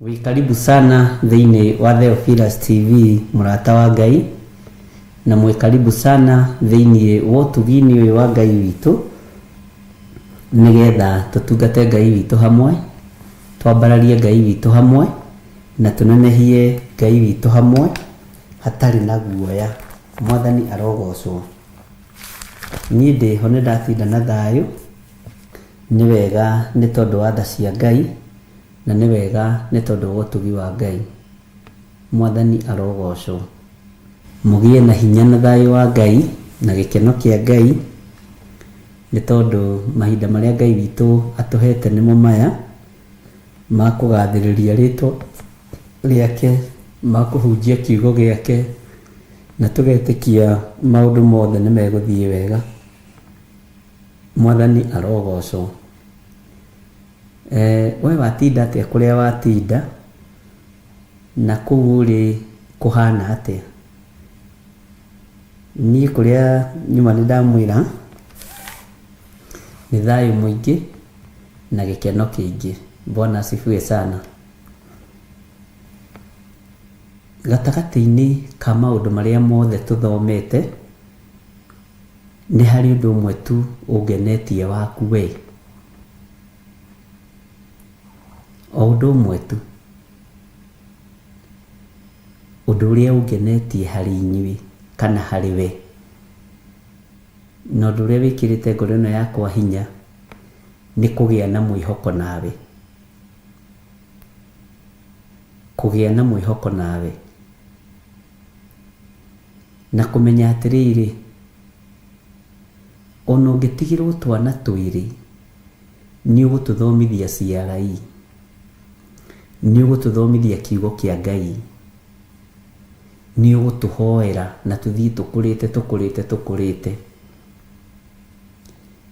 Wĩ karibu sana thĩinĩ wa Theophilus TV mũrata wa Ngai, na mwĩ karibu sana thĩinĩ wa ũtugi-inĩ ũyũ wa Ngai witũ, nĩgetha tũtungate Ngai witũ hamwe, twambararie Ngai witũ hamwe, na tũnenehie Ngai witũ hamwe, hatarĩ na guoya. Mwathani arogocwo. Niĩ ndĩho nĩ ndatinda na thayũ, nĩ wega nĩ tondũ wa tha cia Ngai, Na nĩ wega nĩ tondũ wa ũtugi wa Ngai. Mwathani arogocwo. Mũgĩe na hinya na thayũ wa Ngai na gĩkeno kĩa Ngai, nĩ tondũ mahinda marĩa Ngai witũ atũhete nĩmo maya, ma kũgathĩrĩria rĩtwa rĩake, ma kũhunjia kiugo gĩake, na tũgetĩkia maũndũ mothe nĩ megũthiĩ wega. Mwathani arogocwo. We watinda atĩa kũrĩa watinda, na kũu ũrĩ kũhana atĩa? Niĩ kũrĩa nyuma nĩ ndamwĩra, nĩ thayũ mũingĩ na gĩkeno kĩingĩ. Bwana asifiwe sana. Gatagatĩ-inĩ ka maũndũ marĩa mothe tũthomete, nĩ harĩ ũndũ ũmwe tu ũngenetie waku we. O ũndũ ũmwe tu. Ũndũ ũrĩa ũngenetie harĩ inyuĩ kana harĩ we, na ũndũ ũrĩa wĩkĩrĩte ngoro ĩno yakwa hinya nĩ kũgĩa na mwĩhoko nawe. Kũgĩa na mwĩhoko nawe. Na kũmenya atĩrĩrĩ, ona ũngĩtigĩrwo twana twĩrĩ, nĩ ũgũtũthomithia CRE, nĩ ũgũtũthomithia kiugo kĩa Ngai, nĩ ũgũtũhoera na tũthiĩ tũkũrĩte tũkũrĩte tũkũrĩte.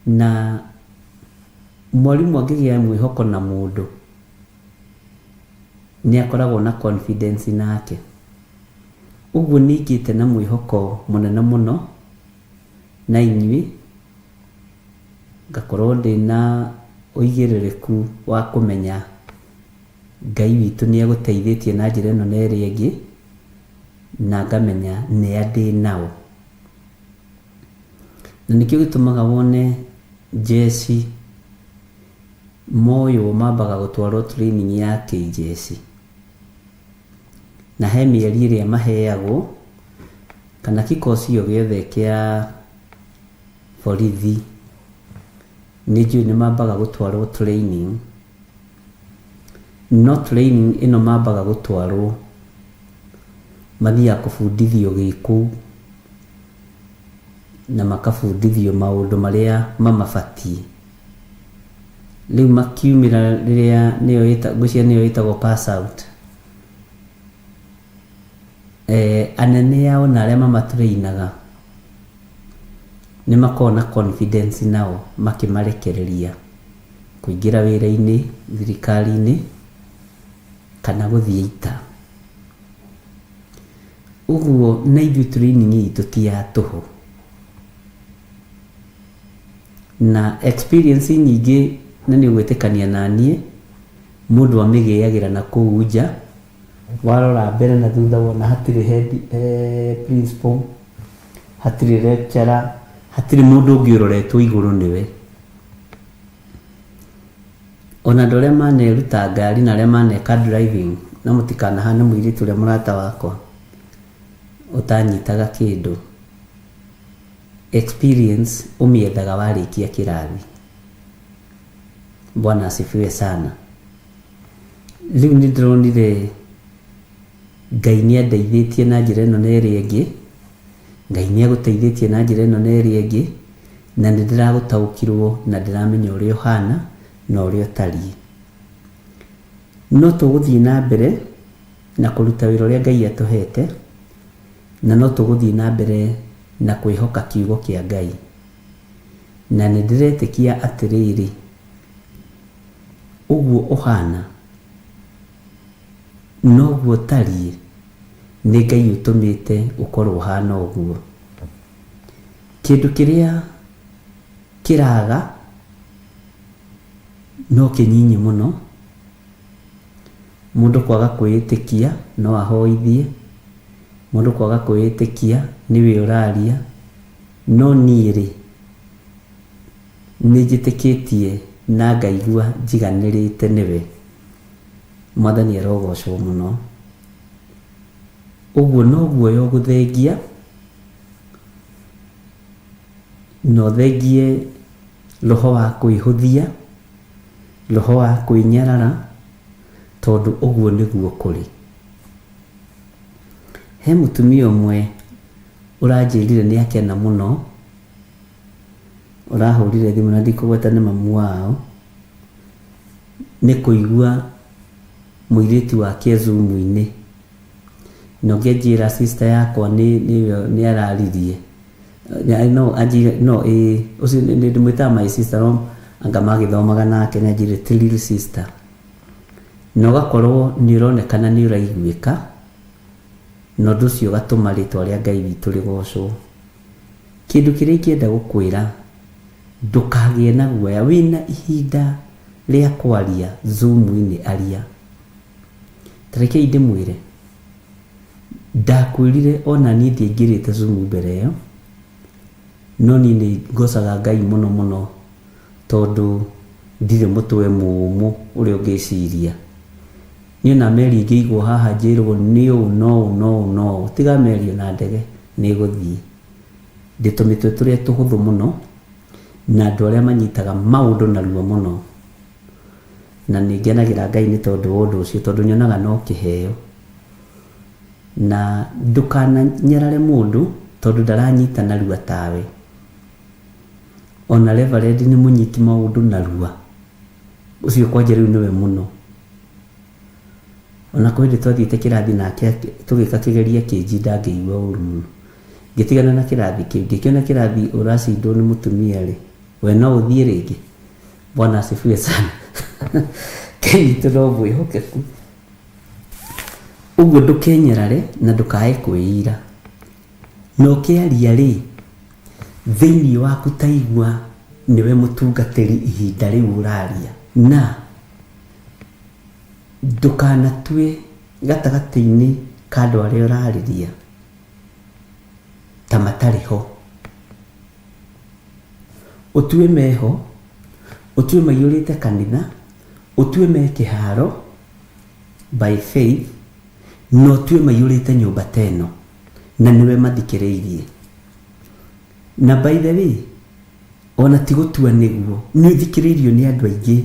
Na mwarimũ angĩgĩa mwĩhoko na mũndũ, nĩ akoragwo na confidence nake. Ũguo nĩ ngĩte na mwĩhoko mũnene mũno na inyuĩ, ngakorwo ndĩna ũigĩrĩrĩku wa kũmenya Ngai witũ nĩ agũteithĩtie na njĩra ĩno na ĩrĩa ĩngĩ, na ngamenya nĩa ndĩ nao. Na nĩkĩo gĩtũmaga wone njeci moywo mambaga gũtwarwo training ya kĩnjeci. Na he mĩeri ĩrĩa maheagwo, kana kikosi o gĩothe kĩa borithi, nĩ njũĩ nĩ mambaga gũtwarwo training, no training ĩno mambaga gũtwarwo, mathiaga kũbundithio gĩkũu, na makabundithio maũndũ marĩa mamabatiĩ. Rĩu makiumĩra rĩrĩa nĩyo ngwĩciria nĩyo ĩtagwo pass out, anene ao na arĩa mamatrainaga nĩ makoragwo na confidence nao makĩmarekereria kũingĩra wĩra-inĩ thirikari-inĩ kana gũthiĩ ita. Ũguo na ithuĩ training itũ ti ya tũhũ. Na experience nyingĩ na nĩ ũgwĩtĩkania naniĩ, mũndũ amĩgĩagĩra na kũu nja, warora mbere na thutha wona hatirĩ head, principal, hatirĩ lecturer, hatirĩ mũndũ ũngĩ ũroretwo igũrũ nĩwe. Ona andũ arĩa maneruta ngari na arĩa maneka driving, na mũtikanahane mũirĩtu ũrĩa mũrata wakwa ũtanyitaga kĩndũ. Experience ũmĩethaga warĩkia kĩrathi. Bwana asifiwe sana. Rĩu nĩ ndĩronire Ngai nĩ andeithĩtie na njĩra ĩno na ĩrĩa ĩngĩ, Ngai nĩ agũteithĩtie na njĩra ĩno na ĩrĩa ĩngĩ, na nĩ ndĩragũtaũkĩrwo na ndĩramenya ũrĩa ũhana na ũrĩa ũtariĩ. No tũgũthiĩ na mbere na kũruta wĩra ũrĩa Ngai atũhete, na no tũgũthiĩ na mbere na kwĩhoka kiugo kĩa Ngai. Na nĩ ndĩretĩkia atĩrĩrĩ, ũguo ũhana noguo ũtariĩ, nĩ Ngai ũtũmĩte ũkorwo ũhana ũguo. Kĩndũ kĩrĩa kĩraga no kĩnyinyi mũno, mũndũ kwaga kwĩĩtĩkia no ahoithie, mũndũ kwaga kwĩĩtĩkia nĩwe ũraria, no niĩ-rĩ, nĩ njĩtĩkĩtie na ngaigua njiganĩrĩte nĩwe. Mwathani arogocwo mũno. Ũguo no guoya ũgũthengia, na ũthengie roho wa kwĩhũthia, roho wa kwĩnyarara, tondũ ũguo nĩguo kũrĩ. He mũtumia ũmwe ũranjĩrire nĩ akena mũno, ũrahũrire thimũ na ndikũgweta nĩ mamu wao, nĩ kũigua mũirĩtu wake e Zoom-inĩ. Na ũngĩ anjĩra sister yakwa nĩ nĩwe nĩ araririe. No anjĩrire no ĩĩ ũcio nĩ ndĩmwĩtaga my sister no anga magĩthomaga nake nĩ anjĩrire ti real sister. Na ũgakorwo nĩ ũronekana nĩ ũraiguĩka, na ũndũ ũcio ũgatũma rĩtwa rĩa Ngai witũ rĩgocwo. Kĩndũ kĩrĩa ingĩenda gũkwĩra, ndũkagĩe na guoya. Wĩna ihinda rĩa kwaria Zoom-inĩ aria. Ta rekei ndĩmwĩre, ndakwĩrire ona niĩ ndiaingĩrĩte Zoom mbere ĩyo, no niĩ nĩ ngocaga Ngai mũno mũno tondũ ndirĩ mũtwe mũmũ ũrĩa ũngĩciria. Niĩ ona meri ĩngĩigwo haha njĩrwo nĩ ũũ na ũũ na ũũ na ũũ, tiga meri ona ndege nĩ ĩgũthiĩ. Ndĩ tũmĩtwe tũrĩa tũhũthũ mũno na andũ arĩa manyitaga maũndũ narua mũno. Na nĩ ngenagĩra Ngai nĩ tondũ wa ũndũ ũcio tondũ nyonaga no kĩheo. Na ndũkananyarare mũndũ tondũ ndaranyita narua tawe. Ona reverend nĩ mũnyiti maũndũ narua. Ũcio kwanja rĩu nĩwe mũno. Ona kwĩ hĩndĩ twathiĩte kĩrathi nake tũgĩka kĩgerio akĩnjinda ngĩigua ũru mũno. Ngĩtigana na kĩrathi kĩu. Ngĩkĩona kĩrathi ũracindwo nĩ mũtumia rĩ, we no ũthiĩ rĩngĩ? Bwana asifiwe sana. Ngai witũ no mwĩhokeku. Ũguo ndũkenyarare na ndũkae kwĩira. Na ũkĩaria rĩ, thĩinĩ waku ta igua nĩwe mũtungatĩri ihinda rĩu ũraria. Na ndũkanatue gatagatĩ-inĩ ka andũ arĩa ũrarĩria ta matarĩ ho. Ũtue meho, ũtue maiyũrĩte kanitha, ũtue me kĩharo by faith, na ũtue maiyũrĩte nyũmba ta ĩno, na nĩwe mathikĩrĩirie. Na by the way, ona ti gũtua nĩguo, nĩ ũthikĩrĩirio nĩ andũ aingĩ,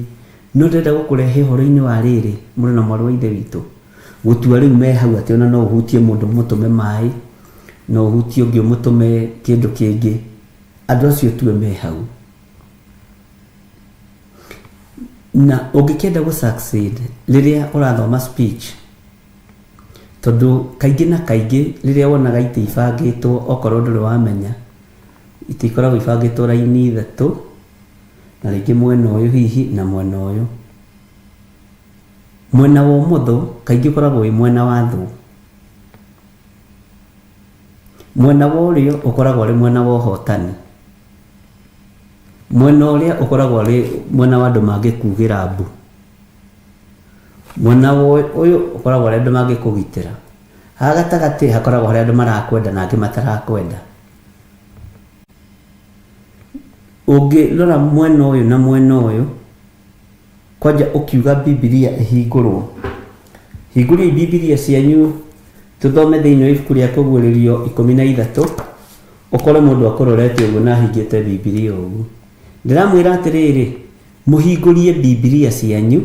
no ndĩrenda gũkũrehe ũhoro-inĩ wa rĩrĩ, mũrũ na mwarĩ wa Ithe witũ, gũtua rĩu me hau atĩ ona no ũhutie mũndũ ũmũtũme maĩ, no ũhutie ũngĩ ũmũtũme kĩndũ kĩngĩ, andũ acio ũtue me hau. Na ũngĩkĩenda gũ succeed rĩrĩa ũrathoma speech, tondũ kaingĩ na kaingĩ rĩrĩa wonaga itĩ ibangĩtwo okorwo ndũrĩ wamenya, itĩ ikoragwo ibangĩtwo raini ithatũ, na rĩngĩ mwena ũyũ hihi na mwena ũyũ. Mwena wa ũmotho kaingĩ ũkoragwo wĩ mwena wa thũ. Mwena wa ũrĩo ũkoragwo ũrĩ mwena wa ũhotani. Mwena ũrĩa ũkoragwo ũrĩ mwena wa andũ mangĩkugĩra mbu. Mwena ũyũ ũkoragwo ũrĩ andũ mangĩkũgitĩra. Haha gatagatĩ hakoragwo harĩ andũ marakwenda na angĩ matarakwenda. Ũngĩrora mwena ũyũ na mwena ũyũ, Kwanja ũkiuga Bibilia ĩhingũrwo. Hingũriai Bibilia cianyu tũthome thĩinĩ wa ibuku rĩa Kũguũrĩrio 13, ũkore mũndũ akũrorete ũguo na ahingĩte Bibilia ũguo. Ndĩramwĩra atĩrĩrĩ, mũhingũrie Bibilia cianyu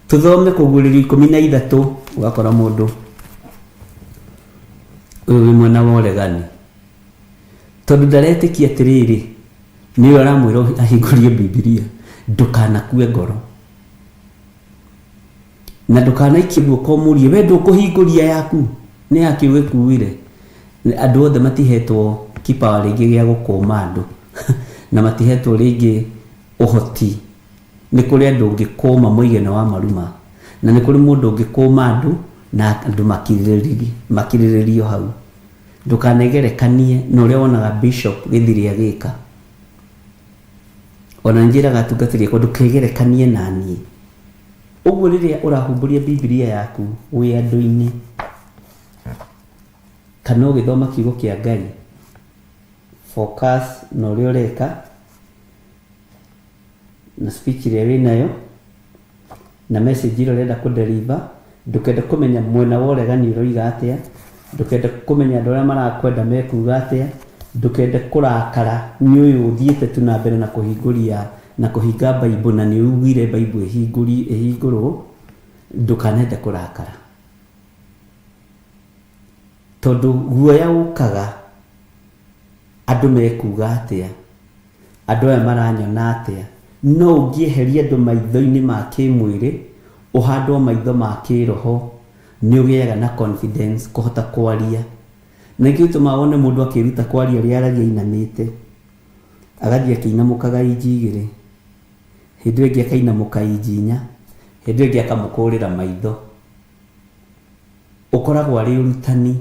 tũthome Kũguũrĩrio 13, ũgakora mũndũ ũyũ wĩ mwena wa ũregani. Tondũ ndaretĩkia atĩrĩrĩ, nĩwe aramwĩra ahingũrie Bibilia, ndũkanakue ngoro. Na ndũkanaikie guoko ũmũrie, we ndũkũhingũria yaku, nĩ yakĩ ũgĩkuire. Andũ othe matihetwo kipawa rĩngĩ gĩa gũkũma andũ, na matihetwo rĩngĩ ũhoti. Nĩ kũrĩ andũ ũngĩkũma moige nĩ wa maruma, na nĩ kũrĩ mũndũ ũngĩkũma andũ na andũ makirĩrĩrio hau. Ndũkanegerekanie na ũrĩa wonaga Bishop Gĩthiri agĩka. Ona njĩraga atungatĩri akwa ndũkegerekanie na niĩ. Ũguo rĩrĩa ũrahumbũria Bibilia yaku wĩ andũ-inĩ kana ũgĩthoma kiugo kĩa Ngai, focus na ũrĩa ũreka na speech ĩrĩa wĩnayo na message ĩrĩa ũrenda kũ deliver, ndũkende kũmenya mwena wa ũregani ũroiga atĩa, ndũkende kũmenya andũ arĩa marakwenda mekuga atĩa, ndũkende kũrakara nĩ ũyũ ũthiĩte tu na mbere na kũhingũria na kũhinga Bible na nĩ ugire Bible ĩhingũrwo, ndũkanende kũrakara. Tondũ guoya ũkaga andũ mekuga atĩa, andũ aya maranyona atĩa, no ũngĩeheria andũ maitho-inĩ ma kĩmwĩrĩ, ũhandwo maitho ma kĩroho, nĩ ũgĩaga na confidence kũhota kwaria. Na nĩkĩo gĩtũmaga wone mũndũ akĩĩruta kwaria ũrĩa aragia ainamĩte, agathiĩ akĩinamũkaga inji igĩrĩ, hĩndĩ ĩyo ĩngĩ akainamũka inji inya, hĩndĩ ĩyo ĩngĩ akamũkũrĩra maitho. Ũkoragwo arĩ ũrutani.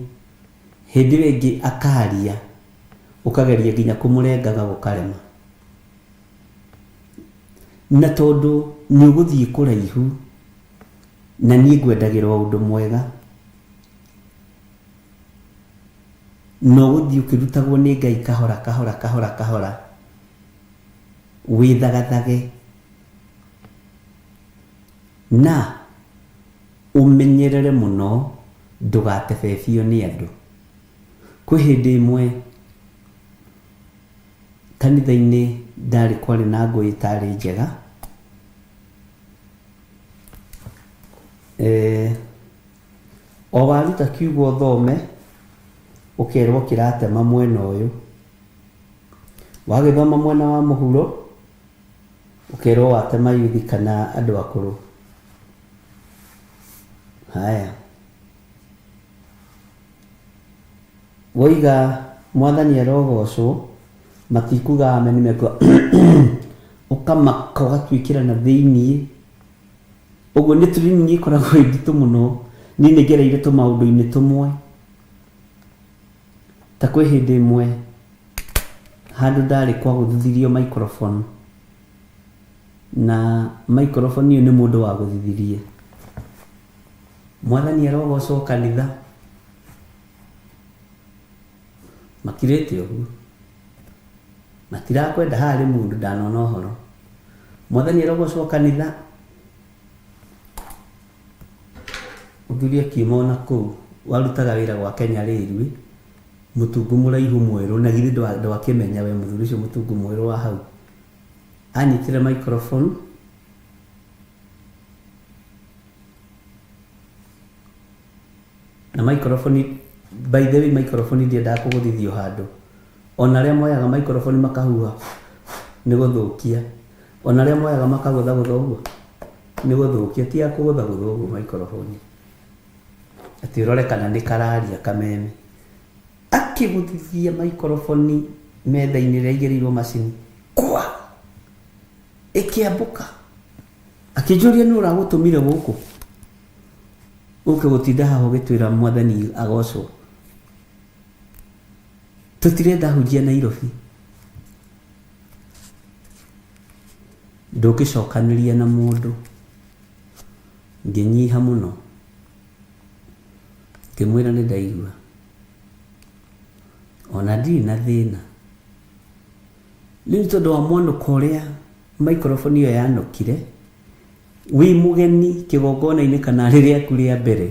Hĩndĩ ĩyo ĩngĩ akaria, ũkageria nginya kũmũrengaga gũkarema. Na tondũ nĩ ũgũthiĩ kũraihu, na niĩ ngwendagĩra o ũndũ mwega, na ũgũthiĩ ũkĩrutagwo nĩ Ngai kahora kahora kahora kahora, wĩthagathage na ũmenyerere mũno ndũgatebebio nĩ andũ. Kwĩ hĩndĩ ĩmwe kanitha-inĩ ndarĩ kwarĩ na ngũĩ ĩtarĩ njega, o waruta kiugo ũthome, ũkerwo kĩratema mwena ũyũ. Wagĩthoma mwena wa mũhuro, ũkerwo watema yuthi kana andũ akũrũ. Haya. Woiga mwathani arogocwo, matikuga amen mekuga ũkamaka ũgatuĩkĩra na thĩiniĩ. Ũguo nĩ training ĩkoragwo ĩ nditũ mũno. Niĩ nĩ ngereire tũmaũndũ-inĩ tũmwe. Ta kwĩ hĩndĩ ĩmwe handũ ndarĩ kwagũthithirio microphone, na microphone ĩyo nĩ mũndũ wagũthithirie. Mwathani arogocwo kanitha. Makirĩte ũguo. Matirakwenda haha harĩ mũndũ ndanona ũhoro. Mwathani arogocwo kanitha. Mũthuri akiuma ona kũu warutaga wĩra gwa Kenya Railway, mũtungu mũraihu mwerũ na githĩ ndwakĩmenya we mũthuri ũcio mũtungu mwerũ wa hau. Anyitire microphone Na microphone, by the way microphone ndiendaga kũgũthithio handũ. Ona arĩa moyaga microphone makahuha nĩ gũthũkia. Ona arĩa moyaga makagũthagũtha ũguo nĩ gũthũkia. Ti ya kũgũthagũthwo ũguo microphone. Atĩ ũrore kana nĩ kararia kameme. Akĩgũthithia microphone metha-inĩ ĩrĩa ĩigĩrĩirwo macini, kwa! Ĩkĩambũka. Akĩnjũria nũ ũragũtũmire gũkũ? Ũke gũtinda haha ũgĩtwĩra mwathani agocwo. Tũtirenda hunjia Nairobi. Ndũngĩcokanĩria na mũndũ. Ngĩnyiha mũno. Ngĩmwĩra nĩ ndaigua. Ona ndirĩ na thĩna. Rĩu tondũ wa mwanũko ũrĩa microphone ĩyo yanũkire, wĩ mũgeni kĩgongona-inĩ kana rĩ rĩaku rĩa mbere,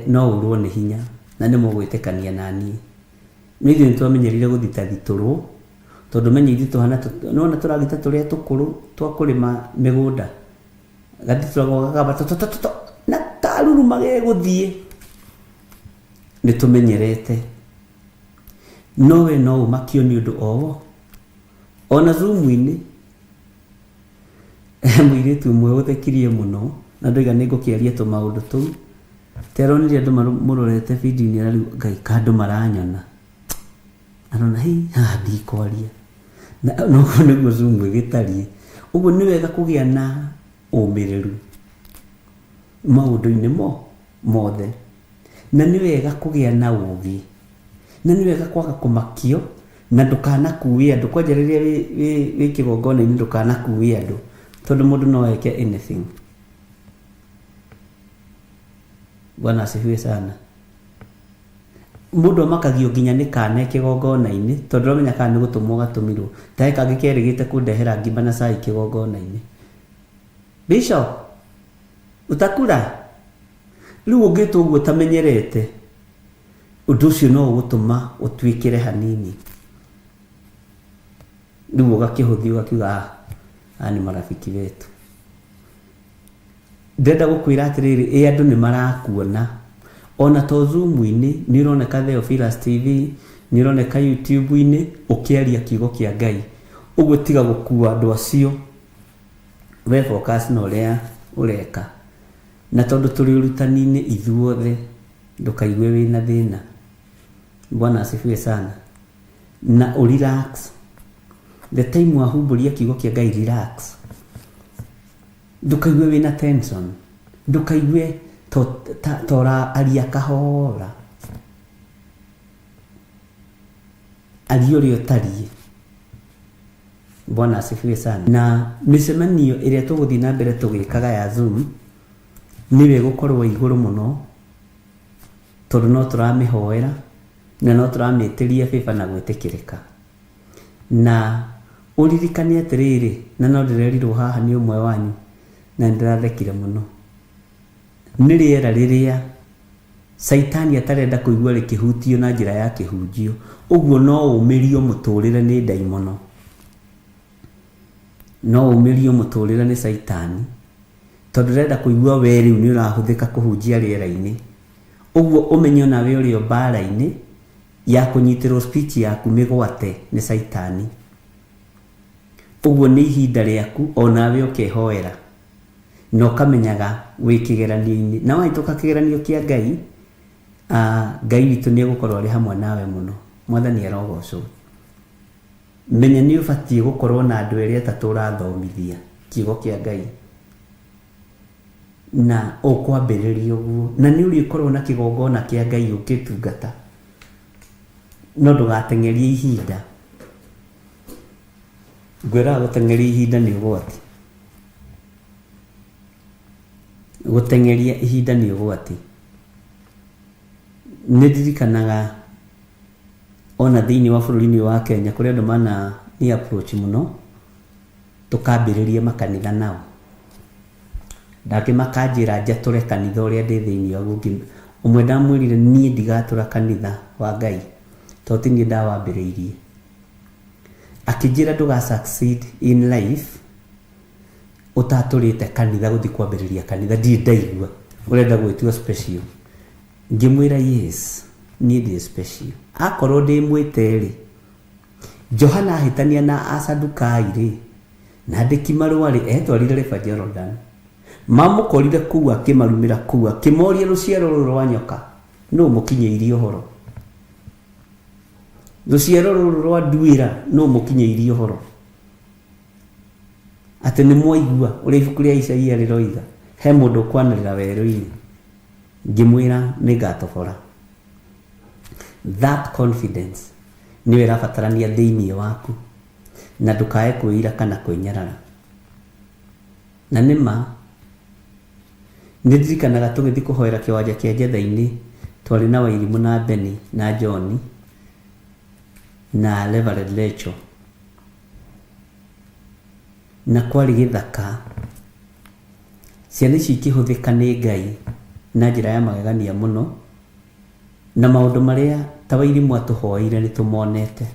no ũrwo nĩ hinya na nĩ mũgwĩtĩkania naniĩ. No ithuĩ nĩ twamenyerire gũthitathitũrwo, tondũ menye ithuĩ tũhana, nĩ wona tũragita tũrĩa tũkũrũ twa kũrĩma mĩgũnda, gathitũragwo gakamba tũtũtũtũ na karuruma gegũthiĩ, nĩ tũmenyerete. No we no ũmakio nĩ ũndũ o wo. Ona Zoom-inĩ, he mũirĩtu ũmwe ũthekirie mũno na ndoiga nĩ ngũkĩaria tũmaũndũ tũu. Teronire andũ mamũrorete video-inĩ ararigwo Ngai ka andũ maranyona. Arona hĩ haha ndikwaria. Na ũguo nĩguo Zoom ĩgĩtariĩ. Ũguo nĩ wega kũgĩa na ũmĩrĩru maũndũ-inĩ mothe. Na nĩ wega kũgĩa na ũgĩ. Na nĩ wega kwaga kũmakio na ndũkanakue andũ. Kwanja rĩrĩa wĩ kĩgongona-inĩ ndũkanakue andũ tondũ mũndũ no eke anything. Bwana asifiwe sana. Mũndũ amakagio nginya nĩ kana e kĩgongona-inĩ tondũ ndũramenya kana nĩ gũtũmwo gatũmirwo. Ta he kangĩ kerĩgĩte kũndehera ngima na cai kĩgongona-inĩ. Bishop, utakula? Rĩu ũngĩtwo ũguo ũtamenyerete, ũndũ ũcio no ũgũtũma ũtuĩkĩre hanini. Rĩu ũgakĩhũthia ũgakiuga ah, aya nĩ marafiki wetu. Ndĩrenda gũkwĩra atĩrĩrĩ, ĩ andũ nĩ marakuona. Ona to Zoom-inĩ, nĩ ũroneka Theophilus TV, nĩ ũroneka YouTube-inĩ, ũkĩaria kiugo kĩa Ngai. Ũguo tiga gũkua andũ acio, we focus na ũrĩa ũreka. Na tondũ tũrĩ ũrutani-inĩ ithuothe, ndũkaigue wĩna thĩna. Bwana asifiwe sana. Na ũ relax. The time wahumbũria kiugo kĩa Ngai, relax. Ndũkaigue wĩna tension. Ndũkaigue ta ũraaria kahora. Aria ũrĩa ũtariĩ. Bwana asifiwe sana. Na mĩcemanio ĩrĩa tũgũthiĩ na mbere tũgĩkaga ya Zoom, nĩyo ĩgũkorwo igũrũ mũno, tondũ no tũramĩhoera na no tũramĩtĩria favor na gwĩtĩkĩrĩka. Na ũririkane atĩrĩrĩ, na no ndĩrerirwo haha nĩ ũmwe wanyu, na nĩ ndĩrathekire mũno, nĩ rĩera rĩrĩa Caitani atarenda kũigua rĩkĩhutio na njĩra ya kĩhunjio, ũguo no ũmĩrio mũtũrĩre nĩ ndaimono. No ũmĩrio mũtũrĩre nĩ Caitani, tondũ ndarenda kũigua we rĩu nĩ ũrahũthĩka kũhunjia rĩera-inĩ. Ũguo ũmenye onawe ũrĩ o mbara-inĩ ya kũnyitĩrwo speech yaku mĩgwate nĩ Caitani. Ũguo nĩ ihinda rĩaku onawe ũkehoera. Na ũkamenyaga wĩ kĩgeranio-inĩ. Na wahĩtũka kĩgeranio kĩa Ngai, Ngai witũ nĩ egũkorwo arĩ hamwe nawe mũno. Mwathani arogocwo. Menya nĩ ũbatiĩ gũkorwo na andũ erĩ atatũ ũrathomithia kiugo kĩa Ngai. Na ũkwambĩrĩria ũguo. Na nĩ ũrĩkorwo na kĩgongona kĩa Ngai ũngĩtungata. No ndũgateng'erie ihinda. Ngwĩraga gũteng'eria ihinda nĩ ũgwati. Gũteng'eria ihinda nĩ ũgwati. Nĩ ndirikanaga ona thĩinĩ wa bũrũri-inĩ ũyũ wa Kenya kũrĩ andũ mana ni approach mũno tũkambĩrĩrie makanitha nao. Nake makanjĩra njatũre kanitha ũrĩa ndĩ thĩinĩ waguo. Ũmwe ndamwĩrire niĩ ndigatũra kanitha wa Ngai tondũ ti niĩ ndawambĩrĩirie. Akĩnjĩra ndũga succeed in life ũtatũrĩte kanitha gũthiĩ kwambĩrĩria kanitha ndirĩ ndaigua ũrenda gwĩtua special. Ngĩmwĩra yes niĩ ndĩ special. Akorwo ndĩ mwĩte rĩ, Johana ahĩtania na Asadukai rĩ, na andĩki marũa rĩ, etwarire River Jordan. Mamũkorire kũu akĩmarumĩra kũu akĩmoria rũciaro rũrũ rwa nyoka nũ mũkinyĩirie ũhoro? Rũciaro rũrũ rwa nduĩra nũ mũkinyĩirie ũhoro? Atĩ nĩ mwaigua ũrĩa ibuku rĩa Isaia rĩroiga, he mũndũ ũkwanĩrĩra werũ-inĩ, ngĩmwĩra nĩ ngatobora. That confidence nĩyo ĩrabatarania thĩinĩ waku, na ndũkae kwĩira kana kwĩnyarara. Na nĩ ma, nĩ ndirikanaga tũgĩthiĩ kũhoera kĩwanja kĩa Njetha-inĩ, twarĩ na Wairimũ na Benny na John, na Reverend Rachel. Na kwarĩ gĩthaka. Ciana icio ikĩhũthĩka nĩ Ngai na njĩra ya magegania mũno, na maũndũ marĩa ta Wairimũ atũhoeire nĩ tũmonete.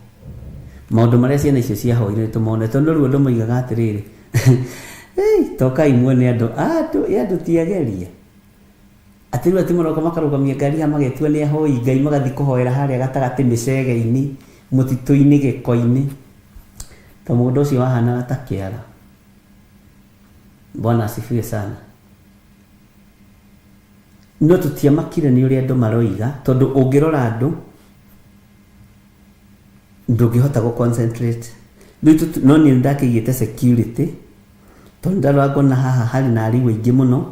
Maũndũ marĩa ciana icio ciahoire nĩ tũmonete. Tondũ rĩu andũ moigaga atĩrĩrĩ, tokai muone andũ, andũ, andũ ti ageria. Atĩ rĩu atĩ maroka makarũgamia ngari haha magetua nĩ ahoi Ngai magathiĩ kũhoera harĩa gatagatĩ mĩcege-inĩ, mũtitũ-inĩ, gĩko-inĩ. Ta mũgũnda ũcio wahanaga ta kĩara. Bwana asifiwe sana. No tũtiamakire nĩ ũrĩa andũ maroiga, tondũ ũngĩrora andũ ndũngĩhota gũ concentrate. Rĩu no niĩ nĩndakĩigĩte security, tondũ ndarora ngona haha harĩ na arimũ aingĩ mũno,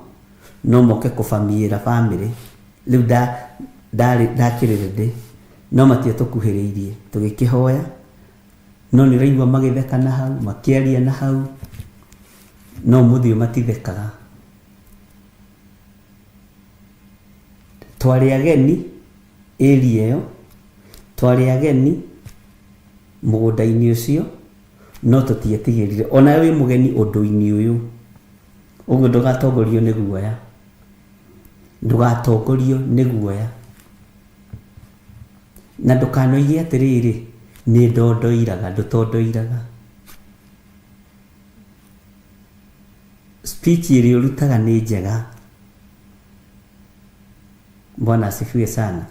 no moke kũbamiĩra bamĩrĩ. Rĩu ndarĩ ndakĩrĩ ready, no matiatũkuhĩrĩirie, tũgĩkĩhoya, no nĩ ũraigua magĩtheka na hau, makĩaria na hau, no ũmũthĩ ũyũ matithekaga. Twarĩ ageni area ĩyo, twarĩ ageni mũgũnda-inĩ ũcio, no tũtietigĩrire. Onawe wĩ mũgeni ũndũ-inĩ ũyũ, ũguo ndũgatongorio nĩ guoya. Ndũgatongorio nĩ guoya. Na ndũkanoige atĩrĩrĩ, nĩ ndondoiraga, ndũtondoiraga. Speech ĩrĩa ũrutaga nĩ njega. Bwana asifiwe sana.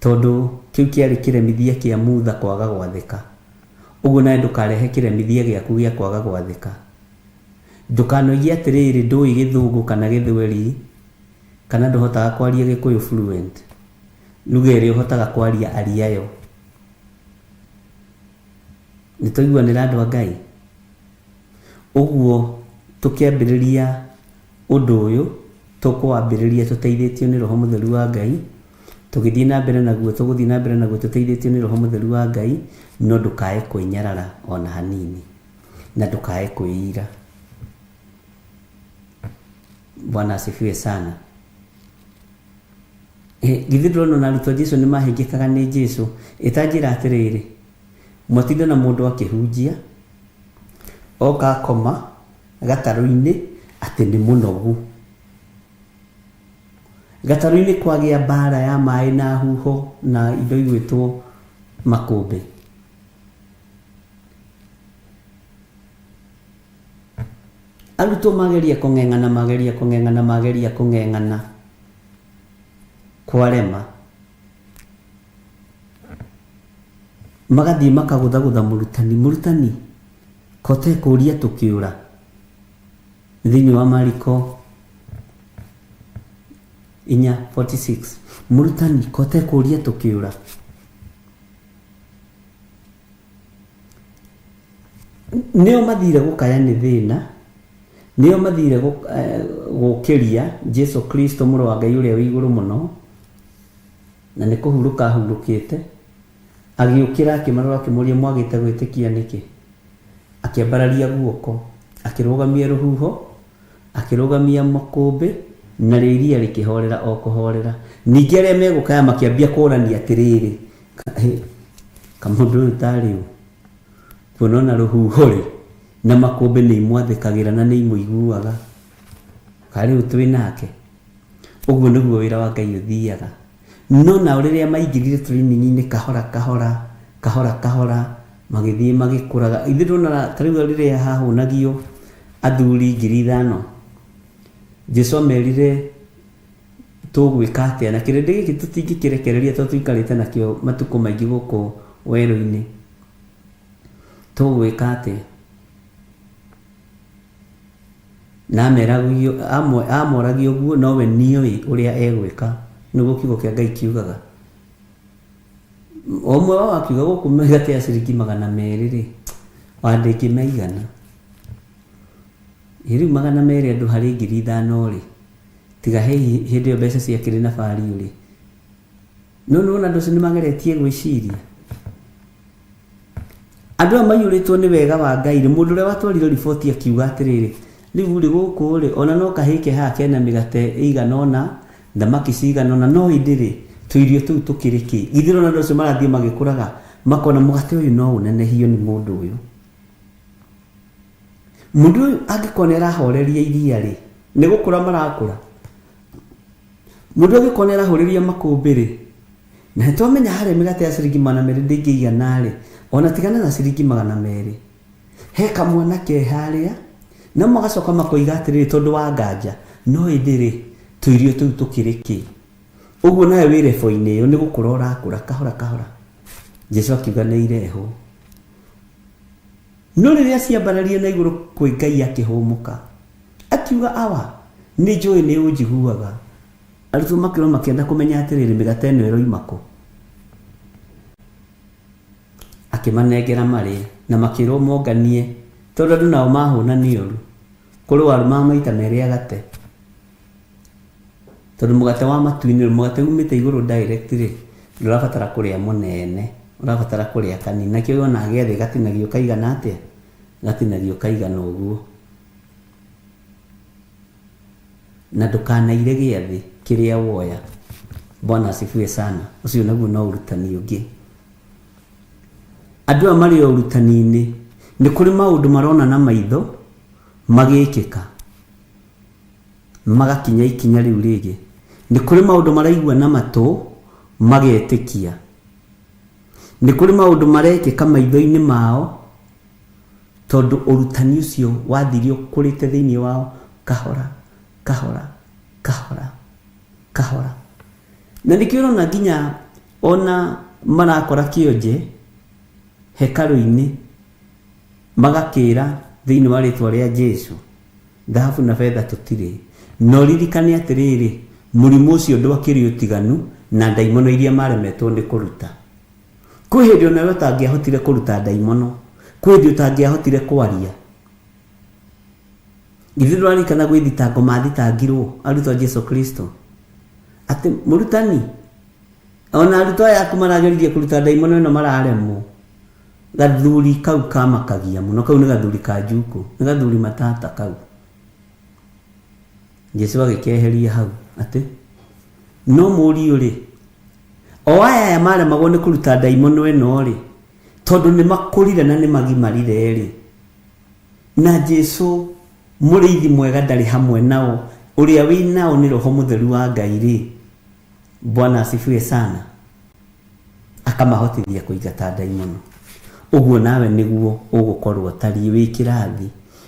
Tondũ kĩu kĩarĩ kĩremithia kĩa Mutha kwaga gwathĩka. Ũguo nawe ndũkarehe kĩremithia gĩaku gĩa kwaga gwathĩka. Ndũkanoige atĩrĩrĩ, ndũĩ gĩthũngũ kana gĩthweri, kana ndũhotaga kwaria gĩkũyũ fluent. Lugha ĩrĩa ũhotaga kwaria aria yo. Nĩ twaiguanĩra andũ a Ngai? Ũguo tũkĩambĩrĩria ũndũ ũyũ, tũkũwambĩrĩria tũteithĩtio nĩ Roho Mũtheru wa Ngai, tũgĩthiĩ na mbere naguo tũgũthiĩ na mbere naguo tũteithĩtio nĩ Roho Mũtheru wa Ngai, no ndũkae kwĩnyarara ona hanini, na ndũkae kwĩira. Bwana asifiwe sana. Githĩ ndũrona ona arutwo a Jesu nĩ mahĩngĩkaga nĩ Jesu? Ĩtanjĩra atĩrĩrĩ, mwatinda na mũndũ akĩhunjia, oka akoma gatarũ-inĩ atĩ nĩ mũnogu. Gatarũ-inĩ kwagĩa mbara ya maĩ na huho na indo igwĩtwo makũmbĩ. Arutwo mageria kũng'eng'ana mageria kũng'eng'ana mageria kũng'eng'ana kwarema. Magathiĩ makagũthagũtha mũrutani, mũrutani ko ũtekũria tũkĩũra? Thĩinĩ wa Mariko 4:46, mũrutani ko ũtekũria tũkĩũra? Nĩo mathire gũkaya nĩ thĩna, nĩo mathire gũkĩria Jesu Kristo mũrũ wa Ngai ũrĩa wĩ igũrũ mũno, na nĩ kũhurũka ahurũkĩte, agĩũkĩra akĩmarora akĩmoria mwagĩte gwĩtĩkia nĩkĩ? Akĩambararia guoko, akĩrũgamia rũhuho, akĩrũgamia makũmbĩ, narĩo iria rĩkĩhorera o kũhorera. Ningĩ arĩa megũkaya makĩambia kũrania atĩrĩrĩ, Hĩ, kamũndũ ũyũ tarĩ ũ? Kuona ona rũhuho-rĩ, na makũmbĩ nĩ imwathĩkagĩra na nĩ imũiguaga. Karĩ ũ twĩ nake? Ũguo nĩguo wĩra wa Ngai ũthiaga. No nao rĩrĩa maingĩrire training-inĩ kahora kahora, kahora kahora, magĩthiĩ magĩkũraga. Ithuĩ ndũronaga ta rĩu rĩrĩa hahũnagio athuri 5,000, Jesu amerire tũgwĩka atĩa na kĩrĩndĩ gĩkĩ tũtingĩkĩrekereria tondũ tũikarĩte nakĩo matukũ maingĩ gũkũ werũ-inĩ. Tũgwĩka atĩa? Na amoragia ũguo no we nĩoĩ ũrĩa egwĩka. Nĩguo kiugo kĩa Ngai kiugaga. O ũmwe wao akiuga gũkũ mĩgate ya ciringi 200 rĩ, ona ndĩngĩmaigana. Ĩ rĩu 200 andũ harĩ 5,000 rĩ, tiga hihi hĩndĩ ĩyo mbeca ciakĩrĩ na value rĩ. No nĩwona andũ acio nĩmageretie gwĩciria. Andũ aya maiyũrĩtwo nĩ wega wa Ngai rĩ, mũndũ ũrĩa watwarire riboti akiuga atĩrĩrĩ, rĩu rĩ gũkũ rĩ, ona no kahĩĩ ke haha kena mĩgate ĩigana ũna, thamaki cigana ũna, no ĩndĩ rĩ, tũirio tũu tũkĩrĩ kĩ? Githĩ ndũrona andũ acio marathiĩ magĩkũraga? Makona mũgate ũyũ no ũnenehio nĩ mũndũ ũyũ. Mũndũ ũyũ angĩkorwo nĩ arahoreria iria rĩ, nĩ gũkũra marakũra. Mũndũ angĩkorwo nĩ arahũrĩria makũmbĩ rĩ, na nĩ twamenya harĩa mĩgate ya ciringi 200 ndĩngĩigana rĩ, ona tigana na ciringi 200. He kamwana ke harĩa, no magacoka makoiga atĩrĩrĩ tondũ wa nganja, no ĩndĩ rĩ, tũirio tũu tũkĩrĩ kĩ? Ũguo nawe wĩ rebo-inĩ ĩyo nĩ gũkũra ũrakũra kahora kahora. Jesu akiuga nĩ irehwo. No rĩrĩa ciambararie na igũrũ kwĩ Ngai akĩhũmũka. Akiuga, Awa, nĩ njũĩ nĩ ũnjiguaga. Arutwo makĩrwo makĩenda kũmenya atĩrĩrĩ, mĩgate ĩno ĩroima kũ? Akĩmanengera marĩe, na makĩrwo monganie, tondũ andũ nao mahũna nĩ ũru. Kũrĩ waru ma maita merĩ agate. Tondũ mũgate wa matu-inĩ, mũgate umĩte igũrũ direct rĩ, ndũrabatara kũrĩa mũnene, ũrabatara kũrĩa kanini. Nakĩo wona gĩathĩ gatinagio kaigana atĩa? Gatinagio kaigana ũguo. Na ndũkanaire gĩathĩ kĩrĩa woya. Bwana asifiwe sana. Ũcio naguo no ũrutani ũngĩ. Andũ aya marĩ o ũrutani-inĩ, nĩ kũrĩ maũndũ marona na maitho magĩkĩka, magakinya ikinya rĩu rĩngĩ. Nĩ kũrĩ maũndũ maraigua na matũ magetĩkia. Nĩ kũrĩ maũndũ marekĩka maitho-inĩ mao tondũ ũrutani ũcio wathire ũkũrĩte thĩinĩ wao kahora kahora kahora kahora. Na nĩkĩo ũrona nginya ona marakora kĩonje hekarũ-inĩ magakĩra thĩinĩ wa rĩtwa rĩa Jesu, thahabu na betha tũtirĩ. Na ũririkane atĩrĩrĩ, mũrimũ ũcio ndwakĩrĩ ũtiganu na ndaimono iria maremetwo nĩ kũruta. Kwĩ hĩndĩ onawe ũtangĩahotire kũruta ndaimono, kwĩ hĩndĩ ũtangĩahotire kwaria. Githĩ ndũraririkana gwĩ thitango mathitangirwo arutwo a Jesu Kristo atĩ mũrutani, ona arutwo aya aku marageririe kũruta ndaimono ĩno mararemwo. Gathuri kau kamakagia mũno, kau nĩ gathuri ka njukũ, nĩ gathuri matata kau. Jesu agĩkeheria hau atĩ no mũriũ rĩ, o aya aya maremagwo nĩ kũruta ndaimono ĩno rĩ, tondũ nĩ makũrire na nĩ magimarire rĩ, na Jesu mũrĩithi mwega ndarĩ hamwe nao, ũrĩa wĩ nao nĩ Roho Mũtheru wa Ngai rĩ, Bwana asifiwe sana, akamahotithia kũingata ndaimono. Ũguo nawe nĩguo ũgũkorwo ũtariĩ wĩ kĩrathi,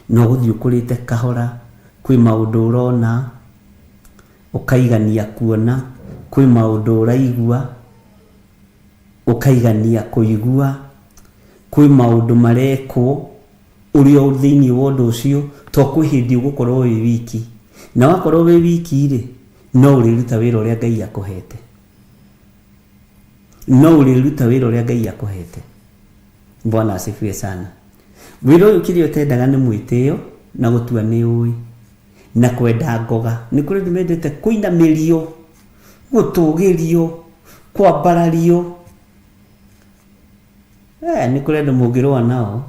na ũgũthiĩ ũkũrĩte kahora, kwĩ maũndũ ũrona, ũkaigania kuona, kwĩ maũndũ ũraigua, ũkaigania kũigua, kwĩ maũndũ marekwo ũrĩ o thĩinĩ wa ũndũ ũcio, to kwĩ hĩndĩ ũgũkorwo wĩ wiki. Na wakorwo wĩ wiki rĩ, no ũrĩruta wĩra ũrĩa Ngai akũhete. No ũrĩruta wĩra ũrĩa Ngai akũhete. Bwana asifiwe sana. Wĩra ũyũ kĩrĩa ũtendaga nĩ mwĩtĩo na gũtua nĩ ũĩ na kwenda ngoga. Nĩ kũrĩ andũ mendete kũinamĩrio, gũtũgĩrio, kwambarario. Nĩ kũrĩ andũ mũngĩrũa nao.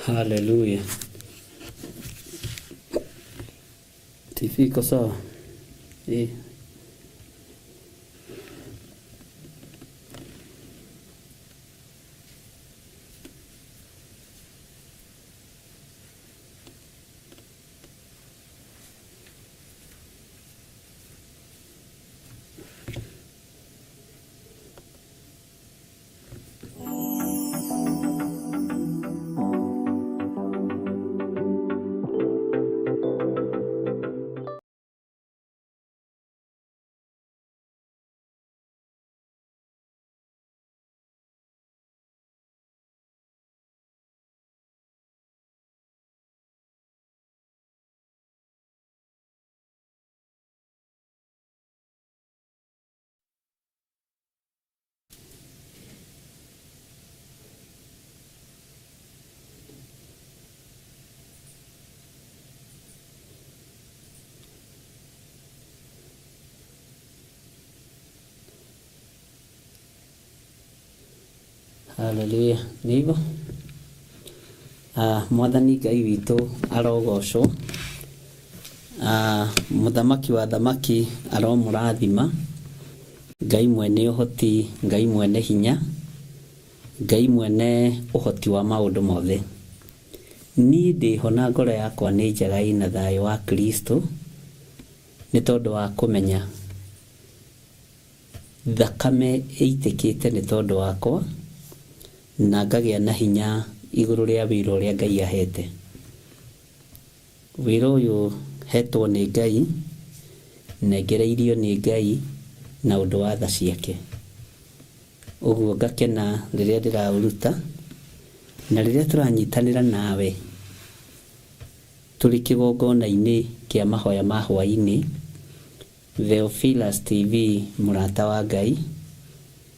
Haleluya. TV iko sawa? Eh. Haleluya. Nĩ hivyo. Mwathani Ngai witũ arogocwo. Mũthamaki wa thamaki aromũrathima. Ngai mwene ũhoti, Ngai mwene hinya, Ngai mwene ũhoti wa maũndũ mothe. Niĩ ndĩho na ngoro yakwa nĩ njega ĩna thayũ wa Kristo nĩ tondũ wa kũmenya thakame ĩitĩkĩte nĩ tondũ wakwa na ngagĩa na hinya igũrũ rĩa wĩra ũrĩa Ngai ahete. Wĩra ũyũ hetwo nĩ Ngai, nengereirio nĩ Ngai na ũndũ wa tha ciake. Ũguo ngakena rĩrĩa ndĩraũruta na rĩrĩa tũranyitanĩra nawe tũrĩ kĩgongona-inĩ kĩa mahoya ma hwaĩ-inĩ, Theophilus TV mũrata wa Ngai,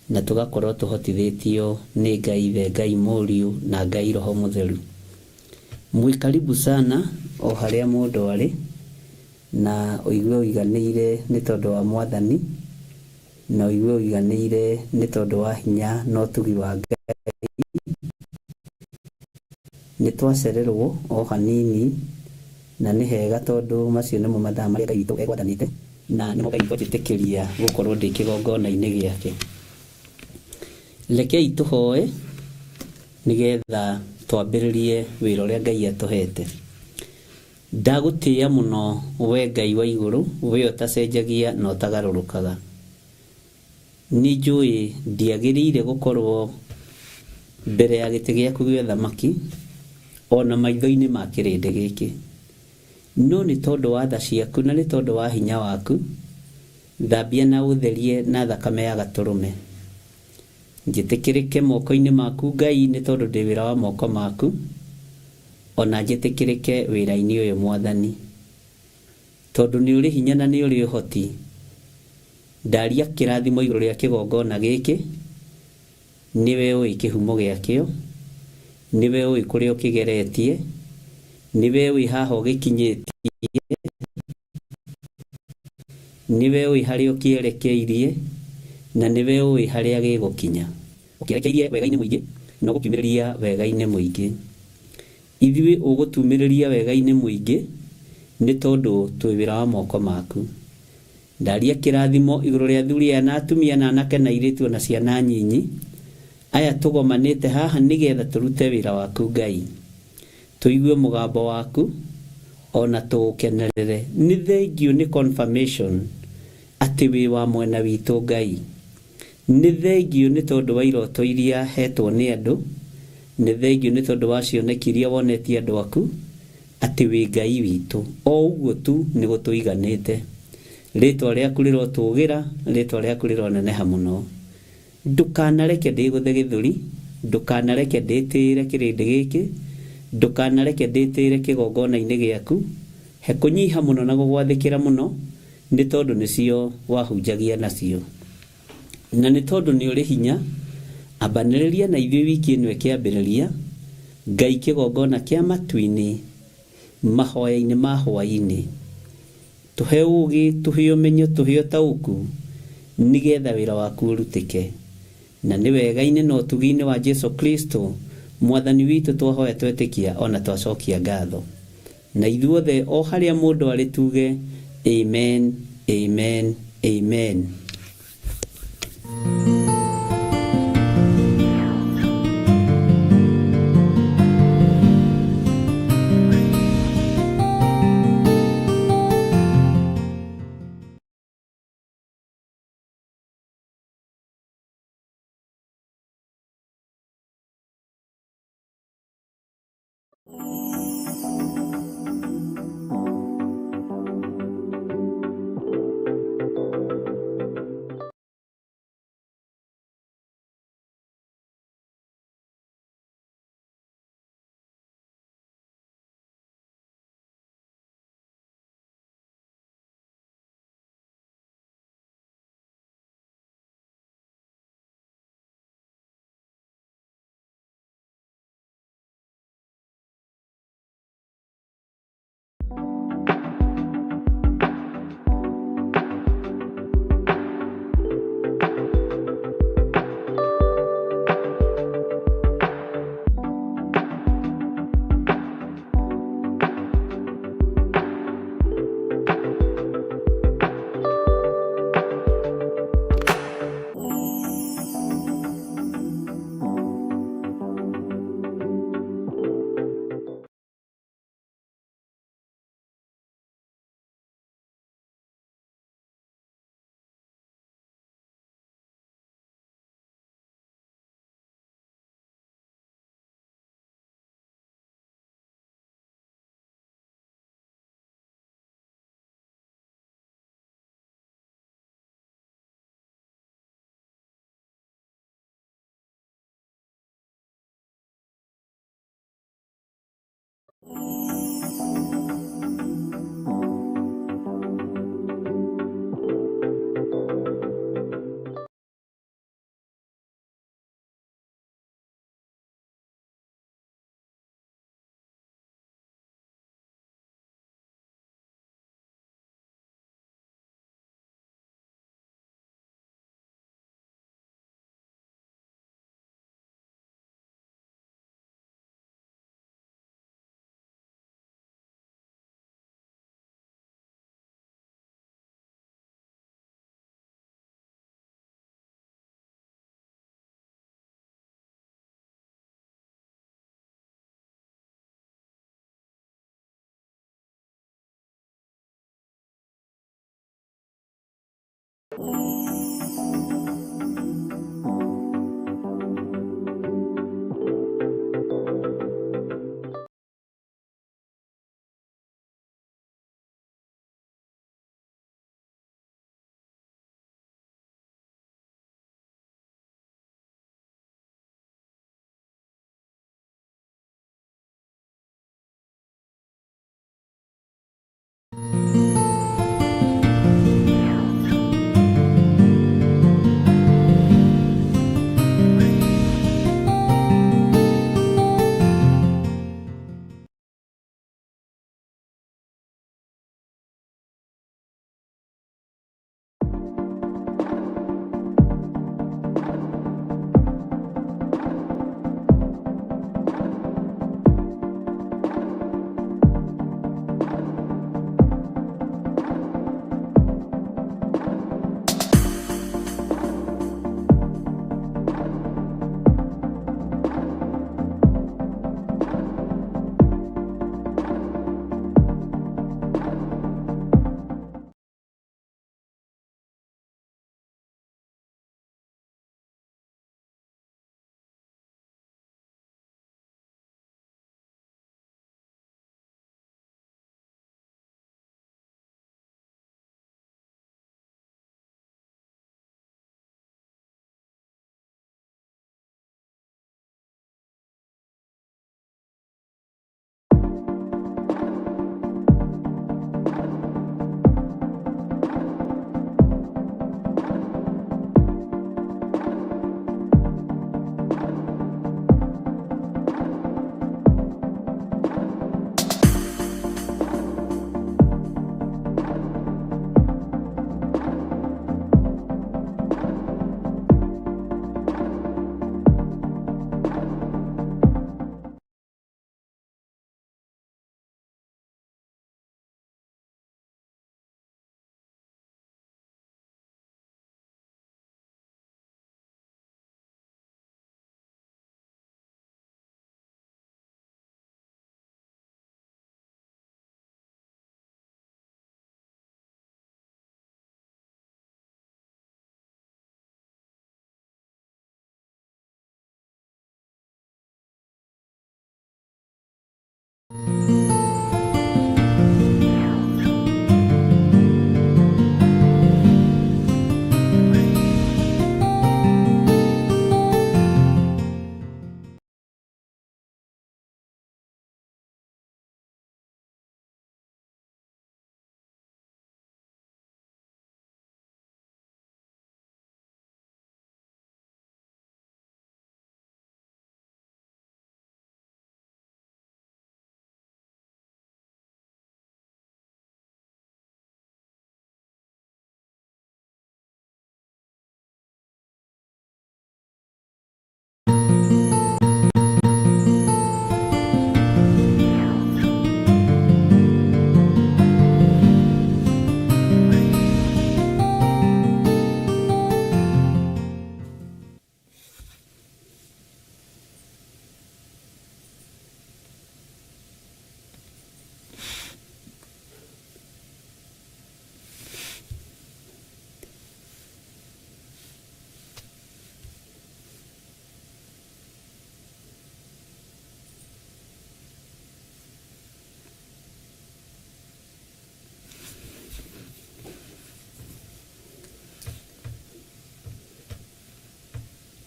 na tũgakorwo tũhotithĩtio nĩ Ngai Ithe, Ngai Mũriũ na Ngai Roho Mũtheru. Mwĩ karibu sana o harĩa mũndũ arĩ, na ũigue ũiganĩire nĩ tondũ wa Mwathani, na ũigue ũiganĩire nĩ tondũ wa hinya na ũtugi wa Ngai. Nĩ twacererwo o hanini, na nĩ hega tondũ macio nĩmo mathaa marĩa Ngai witũ egwathanĩte, na nĩmo Ngai witũ anjĩtĩkĩria gũkorwo ndĩ kĩgongona-inĩ gĩake. Rekei tũhoe nĩgetha twambĩrĩrie wĩra ũrĩa Ngai atũhete. Ndagũtĩĩa mũno we Ngai wa igũrũ, we ũtacenjagia na ũtagarũrũkaga. Nĩ njũĩ ndiagĩrĩire gũkorwo mbere ya gĩtĩ gĩaku gĩa ũthamaki, o na maitho-inĩ ma kĩrĩndĩ gĩkĩ. No nĩ tondũ wa tha ciaku na nĩ tondũ wa hinya waku, thambia na ũtherie na thakame ya Gatũrũme. Njĩtĩkĩrĩke moko-inĩ maku Ngai, nĩ tondũ ndĩ wĩra wa moko maku, o na njĩtĩkĩrĩke wĩra-inĩ ũyũ Mwathani. Tondũ nĩ ũrĩ hinya na nĩ ũrĩ ũhoti, ndaria kĩrathimo igũrũ rĩa kĩgongona gĩkĩ, nĩwe ũĩ kĩhumo gĩakĩo, nĩwe ũĩ kũrĩa ũkĩgeretie, nĩwe ũĩ haha ũgĩkinyĩtie, nĩwe ũĩ harĩa ũkĩerekeirie, na nĩwe ũĩ harĩa gĩgũkinya. Ũkĩerekeirie wega-inĩ mũingĩ, na ũgũkiumĩrĩria wega-inĩ mũingĩ. Ithuĩ ũgũtumĩrĩria wega-inĩ mũingĩ, nĩ tondũ twĩ wĩra wa moko maku. Ndaria kĩrathimo igũrũ rĩa athuri aya na atumia na anake na airĩtu o na ciana nyinyi, aya tũgomanĩte haha nĩgetha tũrute wĩra waku Ngai. Tũigue mũgambo waku o na tũũkenerere. Nĩ thengiũ nĩ confirmation atĩ wĩ wa mwena witũ Ngai. Nĩ thengiũ nĩ tondũ wa iroto iria hetwo nĩ andũ, nĩ thengiũ nĩ tondũ wa cioneki iria wonetie andũ aku, atĩ wĩ Ngai witũ. O ũguo tu nĩ gũtũiganĩte. Rĩtwa rĩaku rĩrotũgĩra, rĩtwa rĩaku rĩroneneha mũno. Ndũkanareke ndĩgũthe gĩthũri, ndũkanareke ndĩtĩĩre kĩrĩndĩ gĩkĩ, ndũkanareke ndĩtĩĩre kĩgongona-inĩ gĩaku. He kũnyiha mũno na gũgwathĩkĩra mũno, nĩ tondũ nĩcio wahunjagia nacio. Na nĩ tondũ nĩ ũrĩ hinya, ambanĩrĩria na ithuĩ wiki ĩno ĩkĩambĩrĩria, Ngai kĩgongona kĩa matu-inĩ, mahoya-inĩ ma hwaĩ-inĩ. Tũhe ũũgĩ, tũhe ũmenyo, tũhe ũtaũku, nĩgetha wĩra waku ũrutĩke. Na nĩ wega-inĩ na ũtugi-inĩ wa Jesu Kristo, Mwathani witũ twahoya twetĩkia o na twacokia ngatho. Na ithuothe o harĩa mũndũ arĩ tuge, Amen, Amen, Amen.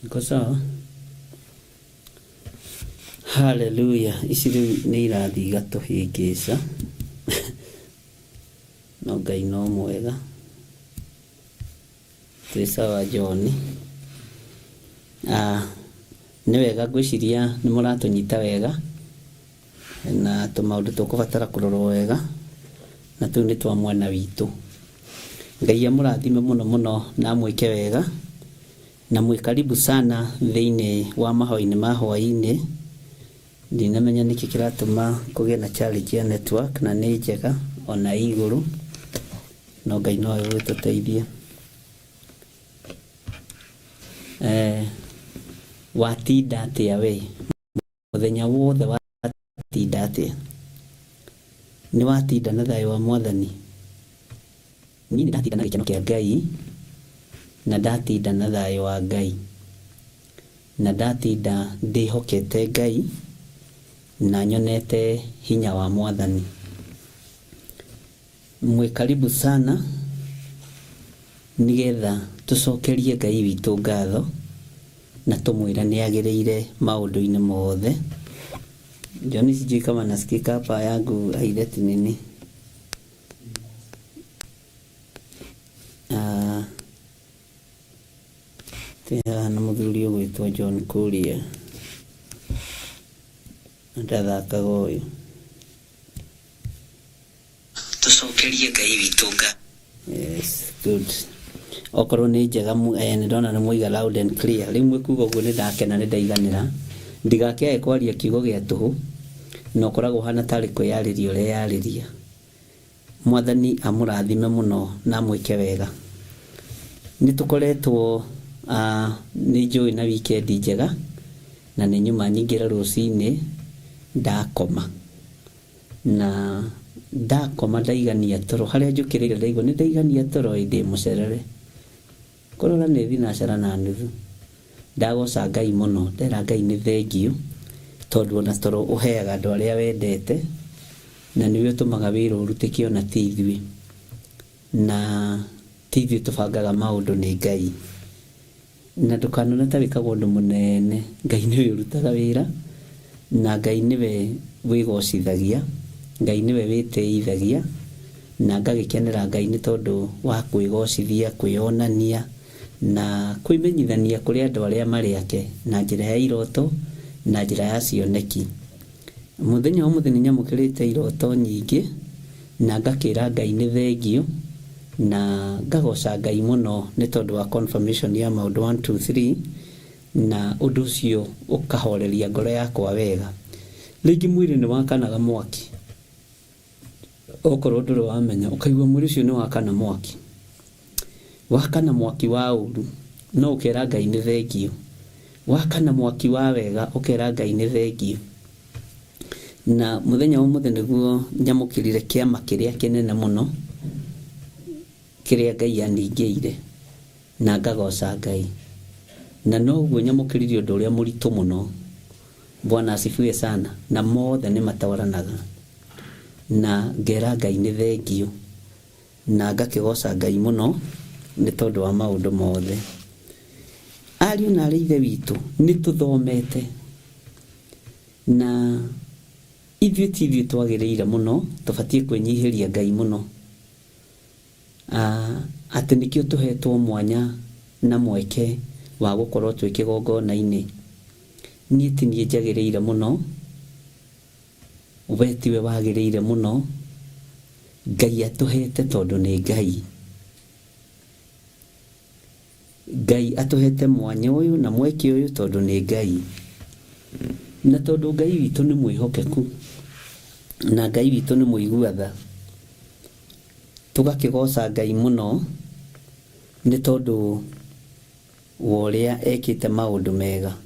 Iko sawa? Haleluya! Ici rĩu nĩ irathiĩ igatũhĩngĩca, no Ngai no mwega. Twĩ sawa John. Ah, nĩ wega ngwĩciria nĩ mũratũnyita wega na tũmaũndũ tũkũbatara kũrorwo wega na tũu nĩ twa mwena witũ. Ngai amũrathime mũno mũno na amwĩke wega na mwĩ karibu sana thĩinĩ wa mahoya-inĩ ma hwaĩ-inĩ. Ndinamenya nĩkĩ kĩratũma kũgĩe na challenge ya network na nĩ njega ona ĩ igũrũ, no Ngai nowe ũgĩtũteithia. Eh, watinda atĩa we? Mũthenya wothe watinda atĩa? Nĩ watinda na thayũ wa Mwathani? Niĩ nĩ ndatinda na gĩkeno kĩa Ngai, na ndatinda na thayũ wa Ngai, na ndatinda ndĩhokete Ngai, na nyonete hinya wa Mwathani. Mwĩ karibu sana nĩgetha tũcokerie Ngai witũ ngatho na tũmwĩre nĩ agĩrĩire maũndũ-inĩ mothe. John sijui kama nasikika hapa yangu haileti nini. Ah, twĩ haha na mũthuri ũgwĩtwo John Kuria ndathakaga ũyũ. Tũcokerie Ngai witũ ngatho. Yes, good. Okorwo nĩ njega nĩ ndona nĩ mwaiga loud and clear. Rĩu mwĩkuga ũguo nĩ ndakena nĩ ndaiganĩra. Ndigakĩage kwaria kiugo gĩa tũhũ na ũkoragwo ũhana tarĩ kwĩyarĩria ũreyarĩria. Mwathani amũrathime mũno na amwĩke wega. Nĩ tũkoretwo nĩ njũĩ na weekend njega na nĩ nyuma nyingĩre rũcinĩ ndakoma. Na ndakoma ndaigania toro, harĩa njũkĩrĩire ndaigua nĩ ndaigania toro ĩ ndĩ mũcerere. Kũrora nĩ thinacara na nuthu. Ndagoca Ngai mũno, ndera Ngai nĩ thengiũ tondũ ona toro ũheaga andũ arĩa wendete na nĩwe ũtũmaga wĩra ũrutĩke ona ti ithuĩ. Na ti ithuĩ tũbangaga maũndũ nĩ Ngai. Na ndũkanone ta wĩkaga ũndũ mũnene, Ngai nĩwe ũrutaga wĩra, na Ngai nĩwe wĩgocithagia, Ngai nĩwe wĩtĩithagia, na ngagĩkenera Ngai nĩ tondũ wa kwĩgocithia, kwĩyonania, na kwĩmenyithania kũrĩ andũ arĩa marĩ ake na njĩra ya iroto, na njĩra ya cioneki. Mũthenya wa ũmũthĩ nĩ nyamũkĩrĩte iroto nyingĩ na ngakĩra Ngai nĩ thengiũ na ngagoca Ngai mũno nĩ tondũ wa confirmation ya maũndũ one two three na ũndũ ũcio ũkahoreria ngoro yakwa wega. Rĩngĩ mwĩrĩ nĩ wakanaga mwaki. Okorwo ndũrĩ wamenya, ũkaigua mwĩrĩ ũcio nĩ wakana mwaki. Wakana mwaki wa ũru, no ũkera Ngai nĩ thengiũ. Wakana mwaki wa wega, ũkera Ngai nĩ thengiũ. Na mũthenya wa ũmũthĩ nĩguo nyamũkĩrire kĩama kĩrĩa kĩnene mũno, kĩrĩa Ngai aningĩire, na ngagoca Ngai. Na noguo nyamũkĩrire ũndũ ũrĩa mũritũ mũno. Bwana asifiwe sana. Na mothe nĩ matwaranaga. Na ngera Ngai nĩ thengiũ. Na ngakĩgoca Ngai mũno nĩ tondũ wa maũndũ mothe. Ariũ na aarĩ a Ithe witũ, nĩ tũthomete na ithuĩ ti ithuĩ twagĩrĩire mũno, tũbatiĩ kwĩnyihĩria Ngai mũno. Atĩ nĩkĩo tũhetwo mwanya na mweke wa gũkorwo twĩ kĩgongona-inĩ. Niĩ ti niĩ njagĩrĩire mũno, We tiwe wagĩrĩire mũno, Ngai atũhete tondũ nĩ Ngai. Ngai atũhete mwanya ũyũ na mweke ũyũ tondũ nĩ Ngai. Na tondũ Ngai witũ nĩ mwĩhokeku, na Ngai witũ nĩ mũigua tha, tũgakĩgoca Ngai mũno nĩ tondũ wa ũrĩa ekĩte maũndũ mega.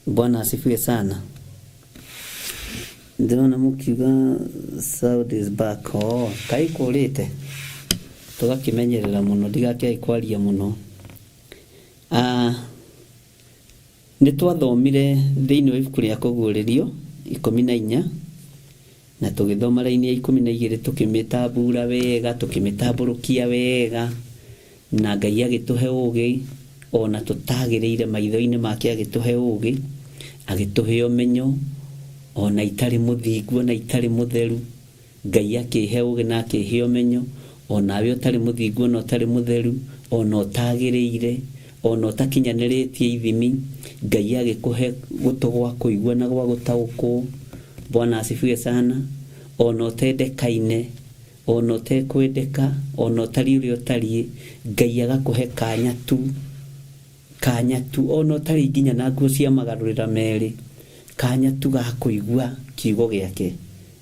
Bwana asifiwe sana. Ndĩrona mũkiuga sound is back. Oh, kaĩ kũrĩte tũgakĩmenyerera mũno ndigakĩage kwaria mũno. Ah, nĩ twathomire thĩinĩ wa ibuku rĩa kũguũrĩrio 14 na tũgĩthoma raini ya 12 tũkĩmĩtambura wega tũkĩmĩtambũrũkia wega na Ngai agĩtũhe ũgĩ ona tũtagĩrĩire maitho-inĩ make agĩtũhe ũgĩ. Agĩtũhe ũmenyo, ona itarĩ mũthingu, ona itarĩ mũtheru, Ngai akĩhe ũgĩ na akĩhe ũmenyo, onawe ũtarĩ mũthingu, ona ũtarĩ mũtheru, ona ũtagĩrĩire, ona ũtakinyanĩrĩtie ithimi, Ngai agĩkũhe gũtũ gwa kũigua na gwa gũtaũkwo. Bwana asifiwe sana. Ona ũtendekaine, ona ũtekwendeka, ona ũtariĩ ũrĩa ũtariĩ, Ngai agakũhe kanya tu, kanya tu, ona ũtarĩ nginya na nguo cia magarũrĩra merĩ, kanya tu ga kũigua kiugo gĩake.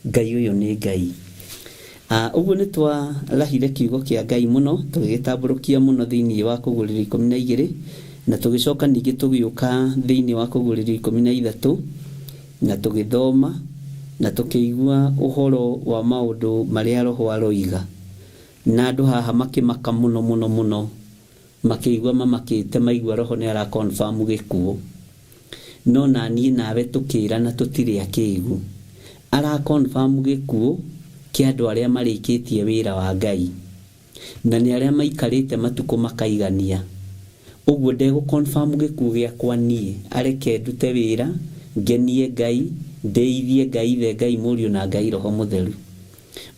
Ngai ũyũ nĩ Ngai. Ũguo nĩ twarahire kiugo kĩa Ngai mũno, tũgĩgĩtambũrũkia mũno thĩinĩ wa Kũguũrĩrio 12, na tũgĩcoka ningĩ tũgĩũka thĩinĩ wa Kũguũrĩrio 13, na tũgĩthoma na tũkĩigua ũhoro wa maũndũ marĩa Roho aroiga. Na andũ haha makĩmaka mũno mũno mũno, makĩigua mamakĩte maigua Roho nĩ ara confirm gĩkuũ. No naniĩ nawe tũkĩrana tũtirĩ akĩgu. Ara confirm gĩkuũ kĩa andũ arĩa marĩkĩtie wĩra wa Ngai. Na nĩ arĩa maikarĩte matukũ makaigania. Ũguo ndegũ confirm gĩkuũ gĩakwa niĩ, areke ndute wĩra, ngenie Ngai, ndĩithie Ngai Ithe, Ngai Mũriũ na Ngai Roho Mũtheru.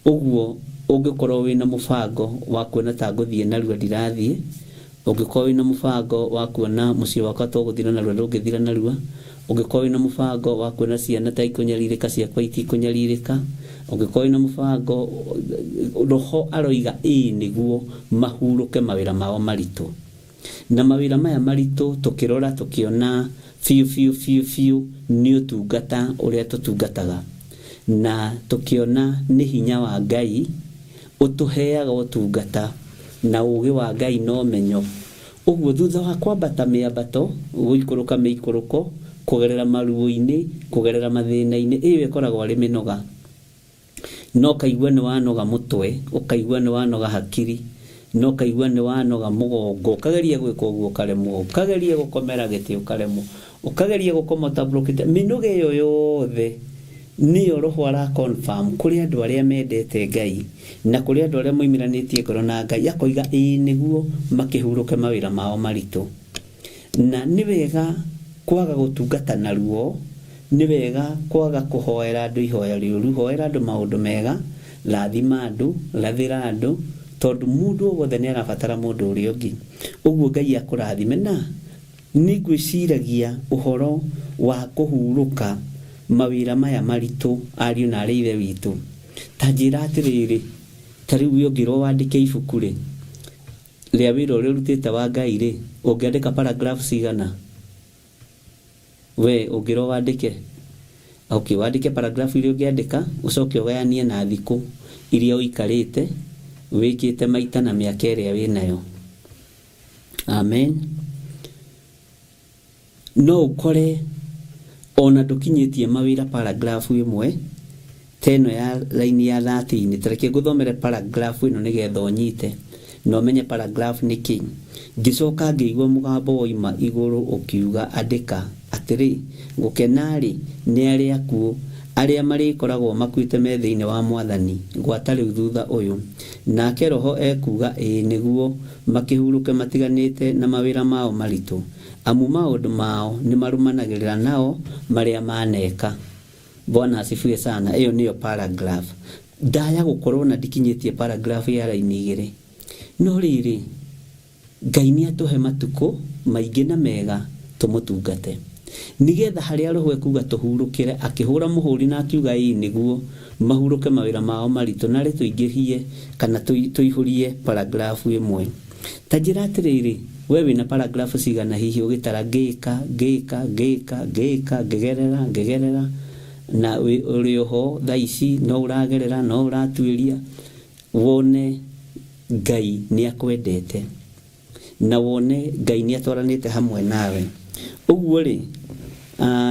Ũguo ũngĩkorwo wĩna mũbango wa kuona ta ngũthiĩ narua ndirathiĩ, ũngĩkorwo wĩna mũbango wa kuona mũciĩ wakwa ta ũgũthira narua ndũngĩthira narua, ũngĩkorwo wĩna mũbango wa kuona ciana ta ikũnyarirĩka ciakwa itikũnyarirĩka, ũngĩkorwo wĩna mũbango, Roho aroiga ĩĩ nĩguo mahurũke mawĩra mao maritũ. Na mawĩra maya maritũ tũkĩrora tũkĩona biũ biũ biũ biũ nĩ ũtungata ũrĩa tũtungataga. Na tũkĩona nĩ hinya wa Ngai ũtũheaga ũtungata na ũgĩ wa Ngai na ũmenyo. Ũguo thutha wa kwambata mĩambato, gũikũrũka mĩikũrũko, kũgerera maruo-inĩ, kũgerera mathĩna-inĩ, ĩyo ĩkoragwo arĩ mĩnoga. Na ũkaigua nĩ wanoga mũtwe, ũkaigua nĩ wanoga hakiri, na ũkaigua nĩ wanoga mũgongo, ũkageria gwĩka ũguo ũkaremwo, ũkageria gũkomera gĩtĩ ũkaremwo, ũkageria gũkoma ũtambũrũkĩte. Mĩnoga ĩyo yothe nĩyo Roho ara confirm kũrĩ andũ arĩa mendete Ngai na kũrĩ andũ arĩa moimĩranĩtie ngoro na Ngai, akoiga ĩĩ nĩguo makĩhurũke mawĩra mao maritũ. Na nĩ wega kwaga gũtungata na ruo, nĩ wega kwaga kũhoera andũ ihoya rĩũru, hoera andũ maũndũ mega, rathima andũ, rathĩra andũ, tondũ mũndũ o wothe nĩ arabatara mũndũ ũrĩa ũngĩ. Ũguo Ngai akũrathime. Na nĩ ngwĩciragia ũhoro wa kũhurũka mawĩra maya maritũ, ariũ na aarĩ a Ithe witũ. Ta njĩra atĩrĩrĩ, ta rĩu we ũngĩrwo wandĩke ibuku rĩ, rĩa wĩra ũrĩa ũrutĩte wa Ngai rĩ, ũngĩandĩka paragraph cigana? We ũngĩrwo wandĩke? Okay, wandĩke paragraph iria ũngĩandĩka, ũcoke ũgayanie na thikũ iria ũikarĩte wĩkĩte maita na mĩaka ĩrĩa wĩnayo. Amen. No ũkore ona ndũkinyĩtie mawĩra paragraph ĩmwe ta ĩno ya line ya 13. Ta reke ngũthomere paragraph ĩno nĩgetha ũnyite na ũmenye paragraph nĩ kĩ. Ngĩcoka ngĩigua mũgambo woima igũrũ ũkiuga, andĩka atĩrĩ, gũkena-rĩ, nĩ arĩa akuũ, arĩa marĩkoragwo makuĩte me thĩinĩ wa Mwathani, gwata rĩu thutha ũyũ. Nake Roho ekuuga, ĩĩ nĩguo, makĩhurũke matiganĩte na mawĩra mao maritũ, amu maũndũ mao nĩmarũmanagĩrĩra nao marĩa maneka. Bwana asifiwe sana. Ĩyo nĩyo paragraph. Ndaya gũkorwo na ndikinyĩtie paragraph ya raini igĩrĩ. No rĩrĩ, Ngai nĩatũhe matukũ maingĩ na mega tũmũtungate. Nĩgetha harĩa Roho ekuuga tũhurũkĩre, akĩhũra mũhũri na akiuga ĩĩ nĩguo, mahurũke mawĩra mao maritũ, narĩ tũingĩhie kana tũihũrie paragraph ĩmwe. Ta njĩra atĩrĩrĩ, we wĩna paragraph cigana hihi ũgĩtara ngĩka, ngĩka, ngĩka, ngĩka, ngĩgerera, ngĩgerera, na ũrĩ oho thaa ici no ũragerera, no ũratuĩria, wone Ngai nĩakwendete, na wone Ngai nĩatwaranĩte hamwe nawe. Ũguo rĩ,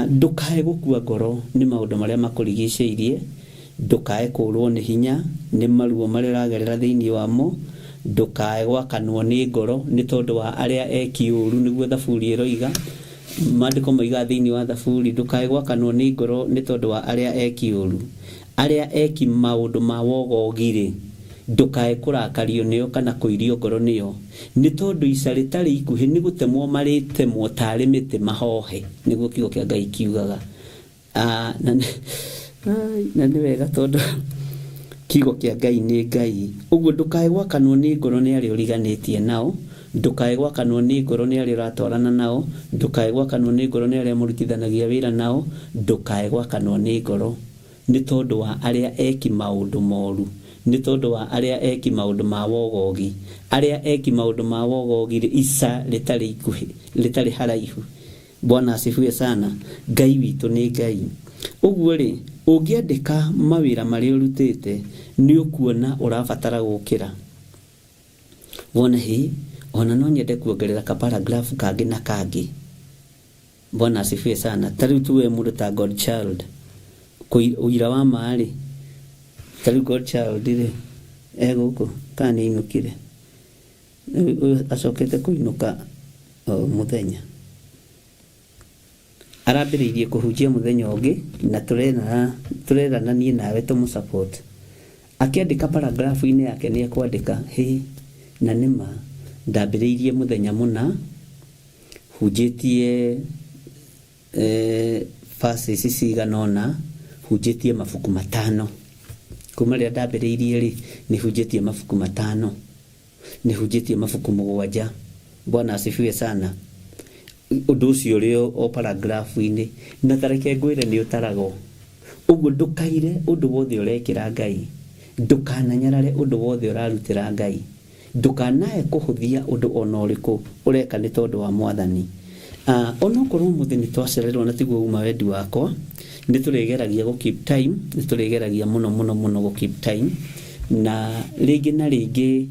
ndũkae gũkua ngoro nĩ maũndũ marĩa makũrigicĩirie, ndũkae kũrwo nĩ hinya nĩ maruo marĩa ũragerera thĩinĩ wamo, ndũkae gwakanwo nĩ ngoro nĩ tondũ wa arĩa eki ũru, nĩguo Thaburi ĩroiga. Maandĩko moigaga thĩinĩ wa Thaburi, ndũkae gwakanwo nĩ ngoro nĩ tondũ wa arĩa eki ũru. Arĩa eki maũndũ ma wogogi-rĩ, Ndũkae kũrakario nĩo kana kũirio ngoro nĩo, nĩ tondũ ica rĩtarĩ ikuhĩ nĩ gũtemwo marĩtemwo tarĩ mĩtĩ mahohe, nĩguo kiugo kĩa Ngai kiugaga. Ah, na nĩ ai, na nĩ wega tondũ kiugo kĩa Ngai nĩ Ngai. Ũguo ndũkae gwakanwo nĩ ngoro nĩ arĩa ũriganĩtie nao, ndũkae gwakanwo nĩ ngoro nĩ arĩa ũratwarana nao, ndũkae gwakanwo nĩ ngoro nĩ arĩa mũrutithanagia wĩra nao, ndũkae gwakanwo nĩ ngoro nĩ tondũ wa arĩa eki maũndũ moru, nĩ tondũ wa arĩa eki maũndũ ma wogogi. Arĩa eki maũndũ ma wogogi-rĩ, ica rĩtarĩ ikuhĩ, rĩtarĩ haraihu. Bwana asifiwe sana. Ngai witũ nĩ Ngai. Ũguo-rĩ, ũngĩandĩka mawĩra marĩa ũrutĩte, nĩ ũkuona ũrabatara gũkĩra. Wone hĩ, ona no nyende kuongerera ka paragraph kangĩ na kangĩ. Bwana asifiwe sana. Ta rĩu tuwe mũndũ ta God Child, ũira wa ma-rĩ, ta rĩu God Child rĩ, e gũkũ kana nĩ ainũkire? Rĩu acokete kũinũka o mũthenya. Arambĩrĩirie kũhunjia mũthenya ũngĩ na tũrerana niĩ nawe tũmũ support. Akĩandĩka paragraph-inĩ yake nĩ ekwandĩka, hĩ, na nĩ ma ndambĩrĩirie mũthenya mũna hunjĩtie verses cigana ũna, hunjĩtie mabuku matano. Kuma rĩrĩa ndambĩrĩirie rĩ, nĩ hunjĩtie mabuku matano. Nĩ hunjĩtie mabuku mũgwanja. Bwana asifiwe sana. Ũndũ ũcio ũrĩ o paragraph-inĩ. Na ta reke ngwĩre nĩ ũtaragwo. Ũguo ndũkaire ũndũ wothe ũrekĩra Ngai. Ndũkananyarare ũndũ wothe ũrarutĩra Ngai. Ndũkanae kũhũthia ũndũ o na ũrĩkũ ũreka nĩ tondũ wa Mwathani. Onokorwo ũmũthĩ nĩ twacererwo na tiguo uma wendi wakwa, nĩ tũrĩgeragia gũ keep time, nĩ tũrĩgeragia mũno mũno mũno gũ keep time, na rĩngĩ na rĩngĩ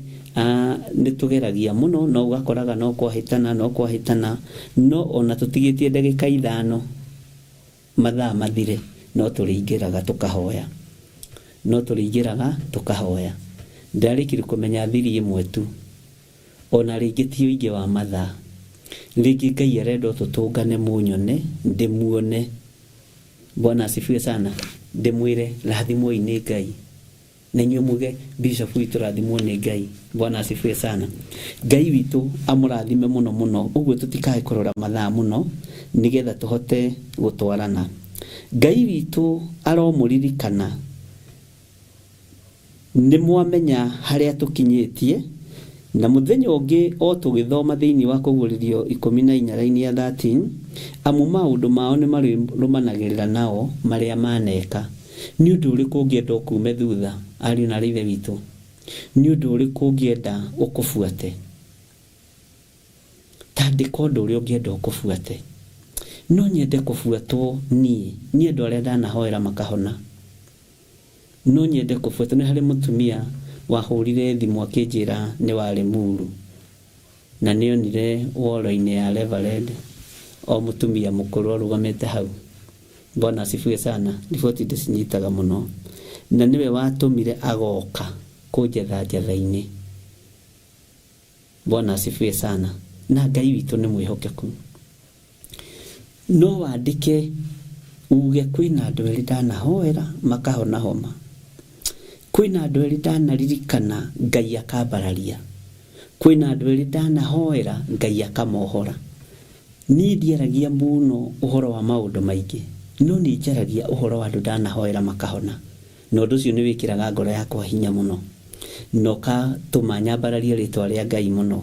nĩ tũgeragia mũno no ũgakoraga no kwahĩtana no kwahĩtana, no ona tũtigĩtie ndagĩka ithano mathaa mathire no tũrĩingĩraga tũkahoya, no tũrĩingĩraga tũkahoya. Ndĩrarĩkirie kũmenya thiri ĩmwe tu. O na rĩngĩ ti ũingĩ wa mathaa. Rĩngĩ Ngai arenda o tũtũngane mũnyone, ndĩmuone. Bwana asifiwe sana. Ndĩmwĩre rathimwoi nĩ Ngai. Na inyuĩ muge Bishop witũ rathimwo nĩ Ngai. Bwana asifiwe sana. Ngai witũ amũrathime mũno mũno. Ũguo tũtikae kũrora mathaa mũno nĩgetha tũhote gũtwarana. Ngai witũ aromũririkana. Nĩ mwamenya harĩa tũkinyĩtie, na mũthenya ũngĩ o tũgĩthoma thĩinĩ wa Kũguũrĩrio 14 raini ya 13, amu maũndũ mao nĩ marĩrũmanagĩrĩra nao marĩa maneka. Nĩ ũndũ ũrĩkũ ũngĩenda ũkuume thutha, ariũ na aarĩ a Ithe witũ? Nĩ ũndũ ũrĩkũ ũngĩenda ũkũbuate? Ta andĩka ũndũ ũrĩa ũngĩenda ũkũbuate. No nyende kũbuatwo niĩ nĩ andũ arĩa ndanahoera makahona. No nyende kũbuatwo. Nĩ harĩ mũtumia wahũrire thimũ akĩnjĩra nĩ wa Limuru na nĩ onire wall-inĩ ya Reverend o mũtumia mũkũrũ arũgamĩte hau. Bwana asifiwe sana. Riboti ndĩcinyitaga mũno. Na nĩwe watũmire agoka kũnjetha njetha-inĩ. Bwana asifiwe sana. Na Ngai witũ nĩ mwĩhokeku. No wandĩke uge kwĩna andũ erĩ ndanahoera makahona homa. Kwĩna andũ erĩ ndanaririkana Ngai akambararia. Kwĩna andũ erĩ ndanahoera Ngai akamohora. Niĩ ndiaragia mũno ũhoro wa maũndũ maingĩ, no nĩ njaragia ũhoro wa andũ ndanahoera makahona. Na ũndũ ũcio nĩ wĩkĩraga ngoro yakwa hinya mũno, na ũgatũma nyambararie rĩĩtwa rĩa Ngai mũno,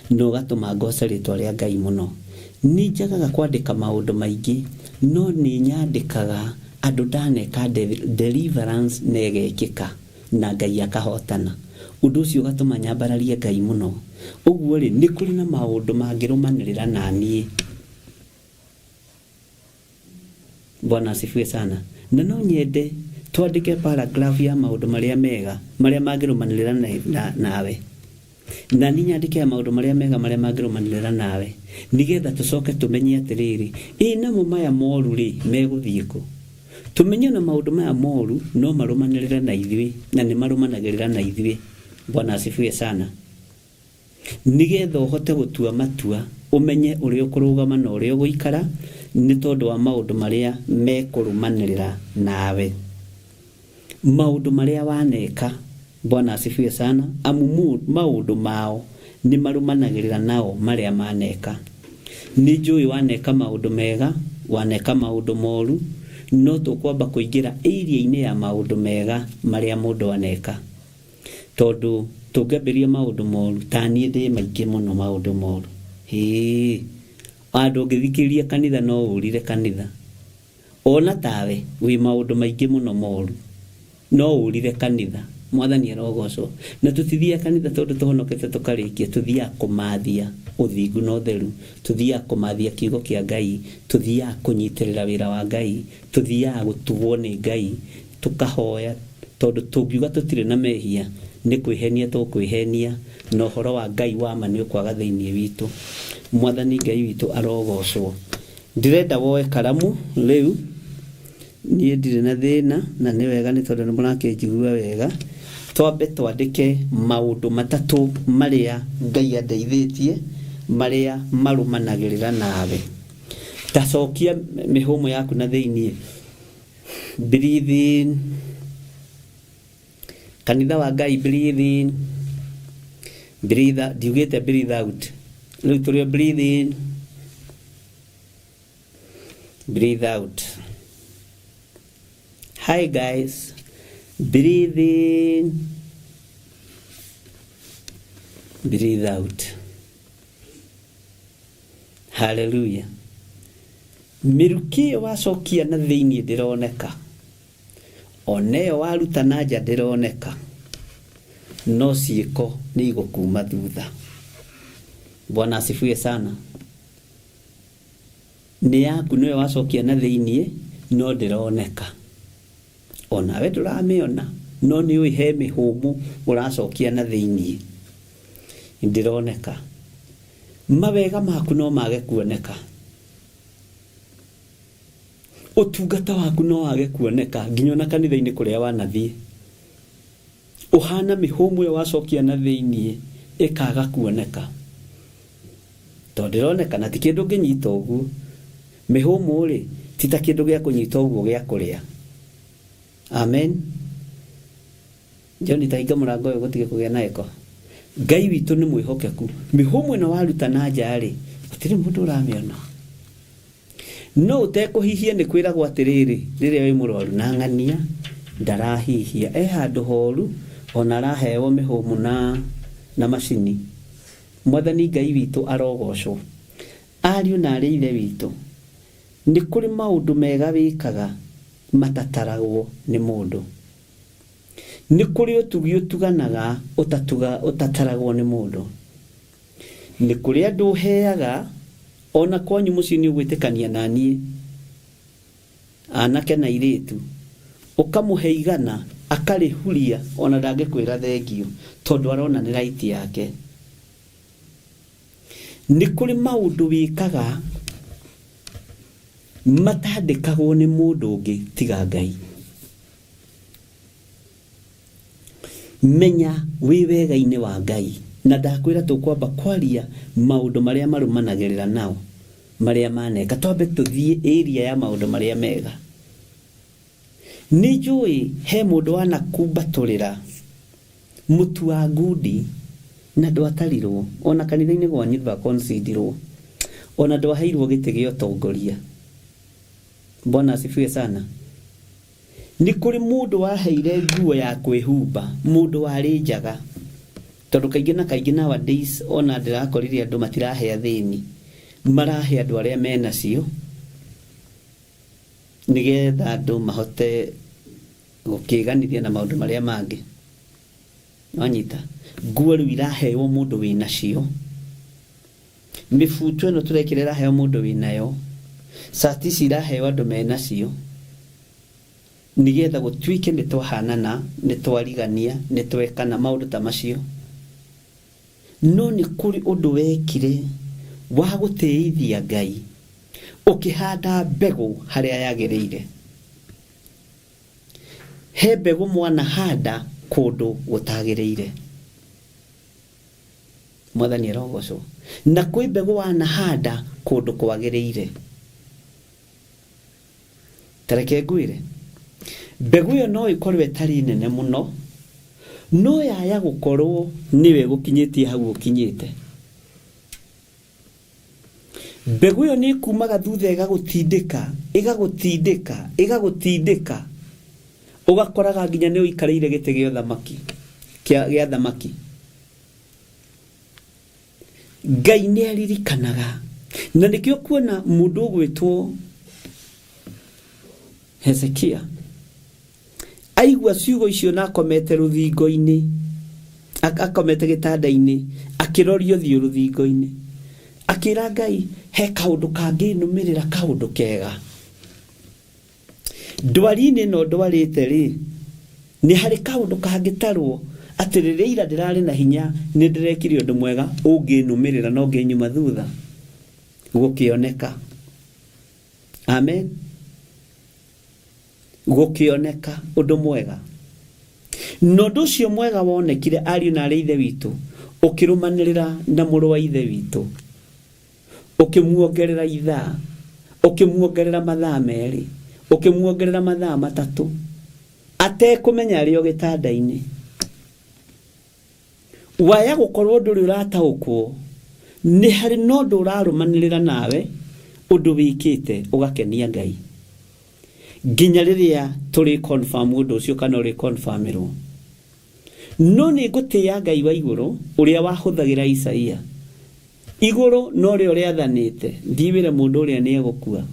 na ũgatũma ngooce rĩĩtwa rĩa Ngai mũno. Nĩ njagaga kwandĩka maũndũ maingĩ, no nĩ nyandĩkaga andũ ndaneka deliverance na ĩgekĩka, na Ngai akahotana. Ũndũ ũcio ũgatũma nyambararie Ngai mũno. Ũguo-rĩ, nĩ kũrĩ na maũndũ mangĩrũmanĩrĩra na niĩ. Bwana asifiwe sana. Na no nyende twandĩke paragraph ya maũndũ marĩa mega marĩa mangĩrũmanĩrĩra nawe. Na niĩ nyandĩke ya maũndũ marĩa mega marĩa mangĩrũmanĩrĩra nawe nĩgetha tũcoke tũmenye atĩrĩrĩ, ĩ namo maya moru rĩ megũthiĩ kũ? Tũmenye ona maũndũ maya moru no marũmanĩrĩre na ithuĩ na nĩ marũmanagĩrĩra na ithuĩ. Bwana asifiwe sana. Nĩgetha ũhote gũtua matua, ũmenye ũrĩa ũkũrũgama na ũrĩa ũgũikara, nĩ tondũ wa maũndũ marĩa mekũrũmanĩrĩra nawe. Maũndũ marĩa waneka Bwana asifiwe sana. Amu maũndũ mao nĩ marũmanagĩrĩra nao marĩa maneka. Nĩ njũĩ waneka maũndũ mega, waneka maũndũ moru, no tũkwamba kũingĩra area-inĩ ya maũndũ mega marĩa mũndũ aneka. Tondũ tũngĩambĩrĩria maũndũ moru, ta niĩ ndĩ maingĩ mũno maũndũ moru. Hĩĩ, handũ ũngĩthikĩrĩria kanitha no ũrire kanitha. Ona tawe wĩ maũndũ maingĩ mũno moru, no ũrire kanitha. Mwathani arogocwo. Na tũtithiaga kanitha tondũ tũhonokete tũkarĩkia, tũthiaga kũmathia ũthingu na ũtheru, tũthiaga kũmathia kiugo kĩa Ngai, tũthiaga kũnyitĩrĩra wĩra wa Ngai, tũthiaga gũtugwo nĩ Ngai, tũkahoya, tondũ tũngiuga tũtirĩ na mehia, nĩ kwĩhenia tũkwĩhenia, na ũhoro wa Ngai wa ma nĩ ũkwaga thĩinĩ witũ. Mwathani Ngai witũ arogocwo. Ndĩrenda woe karamu rĩu, niĩ ndirĩ na thĩna, na nĩ wega nĩ tondũ nĩ mũrakĩnjigua wega. Twambe twandĩke maũndũ matatũ marĩa Ngai andeithĩtie, marĩa marũmanagĩrĩra nawe. Ta cokia mĩhũmũ yaku na thĩiniĩ. Breathe in. Kanitha wa Ngai, breathe in. Breathe out. Ndiugĩte breathe out. Rĩu tũrĩ o breathe in. Breathe out. Hi guys. Breathe in. Breathe out. Hallelujah. Mĩrukĩ ĩyo wacokia na thĩiniĩ ndĩroneka. Ona ĩyo waruta na nja ndĩroneka. No ciĩko nĩ igũkuma thutha. Bwana asifiwe sana. Nĩ yaku nĩwe wacokia na thĩiniĩ no ndĩroneka. Onawe ndũramĩona no nĩ ũĩ he mĩhũmũ ũracokia na thĩiniĩ. Ndĩroneka. Mawega maku no mage kuoneka. Ũtungata waku no wage kuoneka nginya ona kanitha-inĩ kũrĩa wanathiĩ. Ũhana mĩhũmũ ĩyo wacokia na thĩiniĩ ĩkaga kuoneka. Tondũ ndĩroneka na ti kĩndũ ũngĩnyita ũguo. Mĩhũmũ rĩ, ti ta kĩndũ gĩa kũnyita ũguo gĩa kũrĩa. Amen. John ta hinga mũrango ũyũ gũtige kũgĩa na eko. Ngai witũ nĩ mwĩhokeku. Mĩhũmũ ĩno waruta na nja rĩ, gũtirĩ mũndũ ũramĩona. No ũtekũhihia nĩ kwĩragwo atĩrĩrĩ, rĩrĩa wĩ mũrwaru na ng'ania, ndarahihia. E handũ horu, ona araheo mĩhũmũ na macini. Mwathani Ngai witũ arogocwo. Ariũ na arĩ ithe witũ, nĩ kũrĩ maũndũ mega wĩkaga matataragwo nĩ mũndũ. Nĩ kũrĩ ũtugi ũtuganaga ũtataragwo nĩ mũndũ. Nĩ kũrĩ andũ ũheaga ona kwanyu mũciĩ nĩ ũgwĩtĩkania na niĩ, anake na airĩtu, ũkamũhe igana akarĩhuria ona ndangĩkwĩra thengio tondũ arona nĩ right yake. Nĩ kũrĩ maũndũ wĩkaga matandĩkagwo nĩ mũndũ ũngĩ tiga Ngai. Menya wĩ wega-inĩ wa Ngai, na ndakwĩra tũkwamba kwaria maũndũ marĩa marũmanagĩrĩra nao marĩa maneka, twambe tũthiĩ area ya maũndũ marĩa mega. Nĩ njũĩ he mũndũ wanakumbatũrĩra mũtu wa ngundi na ndwatarirwo, ona kanitha-inĩ gwanyu ndwakonsidirwo, ona ndwaheirwo gĩtĩ gĩa ũtongoria. Bwana asifiwe sana. Nĩ kũrĩ mũndũ waheire nguo ya kwĩhumba, mũndũ warĩ njaga. Tondũ kaingĩ na kaingĩ nowadays ona ndĩrakorire andũ matirahe athĩni, marahe andũ arĩa menacio nĩgetha andũ mahote gũkĩganithia na maũndũ marĩa mangĩ. Wanyita? Nguo rĩu iraheo mũndũ wĩnacio. Mĩbuto ĩno tũrekĩra ĩraheo mũndũ wĩnayo. Cati ici iraheo andũ menacio. Nĩgetha gũtuĩke nĩ twahanana, nĩ twarigania, nĩ twekana, maũndũ ta macio. No nĩ kũrĩ ũndũ wekire wa gũtĩithia Ngai, ũkĩhanda mbegũ harĩa yagĩrĩire. He mbegũ mwanahanda kũndũ gũtagĩrĩire. Mwathani arogocwo. Na kwĩ mbegũ wanahanda kũndũ kwagĩrĩire. Ta reke ngwĩre, mbegũ ĩyo no ĩkorwo ĩtarĩ nene mũno, No yaya gũkorwo nĩwe gũkinyĩtie hau ũkinyĩte. Mbegũ ĩyo nĩ ĩkumaga thutha ĩgagũtindĩka, ĩgagũtindĩka, ĩgagũtindĩka, ũgakoraga nginya nĩ ũikarĩire gĩtĩ gĩa ũthamaki, gĩa thamaki. Ngai nĩ aririkanaga. Na nĩkĩo kuona mũndũ ũgwĩtwo Hezekia aigua ciugo icio na akomete rũthingo-inĩ, akomete gĩtanda-inĩ, akĩroria ũthiũ rũthingo-inĩ, akĩra Ngai, he kaũndũ kangĩnũmĩrĩra kaũndũ kega. Ndwari-inĩ ĩno ndwarĩte rĩ, nĩ harĩ kaũndũ kangĩtarwo atĩ rĩrĩa ira ndĩrarĩ na hinya nĩ ndĩrekire ũndũ mwega ũngĩnũmĩrĩra na ũngĩnyuma thutha gũkĩoneka. Amen. Gũkĩoneka ũndũ mwega. Na ũndũ ũcio mwega wonekire ariũ na arĩ ithe witũ ũkĩrũmanĩrĩra na mũrũ wa ithe witũ. Ũkĩmuongerera ithaa, ũkĩmuongerera mathaa merĩ, ũkĩmuongerera mathaa matatũ, atekũmenya arĩ o gĩtanda-inĩ. Waya gũkorwo ndũrĩ ũrataũkwo, nĩ harĩ na ũndũ ũrarũmanĩrĩra nawe, ũndũ wĩkĩte ũgakenia Ngai. Nginya rĩrĩa tũrĩ confirm ũndũ ũcio kana ũrĩ confirmĩrwo. No nĩ ngũtĩĩa Ngai wa igũrũ, ũrĩa wahũthagĩra Isaia. Igũrũ norĩo rĩathanĩte, thiĩ wĩre mũndũ ũrĩa nĩ egũkua.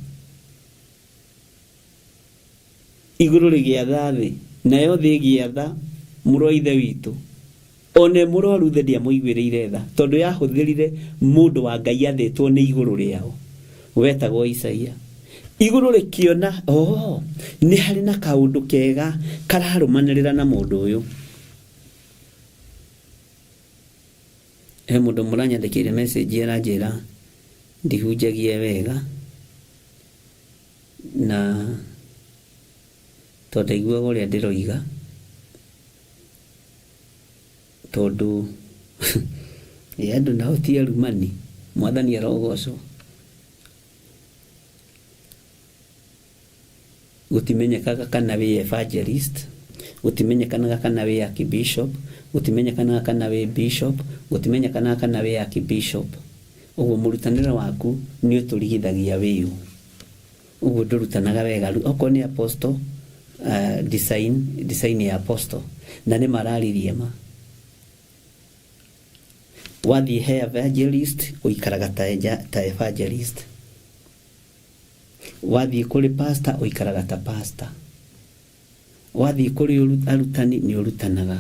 Igũrũ rĩgĩatha thĩ, nayo thĩ ĩgĩatha mũrũ wa ithe witũ. O na e mũrwaru thĩ ndĩamũiguĩrĩire tha, tondũ yahũthĩrire mũndũ wa Ngai athĩtwo nĩ igũrũ rĩao, wetagwo Isaia. Igũrũ rĩkĩona, oo, nĩ harĩ na kaũndũ kega kararũmanĩrĩra na mũndũ ũyũ. He mũndũ mũranyandĩkĩire message aranjĩra ndihunjagia wega na tondũ ndaiguaga ũrĩa ndĩroiga tondũ ĩ andũ nao ti arumani, mwathani arogocwo. Gũtimenyekaga kana wĩ evangelist, gũtimenyekanaga kana wĩ archbishop, gũtimenyekanaga kana wĩ bishop, gũtimenyekanaga kana wĩ archbishop. Ũguo mũrutanĩre waku nĩ ũtũrigithagia wĩ ũ. Ũguo ndũrutanaga wega. Okorwo nĩ apostle, design, design ya apostle. Na nĩ mararirie ma. Wathiĩ he evangelist, ũikaraga ta evangelist. Wathiĩ kũrĩ pastor, ũikaraga ta pastor. Wathiĩ kũrĩ arutani, nĩ ũrutanaga.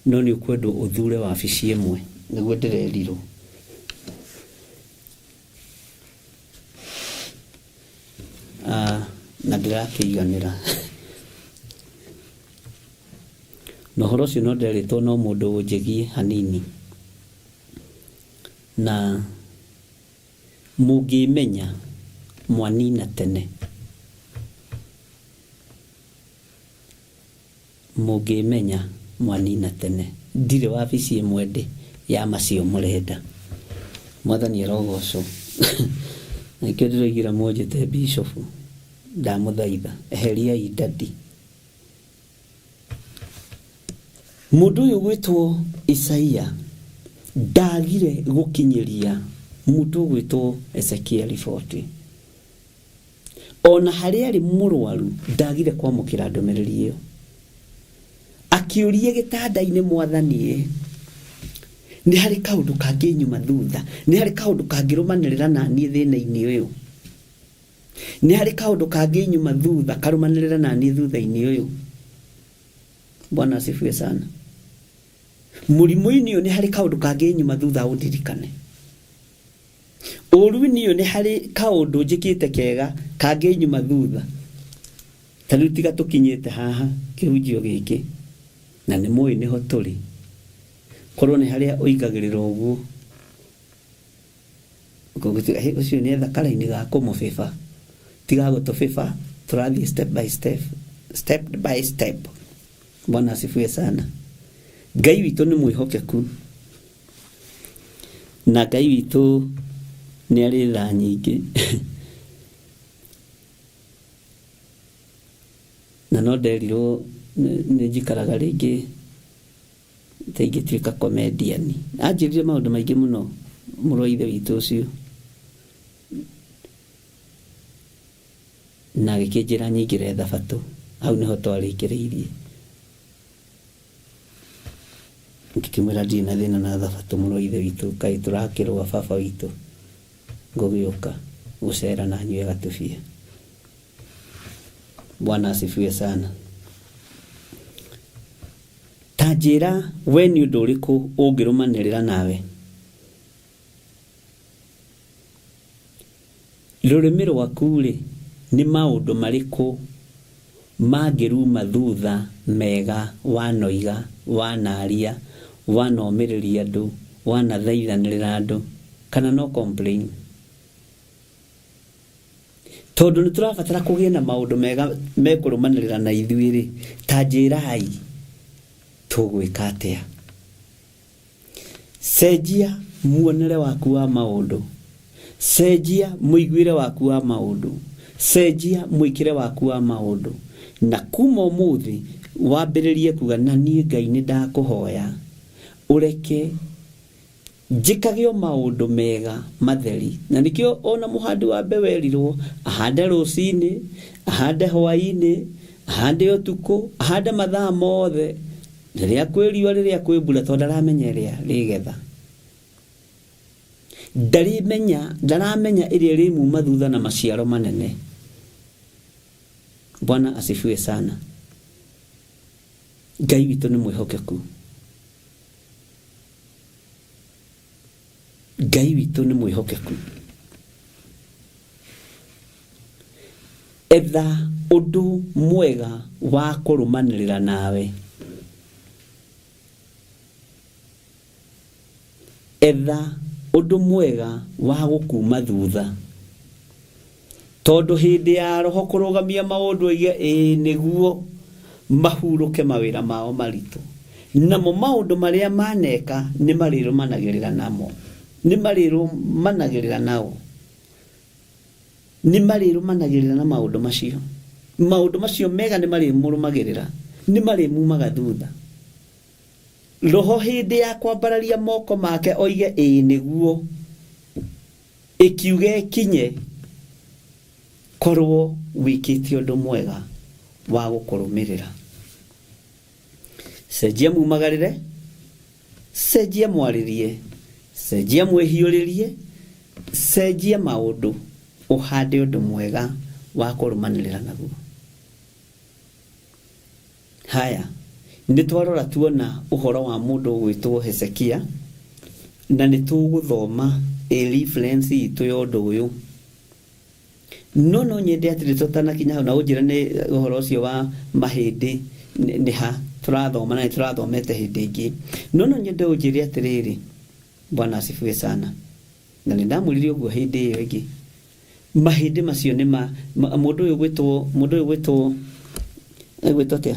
No nĩ ũkwendwo ũthure wabici ĩmwe. Nĩguo ndĩrerirwo. Na ndĩrakĩiganĩra. Na ũhoro ũcio no nderĩtwo no mũndũ ũnjĩgiĩ hanini. Na mũngĩmenya mwanina tene. Mũngĩmenya mwanina tene. Ndirĩ wabici ĩmwe ndĩ ya macio mũrenda. Mwathani arogocwo. Na nĩkĩo ndĩroigire mũnjĩte bishop. Ndamũthaitha eheriai daddy. Mũndũ ũyũ ũgwĩtwo Isaia ndagire gũkinyĩria mũndũ ũgwĩtwo Ezekiel riboti. Ona harĩa arĩ mũrwaru ndagire kwamũkĩra ndũmĩrĩri ĩyo. Akĩũria gĩtanda-inĩ, Mwathani ĩ, nĩ harĩ kaũndũ kangĩnyuma thutha? Nĩ harĩ kaũndũ kangĩrũmanĩrĩra na niĩ thĩna-inĩ ũyũ? Nĩ harĩ kaũndũ kangĩnyuma thutha karũmanĩrĩre na niĩ thutha-inĩ ũyũ? Bwana asifiwe sana. Mũrimũ-inĩ ũyũ nĩ harĩ kaũndũ kangĩnyuma thutha ũndirikane? Ũũru-inĩ ũyũ nĩ harĩ kaũndũ njĩkĩte kega kangĩnyuma thutha? Ta rĩu tiga tũkinyĩte haha kĩhunjio gĩkĩ, na nĩ mũĩ nĩho tũrĩ, korwo nĩ harĩa ũingagĩrĩra ũguo, Ũcio nĩ etha karaini ga kũmũbĩba. Tiga gũtũbĩba, tũrathiĩ step by step, step by step. Bwana asifiwe sana. Ngai witũ nĩ mwĩhokeku na Ngai witũ nĩ arĩ tha nyingĩ na no nderirwo nĩ njikaraga rĩngĩ. Ta ingĩtuĩka comedian. Anjĩrire maũndũ maingĩ mũno mũrũ wa ithe witũ ũcio. Na agĩkĩnjĩra nyingĩre thabatũ. Hau nĩho twarĩkĩrĩirie. Ngĩkĩmwĩra ndirĩ na thĩna na thabatũ mũrũ wa ithe witũ, kaĩ tũrakĩrũa baba witũ, ngũgĩũka gũcera na nyue gatubia. Bwana asifiwe sana. Ta njĩra we nĩ ũndũ ũrĩkũ ũngĩrũmanĩrĩra nawe? Rũrĩmĩ rwaku-rĩ, nĩ maũndũ marĩkũ mangĩruma thutha mega wanoiga, wanaria, wanomĩrĩria andũ, wanathaithanĩrĩra andũ, kana no complain? Tondũ nĩ tũrabatara kũgĩe na maũndũ mega mekũrũmanĩrĩra na ithuĩ-rĩ, ta njĩrai tũgwĩka atĩa? Cenjia muonere waku wa maũndũ. Cenjia mũiguĩre waku wa maũndũ. Cenjia mwĩkĩre waku wa maũndũ. Na kuma ũmũthĩ wambĩrĩrie kuga na niĩ Ngai nĩ ndakũhoya ũreke njĩkage o maũndũ mega matheri. Na nĩkĩo ona mũhandi wa mbeũ erirwo ahande rũcinĩ, ahande hwainĩ, ahande ũtukũ, ahande mathaa mothe. Rĩrĩa kwĩ riũa, rĩrĩa kwĩ mbura, tondũ ndaramenya ĩrĩa rĩgetha. Ndarĩmenya, ndaramenya ĩrĩa ĩrĩmuma thutha na maciaro manene. Bwana asifiwe sana. Ngai witũ nĩ mwĩhokeku. Ngai witũ nĩ mwĩhokeku. Etha ũndũ mwega wa kũrũmanĩrĩra nawe. Etha ũndũ mwega wa gũkuuma thutha. Tondũ hĩndĩ ya Roho kũrũgamia maũndũ oige ĩĩ nĩguo mahurũke mawĩra mao maritũ. Namo maũndũ marĩa maneka nĩ marĩrũmanagĩrĩra namo. Nĩ marĩrũmanagĩrĩra nao. Nĩ marĩrũmanagĩrĩra na maũndũ macio. Maũndũ macio mega nĩ marĩmũrũmagĩrĩra. Nĩ marĩmumaga thutha. Roho hĩndĩ ya kwambararia moko make oige ĩĩ nĩguo, ĩkiuge ĩkinye, korwo wĩkĩte ũndũ mwega wa gũkũrũmĩrĩra. Cenjia mumagarĩre, cenjia mwarĩrie, cenjia mwĩhiũrĩrie, cenjia maũndũ, ũhande ũndũ mwega wa kũrũmanĩrĩra naguo. Haya, nĩ twarora tuona ũhoro wa mũndũ ũgwĩtwo Hezekia, na nĩ tũgũthoma ĩ reference itũ ya ũndũ ũyũ. No no nyende atĩrĩ tũtanakinya hau na ũnjĩre nĩ ũhoro ũcio wa mahĩndĩ nĩ ha tũrathoma na nĩ tũrathomete hĩndĩ ĩngĩ. No no nyende ũnjĩre atĩrĩrĩ, Bwana asifiwe sana. Na nĩ ndamwĩrire ũguo hĩndĩ ĩyo ĩngĩ. Mahĩndĩ macio nĩ ma, ma mũndũ ũyũ gwĩtwo mũndũ ũyũ gwĩtwo egwĩtwo atĩa?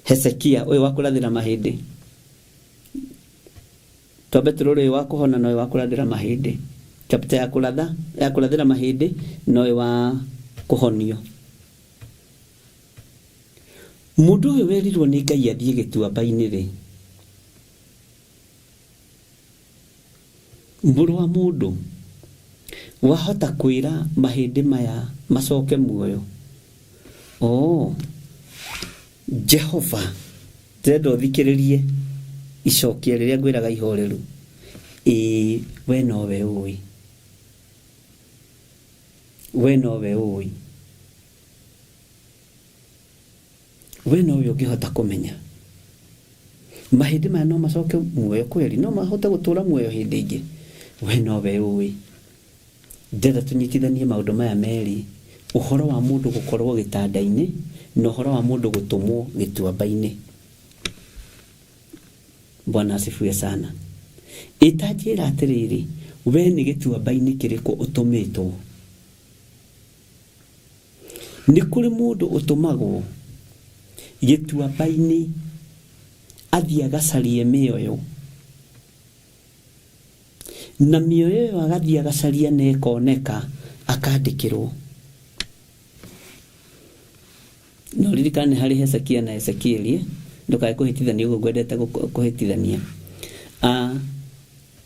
Hezekia ũyũ wa kũrathĩra mahĩndĩ. Twambe tũrore ũyũ wa kũhona na ũyũ wa kũrathĩra mahĩndĩ. Chapter ya kũratha ya kũrathĩra mahĩndĩ na ũyũ wa kũhonio. Mũndũ ũyũ werirwo nĩ Ngai athiĩ gĩtuamba-inĩ rĩ, Mũrũ wa mũndũ, wahota kwĩra mahĩndĩ maya macoke muoyo? Oo, Jehova, ndĩrenda ũthikĩrĩrie icokia rĩrĩa ngwĩraga ihoreru. Ĩĩ, we nowe ũĩ. We nowe ũĩ. We nowe ũngĩhota kũmenya. Mahĩndĩ maya no macoke muoyo kweri? No mahote gũtũũra muoyo hĩndĩ ĩngĩ? We nowe ũĩ. Ndĩrenda tũnyitithanie maũndũ maya merĩ, ũhoro wa mũndũ gũkorwo gĩtanda-inĩ na ũhoro wa mũndũ gũtũmwo gĩtuamba-inĩ. Bwana asifiwe sana. Ĩ ta njĩra atĩrĩrĩ, we nĩ gĩtuamba-inĩ kĩrĩkũ ũtũmĩtwo? Nĩ kũrĩ mũndũ ũtũmagwo gĩtuamba-inĩ athiĩ agacarie mĩoyo, na mĩoyo ĩyo agathiĩ agacaria na ĩkoneka akandĩkĩrwo. Na ũririkane nĩ harĩ Hezekia na Ezekieli. Ndũkae kũhĩtithania ũguo ngwendete kũhĩtithania.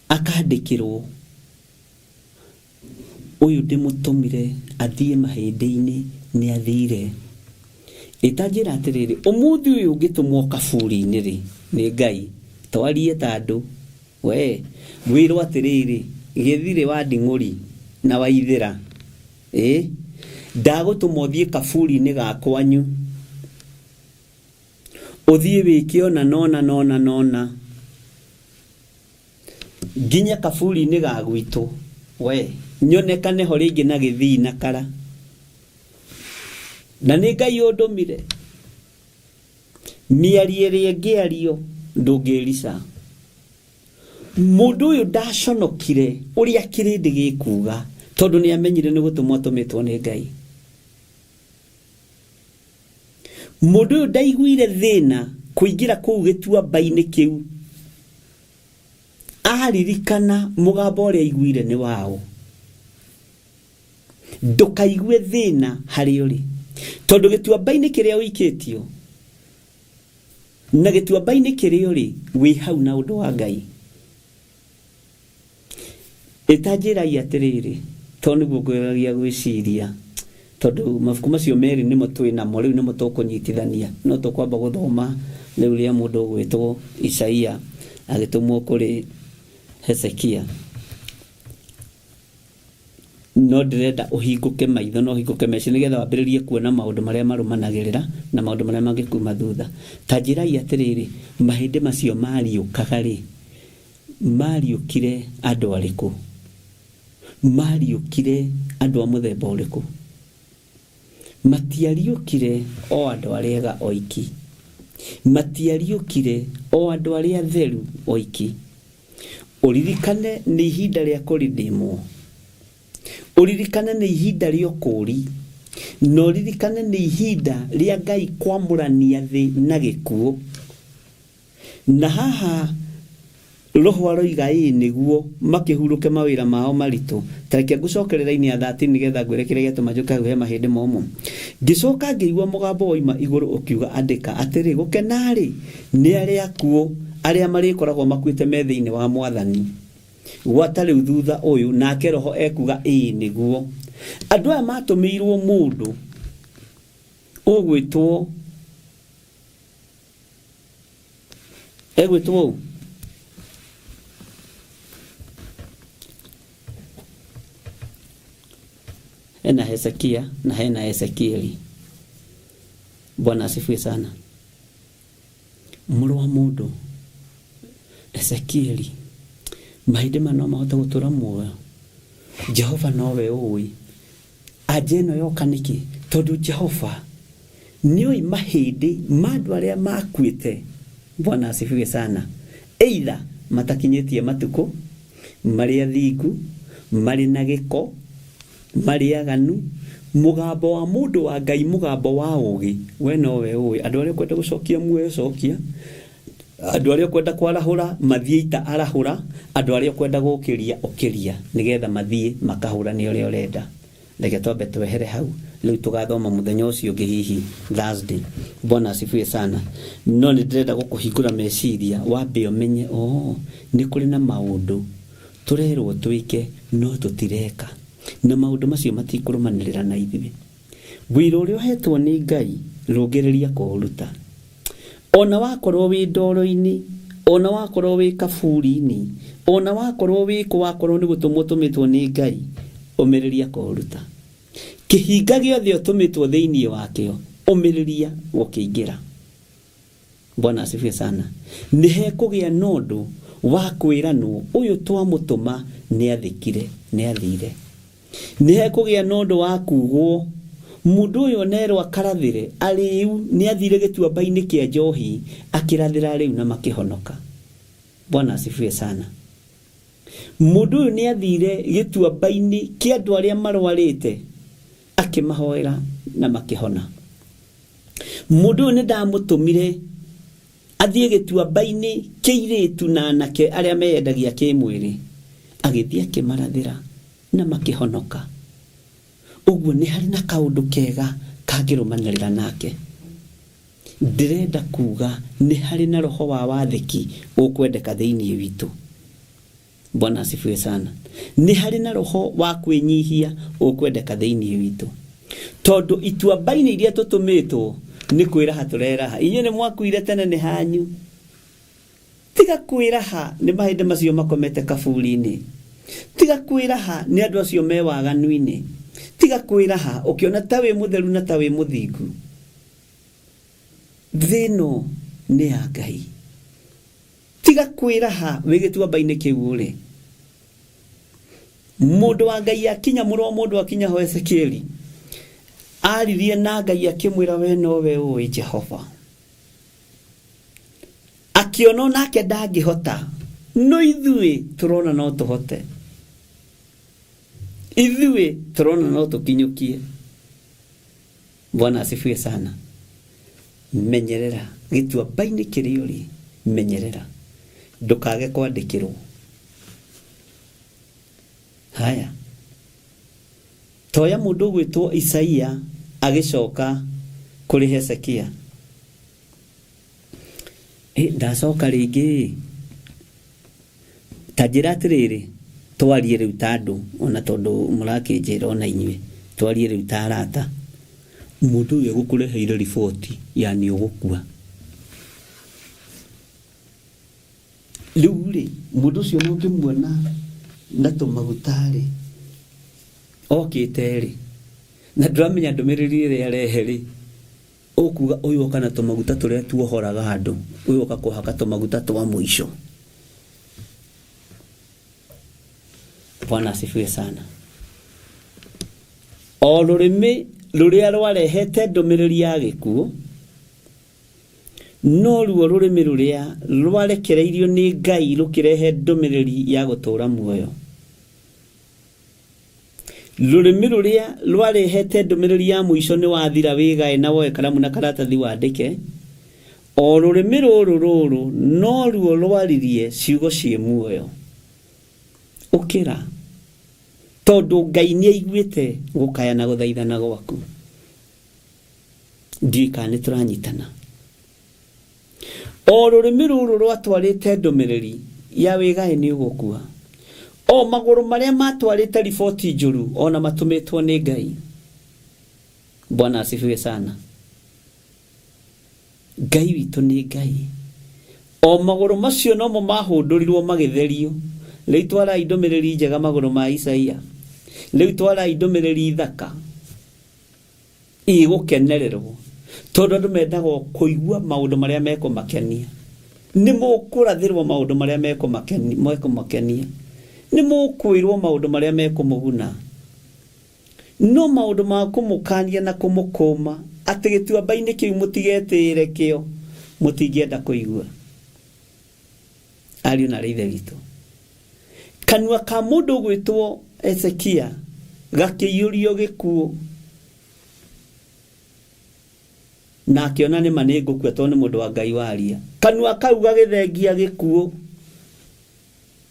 Akandĩkĩrwo ũyũ ndĩmũtũmire athiĩ mahĩndĩ-inĩ nĩ athire. Ĩ ta njĩra atĩrĩrĩ, ũmũthĩ ũyũ ũngĩtũmwo kaburi-inĩ rĩ, nĩ Ngai, twarie ta andũ, we, wĩrwo atĩrĩrĩ, gĩthirĩ wa nding'ũri na waithĩra, ĩ, ndagũtũma ũthiĩ kaburi-inĩ ga kwanyu, ũthiĩ wĩke ũna na ũna na ũna na ũna, nginye kaburi-inĩ ga gwitũ, we, nyonekane ho rĩngĩ na gĩthii na kara. Na nĩ Ngai ũndũmire. Mĩario ĩrĩa ĩngĩario ndũngĩrica. Mũndũ ũyũ ndaconokire ũrĩa kĩrĩndĩ gĩkuga tondũ nĩ amenyire nĩ gũtũmwo atũmĩtwo nĩ Ngai. Mũndũ ũyũ ndaiguire thĩna kũingĩra kũu gĩtuamba-inĩ kĩu aririkana mũgambo ũrĩa aiguire nĩ waũ. Ndũkaigue thĩna harĩa ũrĩ tondũ gĩtuamba-inĩ kĩrĩa ũikĩtio na gĩtuamba-inĩ kĩrĩa ũrĩ wĩ hau na ũndũ wa Ngai. Ĩta njĩrai atĩrĩrĩ, tondũ nĩguo ngwĩragia gwĩciria, tondũ mabuku macio merĩ nĩmo twĩ namo, rĩu nĩmo tũkũnyitithania. No tũkwamba gũthoma rĩu rĩa mũndũ ũgwĩtwo Isaia agĩtũmwo kũrĩ Hezekia. No ndĩrenda ũhingũke maitho na ũhingũke meciria nĩgetha wambĩrĩrie kuona maũndũ marĩa marũmanagĩrĩra na maũndũ marĩa mangĩkuma thutha. Ta njĩrai atĩrĩrĩ, mahĩndĩ macio mariũkaga rĩ, mariũkire andũ arĩkũ? Mariũkire andũ a mũthemba ũrĩkũ? Matiariũkire o andũ arĩa ega oiki. Matiariũkire o andũ arĩa atheru oiki. Ũririkane nĩ ihinda rĩa kũrindimwo. Ũririkane nĩ ihinda rĩa ũkũũri. Na ũririkane nĩ ihinda rĩa Ngai kwamũrania thĩ na gĩkuũ. Na haha Roho aroiga ĩĩ nĩguo makĩhurũke mawĩra mao maritũ. Ta reke ngũcokerere raini ya 13 nĩgetha ngwĩre kĩrĩa gĩatũma njũke hau he mahĩndĩ momũ. Ngĩcoka ngĩigua mũgambo woima igũrũ ũkiuga andĩka atĩrĩ, gũkena-rĩ, nĩ arĩa akuũ, arĩa marĩkoragwo makuĩte me thĩinĩ wa Mwathani. Gwata rĩu thutha ũyũ, nake Roho ekuga ĩĩ nĩguo. Andũ aya matũmĩirwo mũndũ ũgwĩtwo egwĩtwo ũ? Hena Hezekia na hena Ezekieli. Bwana asifiwe sana. Mũrũ wa mũndũ, Ezekieli, mahĩndĩ maya no mahote gũtũra muoyo? Jehova nowe ũĩ. Anja ĩno yoka nĩkĩ? Tondũ Jehova nĩoĩ mahĩndĩ ma andũ arĩa makuĩte. Bwana asifiwe sana. Either matakinyĩtie matukũ, marĩ athingu, marĩ na gĩko, marĩ aganu. Mũgambo wa mũndũ wa Ngai, mũgambo wa ũũgĩ, we nowe ũĩ. Andũ arĩa ũkwenda gũcokia muoyo cokia, andũ arĩa ũkwenda kwarahũra mathiĩ ita arahũra, andũ arĩa ũkwenda gũkĩria ũkĩria, nĩgetha mathiĩ makahũrane ũrĩa ũrenda. Reke twambe twehere hau, rĩu tũgathoma mũthenya ũcio ũngĩ hihi Thursday. Bwana asifiwe sana. No nĩ ndĩrenda gũkũhingũra meciria wambe ũmenye oo nĩ kũrĩ na maũndũ tũrerwo twĩke no tũtireka, na maũndũ macio matikũrũmanĩrĩra na ithuĩ. Wĩra ũrĩa ũhetwo nĩ Ngai rũngĩrĩria kũũruta. Ona wakorwo wĩ ndoro-inĩ, ona wakorwo wĩ kaburi-inĩ, ona wakorwo wĩ kũ wakorwo nĩ gũtũmwo ũtũmĩtwo nĩ Ngai, ũmĩrĩria kũũruta. Kĩhinga gĩothe ũtũmĩtwo thĩinĩ wakĩo, ũmĩrĩria gũkĩingĩra. Bwana asifiwe sana. Nĩ hekũgĩa na ũndũ wa kwĩranwo ũyũ twamũtũma nĩ athĩkire, nĩ athire. Nĩ hekũgĩa na ũndũ wa kuugwo mũndũ ũyũ onerwo akarathĩre arĩu nĩ athire gĩtuamba-inĩ kĩa njohi akĩrathĩra arĩu na makĩhonoka. Bwana asifiwe sana. Mũndũ ũyũ nĩ athire gĩtuamba-inĩ kĩa andũ arĩa marwarĩte akĩmahoera na makĩhona. Mũndũ ũyũ nĩ ndamũtũmire athiĩ gĩtuamba-inĩ kĩa airĩtu na anake arĩa meyendagia kĩmwĩrĩ, agĩthiĩ akĩmarathĩra na makĩhonoka. Ũguo nĩ harĩ na kaũndũ kega kangĩrũmanĩrĩra nake. Ndĩrenda kuga nĩ harĩ na roho wa wathĩki ũkwendeka thĩinĩ witũ. Bwana asifiwe sana. Nĩ harĩ na roho wa kwĩnyihia ũkwendeka thĩinĩ witũ, tondũ ituamba-inĩ iria tũtũmĩtwo nĩ kwĩraha tũreraha. Inyuĩ nĩ mwakuire tene nĩ hanyu. Tiga kwĩraha nĩ mahĩndĩ macio makomete kaburi-inĩ. Tiga kwĩraha nĩ andũ acio me waganu-inĩ. Tiga kwĩraha ũkĩona ta wĩ mũtheru na ta wĩ mũthingu. Thĩ ĩno nĩ ya Ngai. Tiga kwĩraha wĩ gĩtuamba-inĩ kĩu ũrĩ. Mũndũ wa Ngai akinya, mũrũ wa mũndũ akinya ho Ezekieli, aririe na Ngai akĩmwĩra, we nowe ũĩ Jehova. Akĩona onake ndangĩhota, no ithuĩ tũrona no tũhote. Ithuĩ tũrona no tũkinyũkie. Bwana asifiwe sana. Menyerera gĩtuamba-inĩ kĩrĩa ũrĩ, menyerera ndũkage kwandĩkĩrwo. Haya, toya mũndũ ũgwĩtwo Isaia agĩcoka kũrĩ Hezekia. Ndacoka rĩngĩ ta njĩra atĩrĩrĩ, twarie rĩu ta andũ, ona tondũ mũrakĩnjĩra ona inyuĩ, twarie rĩu ta arata. Mũndũ ũyũ egũkũreheire riboti ya nĩ ũgũkua. Rĩu rĩ, mũndũ ũcio ona ũngĩmuona na tũmaguta rĩ, okĩte rĩ, na ndũramenya ndũmĩrĩri ĩrĩa arehe rĩ, ũkuga ũyũ oka na tũmaguta tũrĩa tuohoraga andũ, ũyũ oka kũhaka tũmaguta twa mũico. Bwana asifiwe sana. O rũrĩmĩ rũrĩa rwarehete ndũmĩrĩri ya gĩkuũ, noruo rũrĩmĩ rũrĩa rwarekereirio nĩ Ngai rũkĩrehe ndũmĩrĩri ya gũtũũra muoyo. Rũrĩmĩ rũrĩa rwarehete ndũmĩrĩri ya mũico nĩ wathira wĩgae na woe karamu na karatathi wandĩke. O rũrĩmĩ rũrũ rũrũ noruo rwaririe ciugo ciĩ muoyo. Ũkĩra, tondũ Ngai nĩ aiguĩte gũkaya na gũthaithana gwaku. Ndiũĩ kana nĩ tũranyitana. O rũrĩmĩ rũrũ rwatwarĩte ndũmĩrĩri ya wĩgaĩ nĩ ũgũkua. O magũrũ marĩa matwarĩte riboti njũru ona matũmĩtwo nĩ Ngai. Bwana asifiwe sana. Ngai witũ nĩ Ngai. O magũrũ macio nomo mahũndũrirwo magĩtherio. Rĩu twarai ndũmĩrĩri njega magũrũ ma Isaia. Rĩu twarai ndũmĩrĩri thaka ĩgũkenererwo, tondũ andũ mendaga o kũigua maũndũ marĩa mekũmakenia. Nĩ mũkũrathĩrwo maũndũ marĩa mekũmakenia. Nĩ mũkwĩrwo maũndũ marĩa mekũmũguna. No maũndũ ma kũmũkania na kũmũkũma atĩ gĩtuamba-inĩ kĩu mũtigetĩĩre kĩo, mũtingĩenda kũigua. Ariũ na aarĩ a Ithe witũ, kanua ka mũndũ ũgwĩtwo Hezekia gakĩiyũrio gĩkuũ, na akĩona nĩ ma nĩ ngũkua tondũ nĩ mũndũ wa Ngai waria. Kanua kau gagĩthengia gĩkuũ.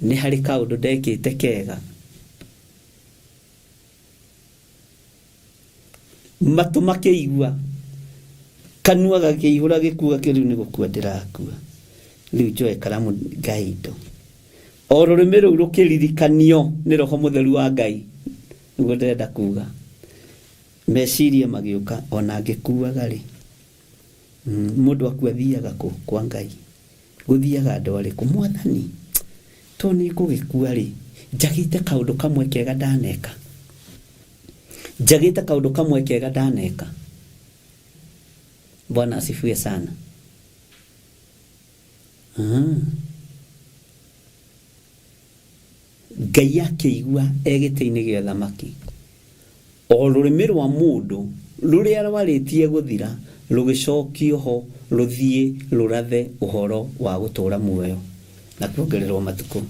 Nĩ harĩ kaũndũ ndekĩte kega. Matũ makĩigua, kanua gakĩihũra gĩkuũ gakĩ rĩu nĩ gũkua ndĩrakua. Rĩu njoe karamu ngae indo. O rũrĩmĩ rũu rũkĩririkanio nĩ Roho Mũtheru wa Ngai, nĩguo ndĩrenda kuga. Meciria magĩũka ona ngĩkuaga rĩ, mũndũ akua athiaga kũ? Kwa Ngai. Gũthiaga andũ arĩkũ? Mwathani, to nĩ ngũgĩkua rĩ, njagĩte kaũndũ kamwe kega ndaneka. Njagĩte kaũndũ kamwe kega ndaneka. Bwana asifiwe sana. Ngai akĩigua e gĩtĩ-inĩ gĩa ũthamaki, o rũrĩmĩ rwa mũndũ rũrĩa rwarĩtie gũthira rũgĩcokio ho rũthiĩ rũrathe ũhoro wa gũtũũra muoyo na kuongererwo matukũ.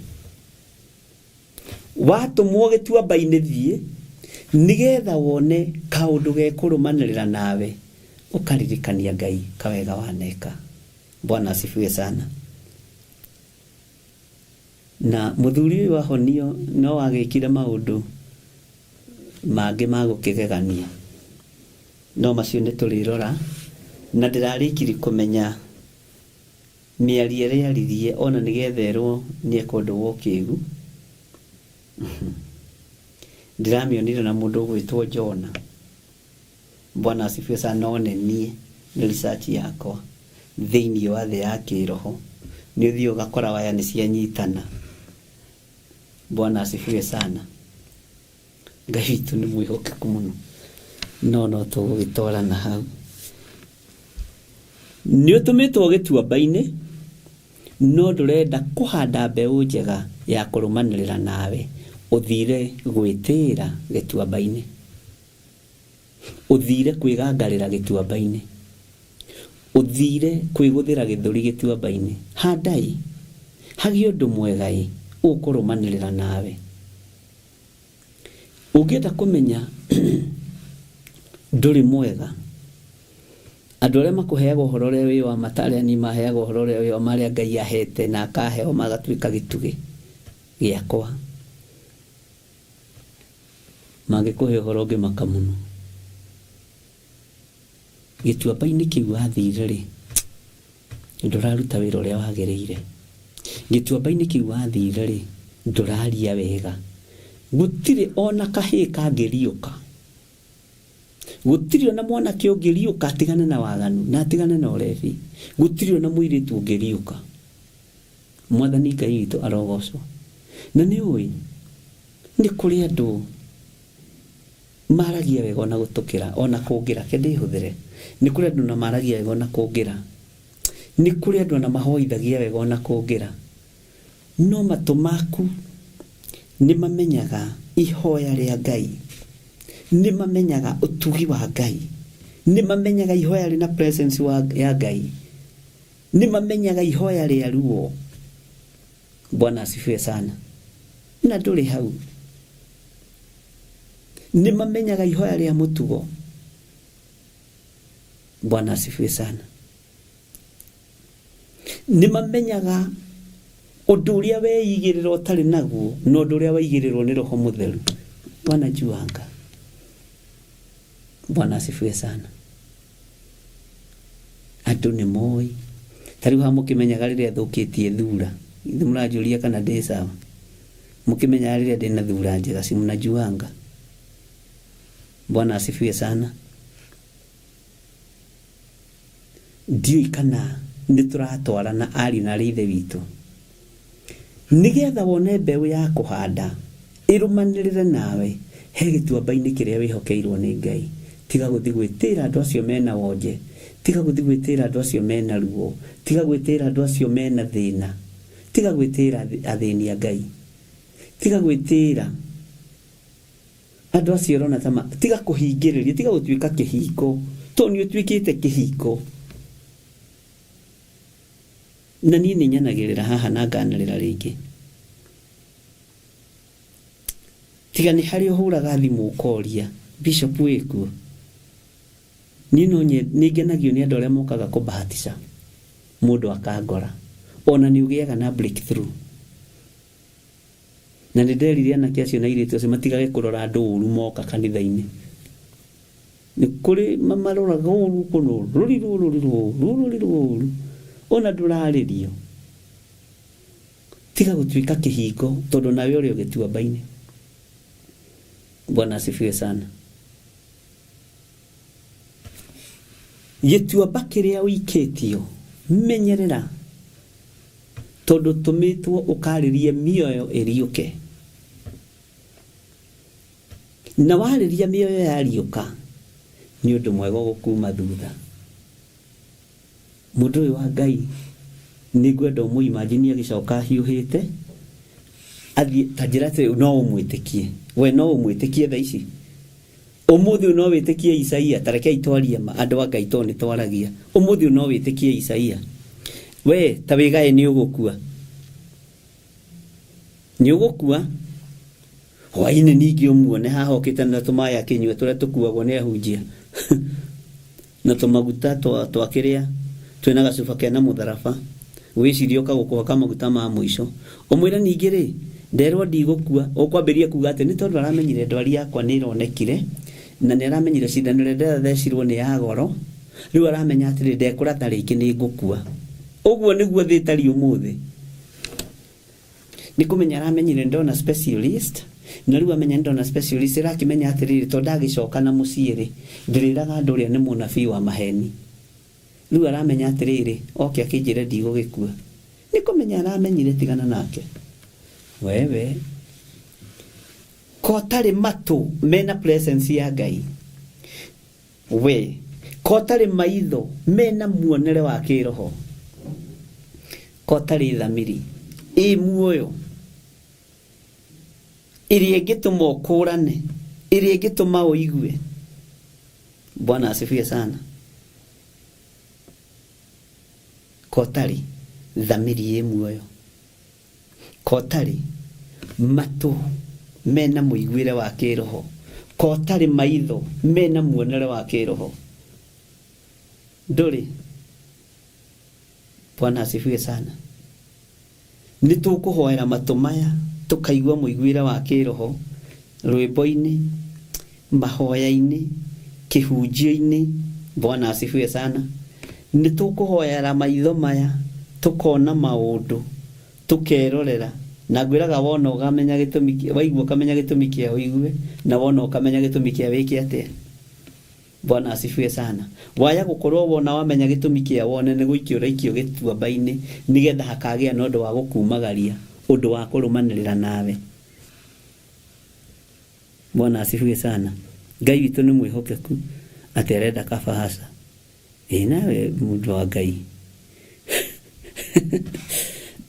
Watũmwo gĩtuamba-inĩ thiĩ, nĩgetha wone kaũndũ gekũrũmanĩrĩra nawe, ũkaririkania Ngai kawega waneka. Bwana asifiwe sana. Na mũthuri ũyũ ahonio no agĩkire maũndũ mangĩ ma gũkĩgegania. No macio nĩ tũrĩrora Na ndĩrarĩkirie kũmenya mĩario ĩrĩa aririe ona nĩgetha erwo nĩeka ũndũ wa ũkĩgu. Ndĩramĩonire na mũndũ ũgwĩtwo Jona. Bwana asifiwe sana. No nĩ niĩ nĩ research yakwa thĩinĩ wa thĩ ya kĩroho nĩ ũthiĩ ũgakora waya nĩ cianyitana. Bwana asifiwe sana. Ngai witũ nĩ mwĩhokeku mũno, no no tũgũgĩtwarana hau. Nĩ ũtũmĩtwo gĩtuamba-inĩ, no ndũrenda kũhanda mbeũ njega ya kũrũmanĩrĩra nawe. Ũthire gwĩtĩĩra gĩtuamba-inĩ, ũthire kwĩgangarĩra gĩtuamba-inĩ, ũthire kwĩgũthĩra gĩthũri gĩtuamba-inĩ. Handai hagĩe ũndũ mwega ĩ ũkũrũmanĩrĩra nawe. Ũngĩenda kũmenya ndũrĩ mwega, andũ arĩa makũheaga ũhoro ũrĩa wĩ wa ma ta arĩa niĩ maheaga ũhoro ũrĩa wĩ wa ma arĩa Ngai ahete na akaheo magatuĩka gĩtugĩ gĩakwa, mangĩkũhe ũhoro ũngĩmaka mũno. Gĩtuamba-inĩ kĩu wathire-rĩ, ndũraruta wĩra ũrĩa wagĩrĩire. Gĩtuamba-inĩ kĩu wathire-rĩ, ndũraria wega. Gũtirĩ ona kahĩĩ kangĩriũka. Gũtirĩ ona mwanake ũngĩriũka atigane na waganu na atigane na ũrebi. Gũtirĩ ona mũirĩtu ũngĩriũka. Mwathani Ngai witũ arogocwo. Na nĩ ũĩ, nĩ kũrĩ andũ maragia wega ona gũtũkĩra, ona kũngĩra, reke ndĩhũthĩre. Nĩ kũrĩ andũ ona maragia wega ona kũngĩra. Nĩ kũrĩ andũ ona mahoithagia wega ona kũngĩra. No matũ maku nĩ mamenyaga ihoya rĩa Ngai. Nĩ mamenyaga ũtugi wa Ngai. Nĩ mamenyaga ihoya rĩna presence wa, ya Ngai. Nĩ mamenyaga ihoya rĩa ruo. Bwana asifiwe sana. Na ndũrĩ hau. Nĩ mamenyaga ihoya rĩa mũtugo. Bwana asifiwe sana. Nĩ mamenyaga ũndũ ũrĩa weigĩrĩra ũtarĩ naguo na ũndũ ũrĩa waigĩrĩrwo nĩ Roho Mũtheru. Wanajuanga. Bwana asifiwe sana. Andũ nĩ moĩ. Ta rĩu haha mũkĩmenyaga rĩrĩa thũkĩtie thura. Ithuĩ mũranjũria kana ndĩ sawa. Mũkĩmenyaga rĩrĩa ndĩna thura njega, si mnajuanga. Bwana asifiwe sana. Ndiũĩ kana nĩ tũratwarana ariũ na arĩ ithe witũ. Nĩgetha wone mbeũ ya kũhanda ĩrũmanĩrĩre nawe he gĩtuamba-inĩ kĩrĩa wĩhokeirwo nĩ Ngai. Tiga gũthiĩ gwĩtĩĩra andũ acio mena wonje, tiga gũthiĩ gwĩtĩĩra andũ acio mena ruo, tiga gwĩtĩĩra andũ acio mena thĩna, tiga gwĩtĩĩra athĩni a Ngai, tiga gwĩtĩĩra andũ acio ũrona ta ma, tiga kũhingĩrĩria, tiga gũtuĩka kĩhingo, tondũ nĩ ũtuĩkĩte kĩhingo. Na niĩ nĩ nyanagĩrĩra haha na nganĩrĩra rĩngĩ. Tiga nĩ harĩa ũhũraga thimũ ũkoria, Bishop wĩ kuo? Niĩ no nĩ ngenagio nĩ andũ arĩa mokaga kũbahatisha mũndũ akangora. Ona nĩ ũgĩaga na breakthrough. Na nĩ nderire anake acio na airĩtu acio matigage kũrora andũ ũru moka kanitha-inĩ. Nĩ kũrĩ mamaroraga ũru ũkona ũrorirwo ũrorirwo ũru ũrorirwo ũru ona ndũrarĩrio. Tiga gũtuĩka kĩhingo tondũ nawe ũrĩ o gĩtuamba-inĩ. Bwana asifiwe sana. Gĩtuamba kĩrĩa ũikĩtio menyerera tondũ ũtũmĩtwo ũkarĩrie mĩoyo ĩriũke. Na warĩria mĩoyo yariũka nĩ ũndũ mwega ũgũkuma thutha. Mũndũ ũyũ wa Ngai nĩ ngwenda ũmũ imagine agĩcoka ahiũhĩte athiĩ ta njĩra atĩrĩ no ũmwĩtĩkie we no ũmwĩtĩkie thaa ici ũmũthĩ ũyũ no wĩtĩkie Isaia ta rekei twarie ma andũ a Ngai tondũ nĩ twaragia ũmũthĩ ũyũ no wĩtĩkie Isaia we ta wĩgae nĩ ũgũkua nĩ ũgũkua hwainĩ ningĩ ũmuone haha okĩte na tũmaĩ akĩnyua tũrĩa tũkuagwo nĩ ahunjia na tũmaguta twa twa kĩrĩa twĩna gacuba kena mũtharaba wĩcirie ũka gũkũhaka maguta ma mũico ũmwĩre ningĩ rĩ nderwo ndigũkua ũkwambĩrĩria kuga atĩ nĩ tondũ aramenyire ndwari yakwa nĩ ĩronekire na nĩ aramenyire cindano ĩrĩa ndĩrathecirwo nĩ ya goro. Rĩu aramenya atĩrĩ, ndekũratha rĩngĩ nĩ ngũkua. Ũguo nĩguo thĩ ĩtariĩ ũmũthĩ. Nĩ kũmenya aramenyire ndona specialist, na rĩu amenya ndona specialist ĩrakĩmenya atĩrĩrĩ, to ndagĩcoka na mũciĩ rĩ, ndĩrĩraga andũ ũrĩa nĩ mũnabii wa maheni. Rĩu aramenya atĩrĩrĩ, oke akĩnjĩre ndigũgĩkua. Nĩ kũmenya aramenyire tigana nake. Wewe ko ũtarĩ matũ mena presence ya Ngai, we ko ũtarĩ maitho mena muonere wa kĩroho, ko ũtarĩ thamiri ĩ muoyo ĩrĩa ĩngĩtũma ũkũrane, ĩrĩa ĩngĩtũma ũigue. Bwana asifiwe sana. Ko ũtarĩ thamiri ĩ muoyo, ko ũtarĩ matũ mena mũiguĩre wa kĩroho, ko ũtarĩ maitho mena muonere wa kĩroho, ndũrĩ. Bwana asifiwe sana. Nĩ tũkũhoera matũ maya tũkaigua mũiguĩre wa kĩroho rwĩmbo-inĩ, mahoya-inĩ, kĩhunjio-inĩ. Bwana asifiwe sana. Nĩ tũkũhoera maitho maya tũkona maũndũ, tũkerorera, na ngwĩraga wona ũkamenya gĩtũmi, waigua ũkamenya gĩtũmi kĩa ũigue, na wona ũkamenya gĩtũmi kĩa wĩke atĩa. Bwana asifiwe sana. Waya gũkorwo wona wamenya gĩtũmi kĩa wone, nĩ gũikio ũraikio gĩtuamba-inĩ, nĩgetha hakagĩa na ũndũ wa gũkumagaria, ũndũ wa kũrũmanĩrĩra nawe. Bwana asifiwe sana. Ngai witũ nĩ mwĩhokeku atĩ arenda kabahaca. Ĩ nawe mũndũ wa Ngai,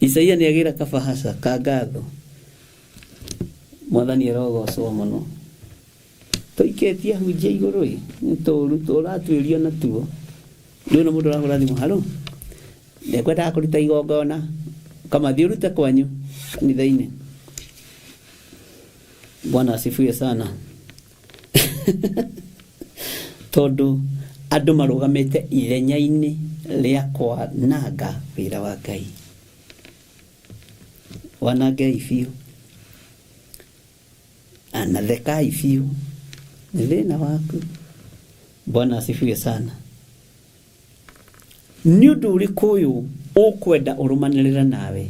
Isaia nĩ agĩra kabahaca ka ngatho. Mwathani arogocwo mũno. Tũikĩtie hunjia igũrũ ĩ nĩ tũru tũratuĩrio natuo. Rĩu na mũndũ ũrahũra thimũ, haro, ndekwendaga kũruta igongona, kamathiĩ ũrute kwanyu kanitha-inĩ. Bwana asifiwe sana. Tondũ andũ marũgamĩte ithenya-inĩ rĩa kwananga wĩra wa Ngai. Wanangei biũ na thekai biũ, nĩ thĩna waku. Bwana asifiwe sana. Nĩ ũndũ ũrĩkũ ũyũ ũkwenda ũrũmanĩrĩre nawe?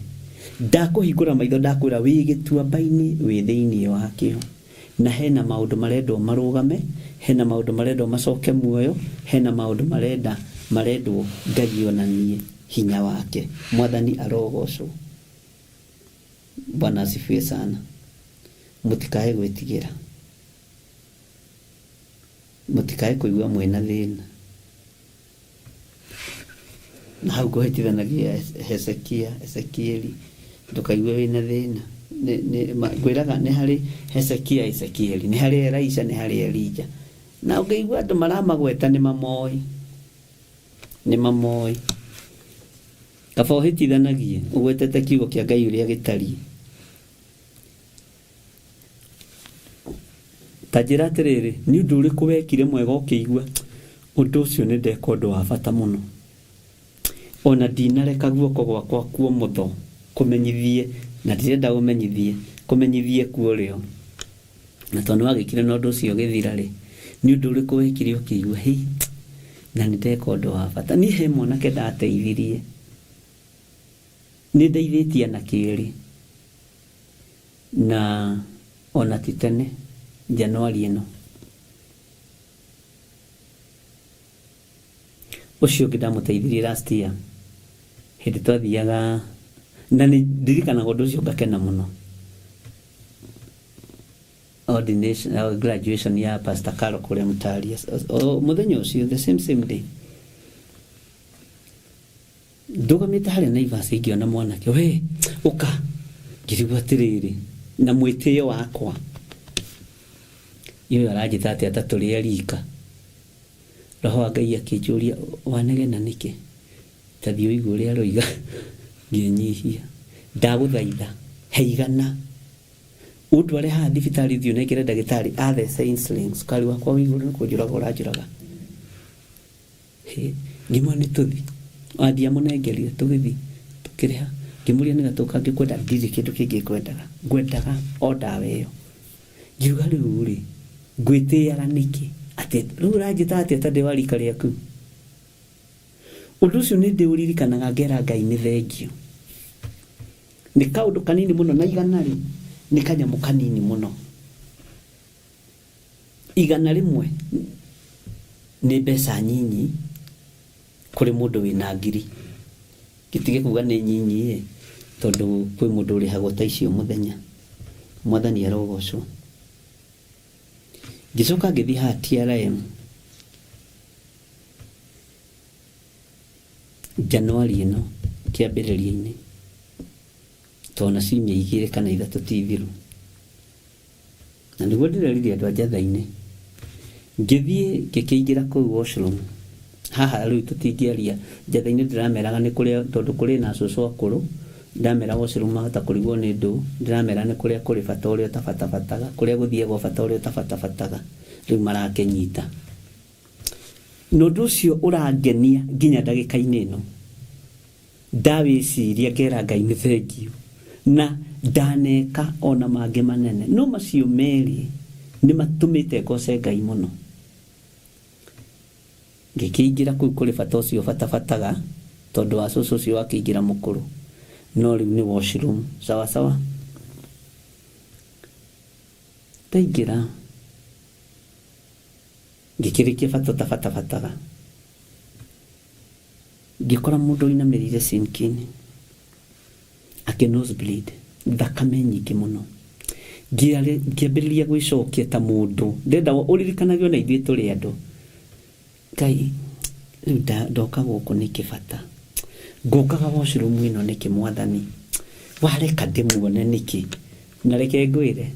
Ndakũhingũra maitho, ndakwĩra wĩ gĩtuamba-inĩ, wĩ thĩinĩ wakĩo, na hena maũndũ marendwo marũgame, hena maũndũ marendwo macoke muoyo, hena maũndũ marenda marendwo Ngai onanie hinya wake. Mwathani arogocwo. Bwana asifiwe sana. Mũtikae gwĩtigĩra, mũtikae kũigua mwĩna thĩna. Na hau ngũhĩtithanagia Hezekia, Ezekieli, ndũkaigue wĩna thĩna. Ngwĩraga nĩ harĩ Hezekia, Ezekieli, nĩ harĩ Elisha, nĩ harĩ Elija. Na ũngĩigua andũ maramagweta nĩ mamoĩ, nĩ mamoĩ. Kaba ũhĩtithanagie ũgwetete kiugo kĩa Ngai ũrĩa gĩtariĩ. Ta njĩra atĩrĩrĩ, nĩ ũndũ ũrĩkũ wekire mwega ũkĩigua ũndũ ũcio nĩ ndeka ũndũ wa bata mũno? Ona ndinareka guoko gwakwa kuomotho kũmenyithie, na ndirenda ũmenyithie, kũmenyithie kuo rĩo. Na tondũ nĩwagĩkire na ũndũ ũcio ũgĩthira rĩ, nĩ ũndũ ũrĩkũ wekire ũkĩigua hĩ, na nĩ ndeka ũndũ wa bata? Niĩ he mwanake ndateithirie, nĩ ndeithĩtie anake erĩ, na ona ti tene, Januari ĩno. Ũcio ũngĩ ndamũteithirie last year, hĩndĩ twathiaga, na nĩ ndirikanaga ũndũ ũcio ngakena mũno. Ordination, graduation ya Pastor Carol kũrĩa Mtaria. Mũthenya ũcio, the same same day, ndũgamĩte harĩa Naivas ngĩona mwanake, we ũka, ngĩrigwo atĩrĩrĩ, na mwĩtĩo wakwa, ũyũ aranjĩta atĩa ta tũrĩ a rika? Roho wa Ngai akĩnjũria, wanegena nĩkĩ? Ta thiĩ ũigue ũrĩa aroiga. Ngĩnyihia, ndagũthaitha he igana ũndware haha thibitarĩ, ũthiĩ ũnengere ndagĩtarĩ athece insulin, cukari wakwa wĩ igũrũ, nĩ kũnjũraga ũranjũraga. Ngĩmwĩra nĩ tũthi, athiĩ amũnengerire, tũgĩthiĩ tũkĩrĩha. Ngĩmũria nĩ gatũ kangĩkwenda, ndirĩ kĩndũ kĩngĩ ngwendaga, ngwendaga o ndawa ĩyo. Ngiuga rĩu rĩ, ngwĩtĩaga nĩkĩ atĩ rĩu ũranjĩta atĩa ta ndĩ wa rika rĩaku? Ũndũ ũcio nĩ ndĩũririkanaga ngera Ngai nĩ thengio. Nĩ kaũndũ kanini mũno na igana rĩ, nĩ kanyamũ kanini mũno. 100 nĩ mbeca nyinyi kũrĩ mũndũ wĩna ngiri. Gĩtige kuga nĩ nyinyi ĩ, tondũ kwĩ mũndũ ũrĩhagwo ta icio mũthenya. Mwathani arogocwo. Ngĩcoka ngĩthiĩ haha TRM Januari ĩno kĩambĩrĩria-inĩ, tona ciumia 2 kana 3 ti thiru. Na nĩguo ndĩrerire andũ a Njatha-inĩ, ngĩthiĩ ngĩkĩingĩra kũu washroom, haha rĩu tũtingĩaria, Njatha-inĩ ndĩrameraga nĩ kũrĩa, tondũ kũrĩ na cũcũ akũrũ, ndamera washroom mahota kũrigwo nĩ ndũ, ndĩramera nĩ kũrĩa kũrĩ bata ũrĩa ũtabatabataga, kũrĩa gũthiagwo bata ũrĩa ũtabatabataga, rĩu marakĩnyita. Na ũndũ ũcio ũrangenia nginya ndagĩka-inĩ ĩno. Ndawĩciria ngera Ngai nĩ thengio, na ndaneka ona mangĩ manene, no macio merĩ nĩ matũmĩte ngoce Ngai mũno. Ngĩkĩingĩra kũu kũrĩ bata ũcio batabataga, tondũ wa cũcũ ũcio wakĩingĩra mũkũrũ, no rĩu nĩ washroom, sawa sawa. Ndaingĩra ngĩkĩrĩkia bata ũtabatabataga, ngĩkora mũndũ ũinamĩrĩire sinki-inĩ akĩ nose bleed thakame nyingĩ mũno. Ngĩambĩrĩria gwĩcokia ta mũndũ, ndĩrenda ũririkanage ona ithuĩ tũrĩ andũ. Ngai, rĩu ndoka gũkũ nĩkĩ bata? Ngũkaga washroom ĩno nĩkĩ Mwathani? Wareka ndĩmuone nĩkĩ? Na reke ngwĩre,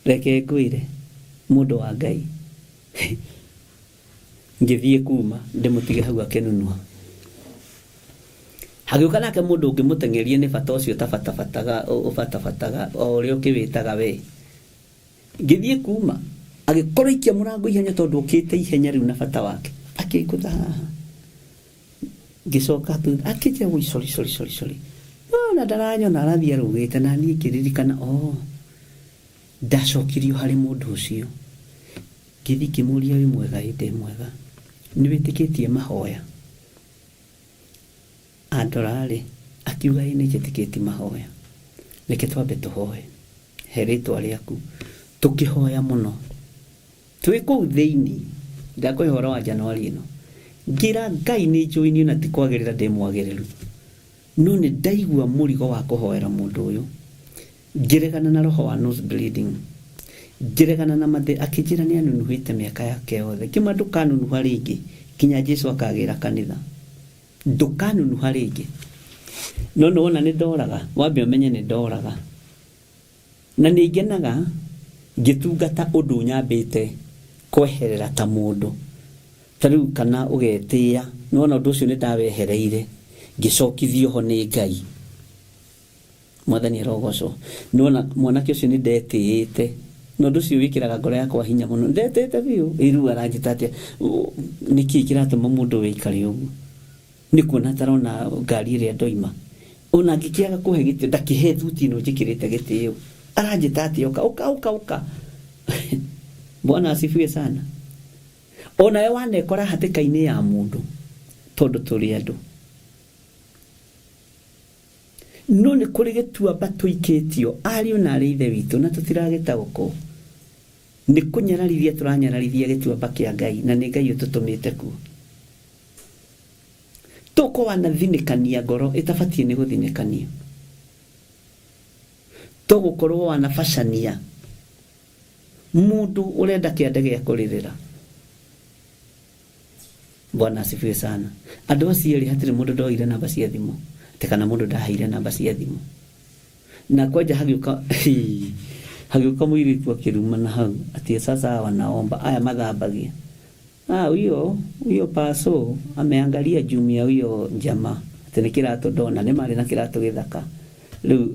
reke ngwĩre, mũndũ wa Ngai, ngĩthiĩ kuma ndĩmũtige hau akĩnunua. Hagĩũka nake mũndũ ũngĩ mũteng'erie nĩ bata ũcio ũtabatabataga, ũbatabataga o ũrĩa ũkĩwĩtaga we. Ngĩthiĩ kuma, agĩkorwo aikia mũrango ihenya tondũ okĩte ihenya rĩu na bata wake. Akĩngũtha haha. Ngĩcoka thutha, akĩnjĩra woi sorry sorry sorry sorry. No na ndaranyona arathiĩ arũgĩte na niĩ ngĩririkana oh, ndacokirio harĩ mũndũ ũcio. Ngĩthiĩ ngĩmũria wĩ mwega? Ĩ ndĩ mwega. Nĩ wĩtĩkĩtie mahoya? Andora-rĩ, akiuga ĩ nĩ njĩtĩkĩtie mahoya. Reke twambe tũhoe. He rĩtwa rĩaku. Tũkĩhoya mũno. Twĩ kũu thĩinĩ, ndakũhe ũhoro wa Januari ĩno. Ngĩra Ngai nĩ njũĩ niĩ ona ti kwagĩrĩra ndĩ mwagĩrĩru. No nĩ ndaigua mũrigo wa kũhoera mũndũ ũyũ. Ngĩregana na roho wa nose bleeding. Ngĩregana na mathĩ, akĩnjĩra nĩ anunuhĩte mĩaka yake yothe. Ngĩmwĩra ndũkanunuha rĩngĩ nginya Jesu akagĩra kanitha. Ndũkanunuha rĩngĩ. No nĩ wona nĩ ndoraga, wambe ũmenye nĩ ndoraga. Na nĩ ngenaga ngĩtungata ũndũ nyambĩte kweherera ta mũndũ. Ta rĩu kana ũgetĩĩa, nĩ wona ũndũ ũcio nĩ ndawehereire, ngĩcokithio ho nĩ Ngai. Mwathani arogocwo. Nĩ wona mwanake ũcio nĩ ndetĩĩte. Na ũndũ ũcio wĩkĩraga ngoro yakwa hinya mũno. Ndetĩĩte biũ. Ĩ rĩu aranjĩta atĩa? Nĩ kĩĩ kĩratũma mũndũ ũyũ aikare ũguo? Nĩ kuona atarona ngari ĩrĩa ndoima. Ona angĩkĩaga kũhe gĩtĩo, ndakĩhe thuti ĩno njĩkĩrĩte gĩtĩo. Aranjĩta atĩa ũka, ũka, ũka, ũka. Bwana asifiwe sana. Onawe wanekora hatĩka-inĩ ya mũndũ, tondũ tũrĩ andũ. No nĩ kũrĩ gĩtuamba tũikĩtio, ariũ na aarĩ a Ithe witũ, na tũtiragĩtaũkwo. Nĩ kũnyararithia tũranyararithia gĩtuamba kĩa Ngai, na nĩ Ngai ũtũtũmĩte kuo. Tũkorwo wanathinĩkania ngoro ĩtabatiĩ nĩ gũthinĩkanio. Tũgũkorwo wanabacania mũndũ ũrenda kĩande gĩa kũrĩrĩra. Bwana asifiwe sana. Andũ acio erĩ hatirĩ mũndũ ndoire namba cia thimũ, atĩ kana mũndũ ndaheire namba cia thimũ. Na kwanja hagĩũka hagĩũka mũirĩtu akĩrumana hau atĩ sasa hawa wanaomba aya mathambagia. Ah, huyo huyo paso ameangalia jumia huyo jamaa atĩ nĩ kĩratũ ndona nĩ marĩ na kĩratũ gĩthaka. Rĩu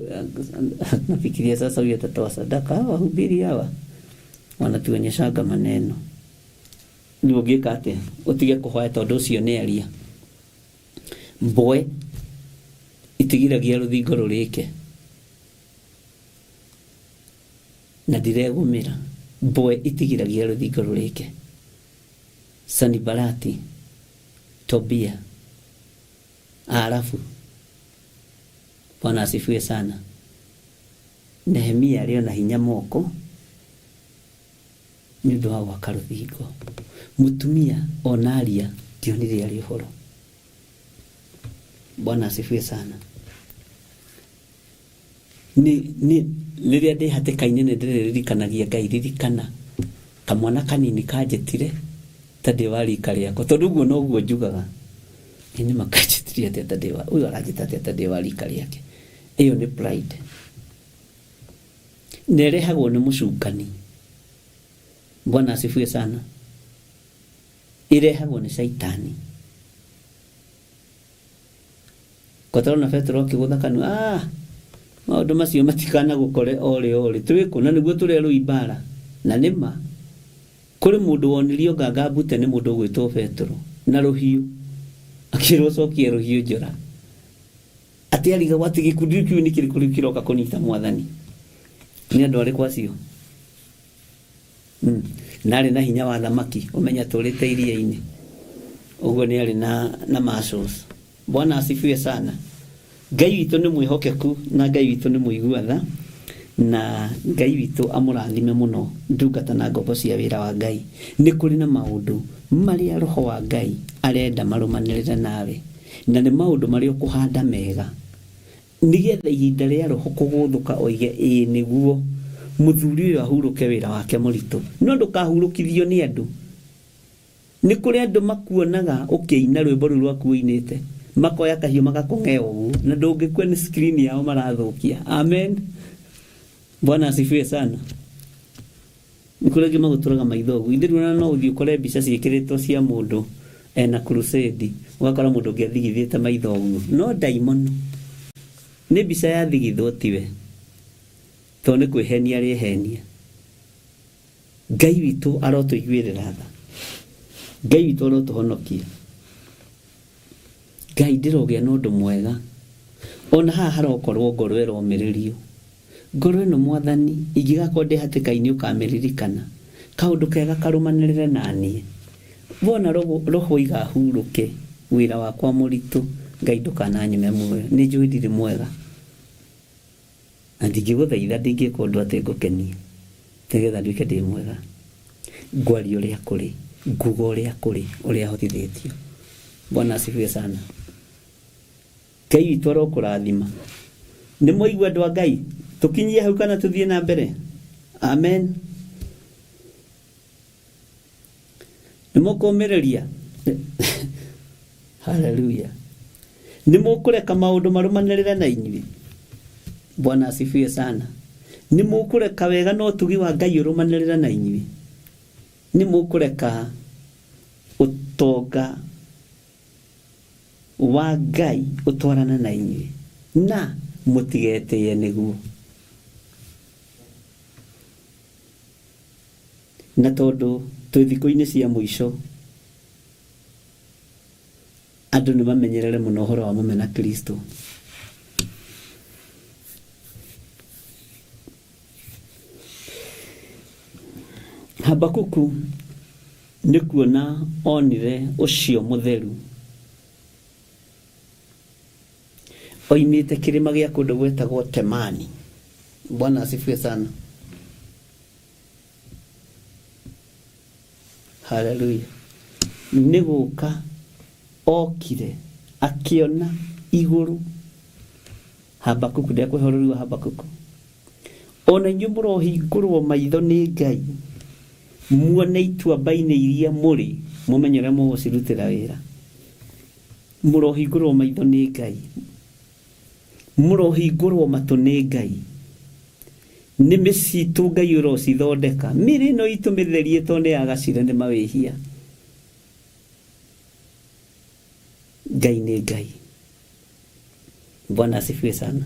nafikiria sasa huyo atatoa sadaka. Hawa wahubiri hawa wanatuonyeshanga maneno. Rĩu ũngĩka atĩa? Ũtige kũhoya tondũ ũcio nĩ aria. Mbwe itigiragia rũthingo rũrĩke. Na ndiregũmĩra. Mbwe itigiragia rũthingo rũrĩke. Sanibalati, Tobia. Aarabu. Bwana asifiwe sana. Nehemia arĩ o na hinya moko nĩ ũndũ wa gwaka rũthingo. Mũtumia ona aria ndionire arĩ ũhoro. Bwana asifiwe sana. Nĩ nĩ rĩrĩa ndĩ hatĩka-inĩ nĩ ndĩrĩririkanagia Ngai ririkana kamwana kanini kanjĩtire ta ndĩ wa rika rĩako tondũ ũguo noguo njugaga ĩ nĩma kanjĩtire atĩa ta ndĩ wa ũyũ aranjĩta atĩa ta ndĩ wa rika rĩake. Ĩyo nĩ pride na ĩrehagwo nĩ mũcukani. Bwana asifiwe sana. Ĩrehagwo nĩ caitani. Kotarona Petero akĩgũtha kanua, ah, maũndũ macio matikanagũkore o rĩ o rĩ, twĩ kũ na nĩguo tũrerũi mbara. Na nĩ ma, kũrĩ mũndũ wonirio nganga mbute nĩ mũndũ ũgwĩtwo Petero na rũhiũ, akĩrwo cokia rũhiũ njora. Atĩ arigagwo atĩ gĩkundi kĩu nĩ kĩrĩkũ rĩu kĩroka kũnyita mwathani. Nĩ andũ arĩkũ acio? Na arĩ na hinya wa thamaki, ũmenye atũrĩte iria-inĩ. Ũguo nĩ arĩ na, na muscles. Bwana asifiwe sana. Ngai witũ nĩ mwĩhokeku na Ngai witũ nĩ mũigua tha na Ngai witũ amũrathime mũno ndungata na ngombo cia wĩra wa Ngai. Nĩ kũrĩ na maũndũ marĩa roho wa Ngai arenda marũmanĩrĩre nawe na nĩ maũndũ marĩa ũkũhanda mega nĩgetha ihinda rĩa roho kũgũthũka oige ĩĩ nĩguo mũthuri ũyũ ahurũke wĩra wake mũritũ. No ndũkahurũkithio nĩ andũ. Nĩ kũrĩ andũ makuonaga ũkĩina rwĩmbo rũu rwaku ũinĩte, makoya kahiũ magakũng'ea ũguo, na ndũngĩkua nĩ screen yao marathũkia. Amen. Bwana asifiwe sana. Nĩ kũrĩ angĩ magũtũraga maitho ũguo. Ithe rĩu ona no ũthiĩ ũkore mbica ciĩkĩrĩtwo cia mũndũ ena crusade, ũgakora mũndũ ũngĩ athigithĩte maitho ũguo. No ndaimono. Nĩ mbica yathigithwo tiwe. Tondũ nĩ kwĩhenia arehenia. Ngai witũ arotũiguĩrĩra tha. Ngai witũ arotũhonokia. Ngai ndĩrogĩa na ũndũ mwega. Ona haha harokorwo ngoro ĩromĩrĩrio. Ngoro ĩno mwathani ingĩgakorwo ndĩ hatĩka-inĩ ũkamĩririkana. Kaũndũ kega karũmanĩrĩre naniĩ. Wona roho iga hurũke wĩra wakwa mũritũ Ngai ndũkananyime muoyo. Nĩnjũĩ ndirĩ mwega. Na ndingĩgũthaitha ndingĩka ũndũ atĩ ngũkenie nĩgetha nduĩke ndĩ mwega. Ngwaria ũrĩa kũrĩ, nguga ũrĩa kũrĩ, ũrĩa hotithĩtio. Bwana asifiwe sana. Ngai witũ arokũrathima. Nĩ mwaigua andũ a Ngai? Tũkinyie hau kana tũthiĩ na mbere? Amen. Nĩ mũkũmĩrĩria? Haleluya. Nĩ mũkũreka maũndũ marũmanĩrĩre na inyuĩ? Bwana asifiwe sana. Nĩ mũkũreka wega na ũtugi wa Ngai ũrũmanĩrĩre na inyuĩ? Nĩ mũkũreka ũtonga wa Ngai ũtwarane na inyuĩ na mũtigetĩe nĩguo? Na tondũ twĩ thikũ-inĩ cia mũico, andũ nĩ mamenyerere mũno ũhoro wa mũmena Kristo. Habakuku nĩ kuona onire ũcio mũtheru oimĩte kĩrĩma gĩa kũndũ gwetagwo Temani. Bwana asifiwe sana. Haleluya. Nĩ gũka okire akĩona igũrũ. Habakuku, ndekũhe ũrori wa Habakuku. Ona inyuĩ mũrohingũrwo maitho nĩ Ngai, muone ituamba-inĩ iria mũrĩ, mũmenye ũrĩa mũgũcirutĩra wĩra. Mũrohingũrwo maitho nĩ Ngai. Mũrohingũrwo matũ nĩ Ngai. Nĩmĩ citũ Ngai ũrocithondeka. Mĩĩrĩ ĩno itũ mĩtherie tondũ nĩ yagacire nĩ mawĩhia. Ngai nĩ Ngai. Bwana asifiwe sana.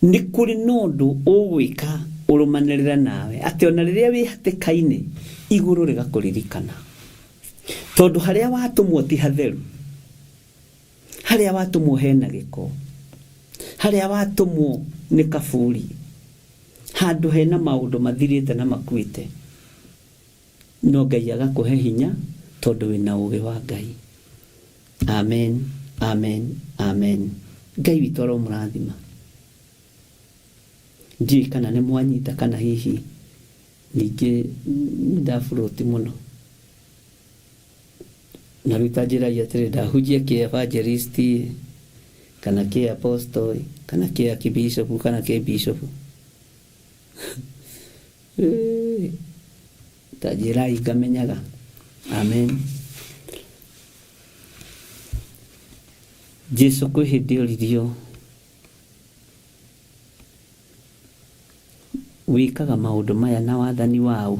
Nĩ kũrĩ na ũndũ ũgwĩka ũrũmanĩrĩre nawe atĩ ona rĩrĩa wĩ hatĩka-inĩ igũrũ rĩgakũririkana. Tondũ harĩa watũmwo ti hatheru. Harĩa watũmwo hena gĩko. Harĩa watũmwo nĩ kaburi. Handũ hena maũndũ mathirĩte na makuĩte. No Ngai agakũhe hinya tondũ wĩna ũgĩ wa Ngai. Amen, amen, amen. Ngai witũ aromũrathima. Ndiũĩ kana nĩ mwanyita kana hihi ningĩ nĩ ndabũrũti mũno. Na rĩu ta njĩrai atĩrĩ, ndahunjia kĩ evangelist kana kĩ apostle kana kĩ archbishop kana kĩ bishop? Ta njĩrai ngamenyaga. Amen. Jesu kwĩ hĩndĩ oririo wĩkaga maũndũ maya na wathani waũ?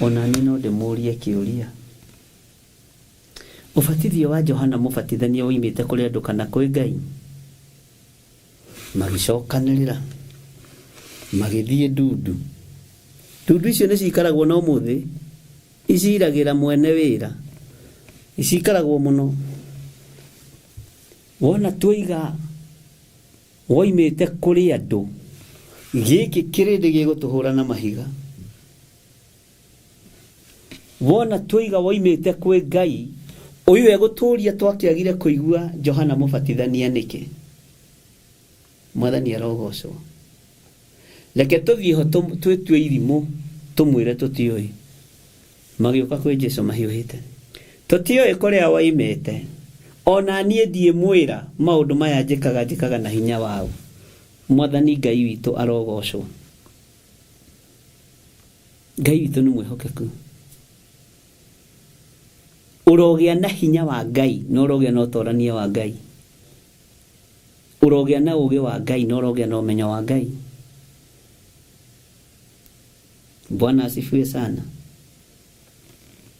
Ona niĩ no ndĩmũrie kĩũria. Ũbatithio wa Johana Mũbatithania woimĩte kũrĩ andũ kana kwĩ Ngai? Magĩcokanĩrĩra, magĩthiĩ ndundu. Ndundu icio nĩ cikaragwo na ũmũthĩ, iciragĩra mwene wĩra, cikaragwo mũno. Wona tuoiga woimĩte kũrĩ andũ, gĩkĩ kĩrĩndĩ gĩgũtũhũra na mahiga. Wona tuoiga woimĩte kwĩ Ngai, ũyũ egũtũũria twakĩagire kũigua Johana Mũbatithania nĩkĩ? Mwathani arogocwo. Reke tũthiĩ ho twĩtue irimũ tũmwĩre tũtiũĩ. Magĩũka kwĩ Jesu mahiũhĩte. Tũtiũĩ kũrĩa woimĩte. Ona niĩ ndiĩmwĩra maũndũ maya njĩkaga njĩkaga na hinya waũ. Mwathani Ngai witũ arogocwo. Ngai witũ nĩ mwĩhokeku. Ũrogĩa na hinya wa Ngai na ũrogĩa na ũtorania wa Ngai. Ũrogĩa na ũgĩ wa Ngai na ũrogĩa na ũmenyo wa Ngai. Bwana asifiwe sana.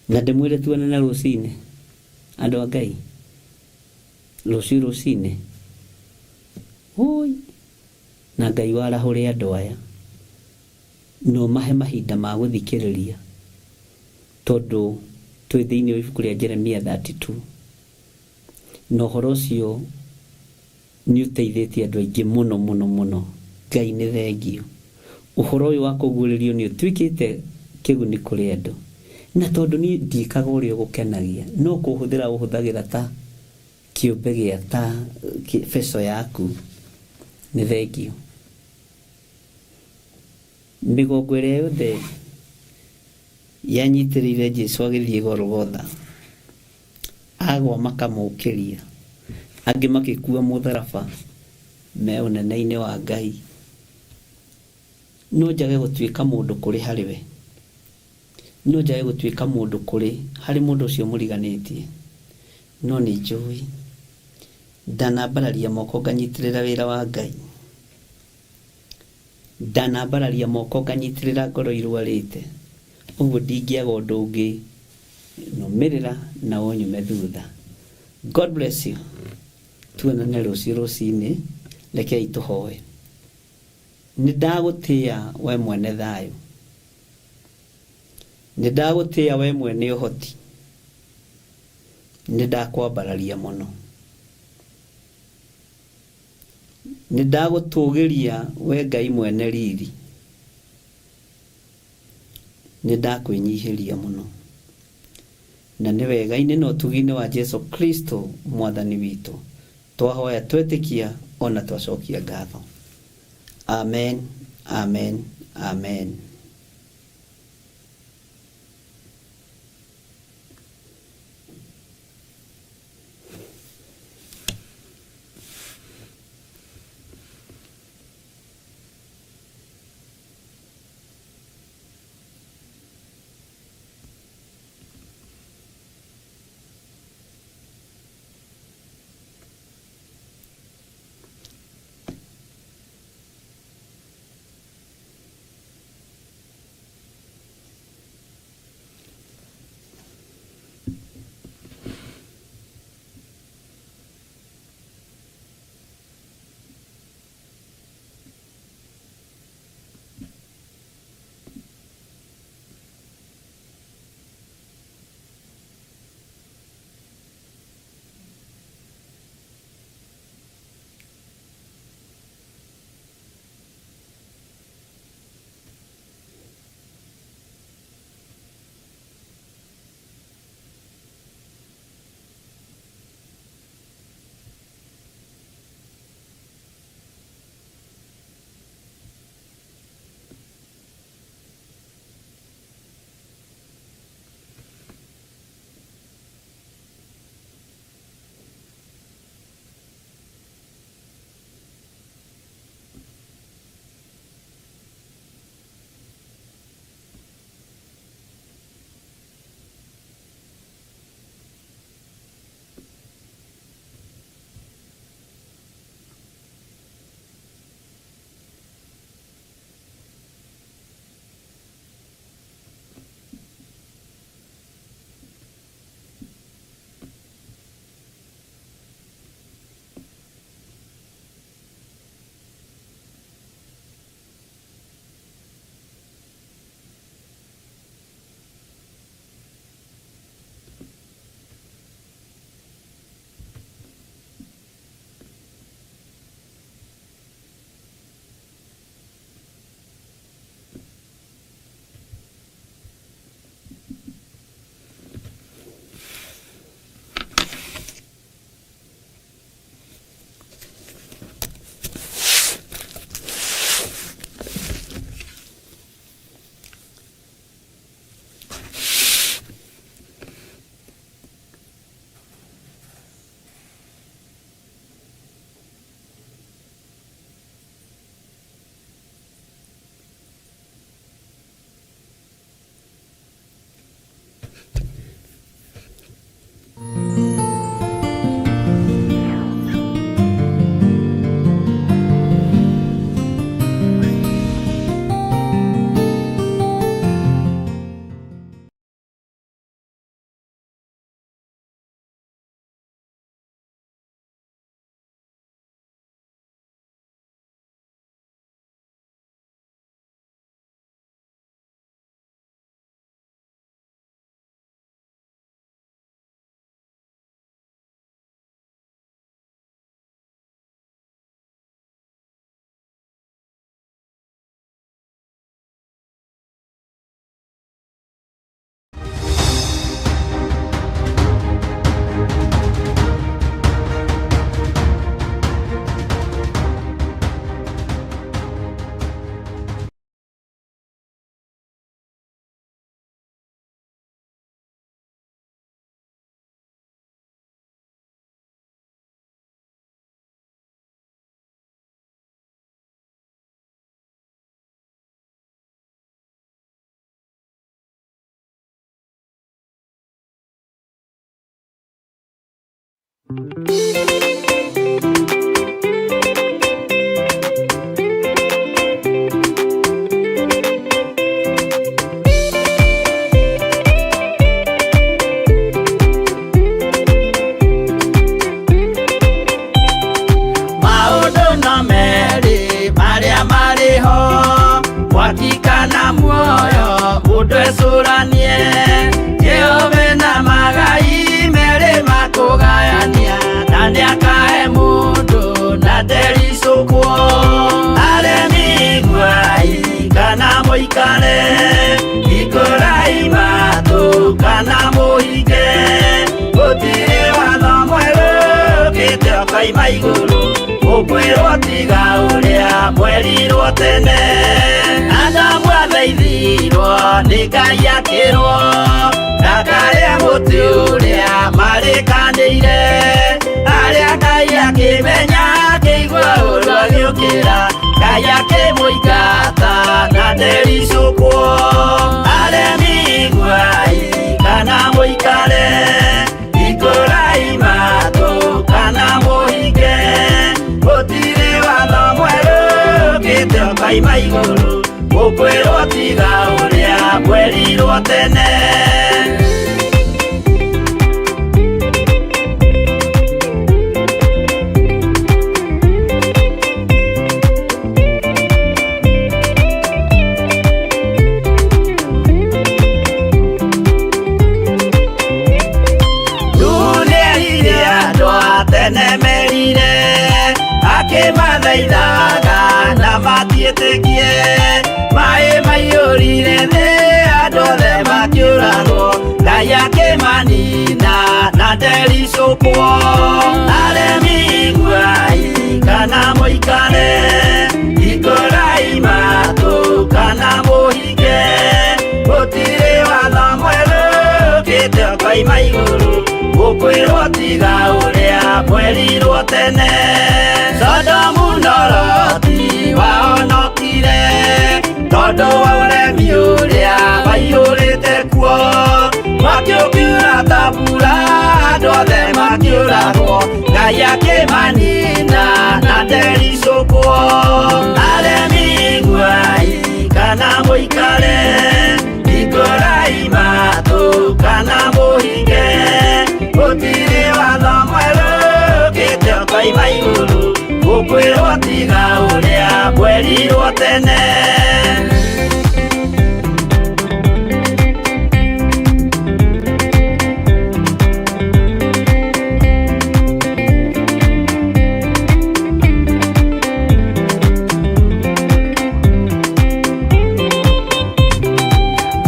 Na ndĩmwĩre tuonane rũcinĩ andũ a Ngai. Rũciũ rũcinĩ. Ũi. Na Ngai warahũre andũ aya na ũmahe mahinda ma gũthikĩrĩria, tondũ twĩ thĩinĩ wa ibuku rĩa Jeremia 32, na ũhoro ũcio nĩ ũteithĩtie andũ aingĩ mũno mũno mũno. Ngai nĩ thengiũ. Ũhoro ũyũ wa kũguũrĩrio nĩ ũtuĩkĩte kĩguni kũrĩ andũ. Na tondũ niĩ ndiĩkaga ũrĩa ũgũkenagia, no kũhũthĩra ũhũthagĩra ta kĩũmbe gĩa ta beco yaku, nĩ thengiũ. Mĩgongo ĩrĩa yothe yanyitĩrĩire Jesu agĩthiĩ Golgotha, agwa makamũkĩria, angĩ makĩkua mũtharaba me ũnene-inĩ wa Ngai. No njage gũtuĩka mũndũ kũrĩ harĩ we, no njage gũtuĩka mũndũ kũrĩ harĩ mũndũ ũcio mũriganĩtie, no nĩ njũĩ ndanambararia moko nganyitĩrĩra wĩra wa Ngai. Ndanambararia moko nganyitĩrĩra ngoro irwarĩte, ũguo ndingĩaga ũndũ ũngĩ nũmĩrĩra na ũnyume thutha. God bless you. Tuonane rũciũ rũcinĩ, rekei tũhoe. Nĩ ndagũtĩĩa we mwene thayũ. Nĩ ndagũtĩĩa we mwene ũhoti. Nĩ ndakwambararia mũno. Nĩ ndagũtũũgĩria wee Ngai mwene riri, Nĩ ndakwĩnyihĩria mũno. Na nĩ wega-inĩ na ũtugi-inĩ wa Jesu Kristo Mwathani witũ, twahoya twetĩkia o na twacokia ngatho. Amen, amen, amen. Maũndũ no merĩ marĩa marĩ ho, mwaki kana muoyo, mũndũ ecũranie. Jehova na magai merĩ makũgayania, na nĩakahe mũndũ na ndericũkwo. Aremi iguai kana mũikare, hingũrai matũ kana mũhinge, gũtirĩ watho mwerũ ũkĩte ũkoima igũrũ, ũkwĩrwo tiga ũrĩa mwerirwo tene. Adamu athaithirwo nĩ Ngai akĩrwo ndakarĩe mũtĩ ũrĩa marĩkanĩire, arĩa Ngai akĩmenya akĩigua ũru agĩũkĩra, Ngai akĩmũingata na ndericũkwo. Aremi iguai kana mũikare, hingũrai matũ kana mũhinge, gũtirĩ watho mwerũ ũkĩte ũkoima igũrũ, ũkwĩrwo tiga ũrĩa mwerirwo tene. Nĩerire andũ a tene merire, akĩmathaithaga na matiĩtĩkie, maĩ maiyũrire thĩ andũ othe makĩũragwo, Ngai akĩmanina na ndericũkwo. Aremi iguai kana mũikare, hingũrai matũ kana mũhinge, gũtirĩ watho mwerũ ũkĩte ũkoima igũrũ, ũkwĩrwo tiga ũrĩa mwerirwo tene. Sodomu na Loti wahonokire tondũ wa ũremi ũrĩa waiyũrĩte kuo, mwaki ũkiura ta mbura andũ othe makĩũragwo, Ngai akĩmanina na ndericũkwo. Aremi iguai kana mũikare, hingũrai matũ kana mũhinge, gũtirĩ watho mwerũ ũkĩte ũkoima igũrũ, ũkwĩrwo tiga ũrĩa mwerirwo tene.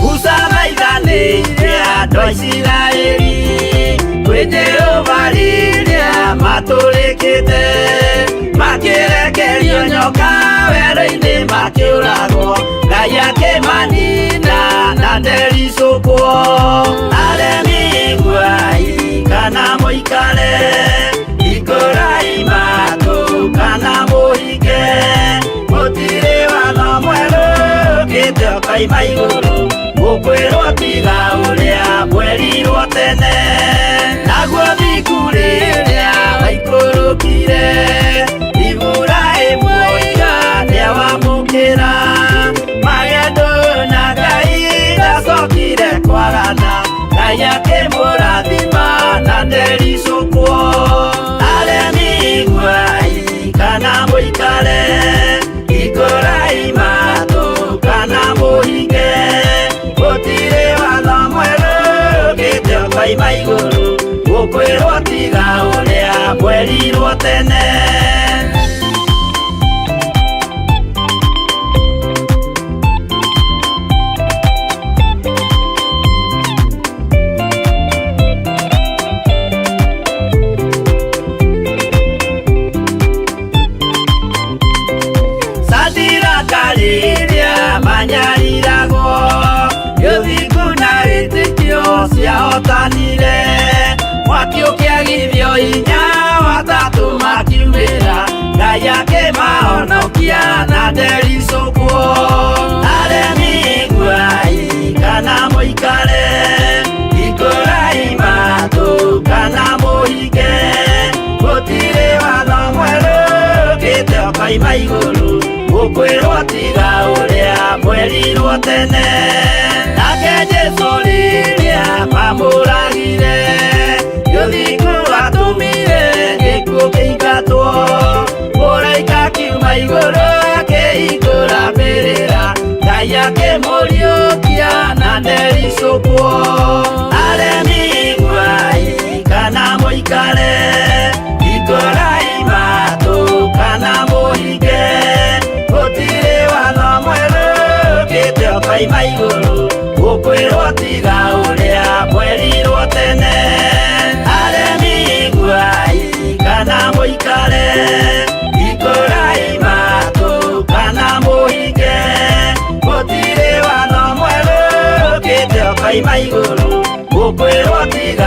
Musa thaithanĩire andũ a Isiraeli kwĩ Jehova rĩrĩa matũrĩkĩte, makĩrekerio nyoka werũ-inĩ makĩũragwo, Ngai akĩmanina na ndericũkwo. Aremi iguai kana mũikare, hingũrai matũ kana mũhinge, gũtirĩ watho mwerũ ũkĩte ũkoima igũrũ, ũkwĩrwo tiga ũrĩa mwerirwo tene. Naguo thingu rĩrĩa waikũrũkire, Iburahĩmu oiga nĩawamũkĩra, magendo na Ngai ndacokire kwagana, Ngai akĩmũrathima na ndericũkwo. Aremi iguai kana mũikare, hingũrai matũ kana mũhinge, gũtirĩ watho mwerũ ũkĩte ũkoima igũrũ, ũkwĩrwo tiga ũrĩa mwerirwo tene. Sadiraka rĩrĩa manyariragwo, gĩthingu na wĩtĩkio ciahotanire, mwaki ũkĩagithio hinya watatũ makiumĩra, Ngai akĩmahonokia na ndericũkwo. Aremi iguai kana mũikare, hingũrai matũ kana mũhinge, Tiga ũrĩa mwerirwo tene. Nake Jesũ rĩrĩa mamũragire, ũthingu watũmire gĩkuũ kĩingatwo. Mũraika akiuma igũrũ akĩhingũra mbĩrĩra, Ngai akĩmũriũkia na ndericũkwo. Aremi iguai kana mũikare, hingũrai matũ kana mũhinge, gũtirĩ watho mwerũ ũkĩte ũkoima igũrũ, ũkwĩrwo tiga ũrĩa mwerirwo tene. Aremi iguai kana mũikare, hingũrai matũ kana mũhinge, gũtirĩ watho mwerũ ũkĩte ũkoima igũrũ, ũkwĩrwo tiga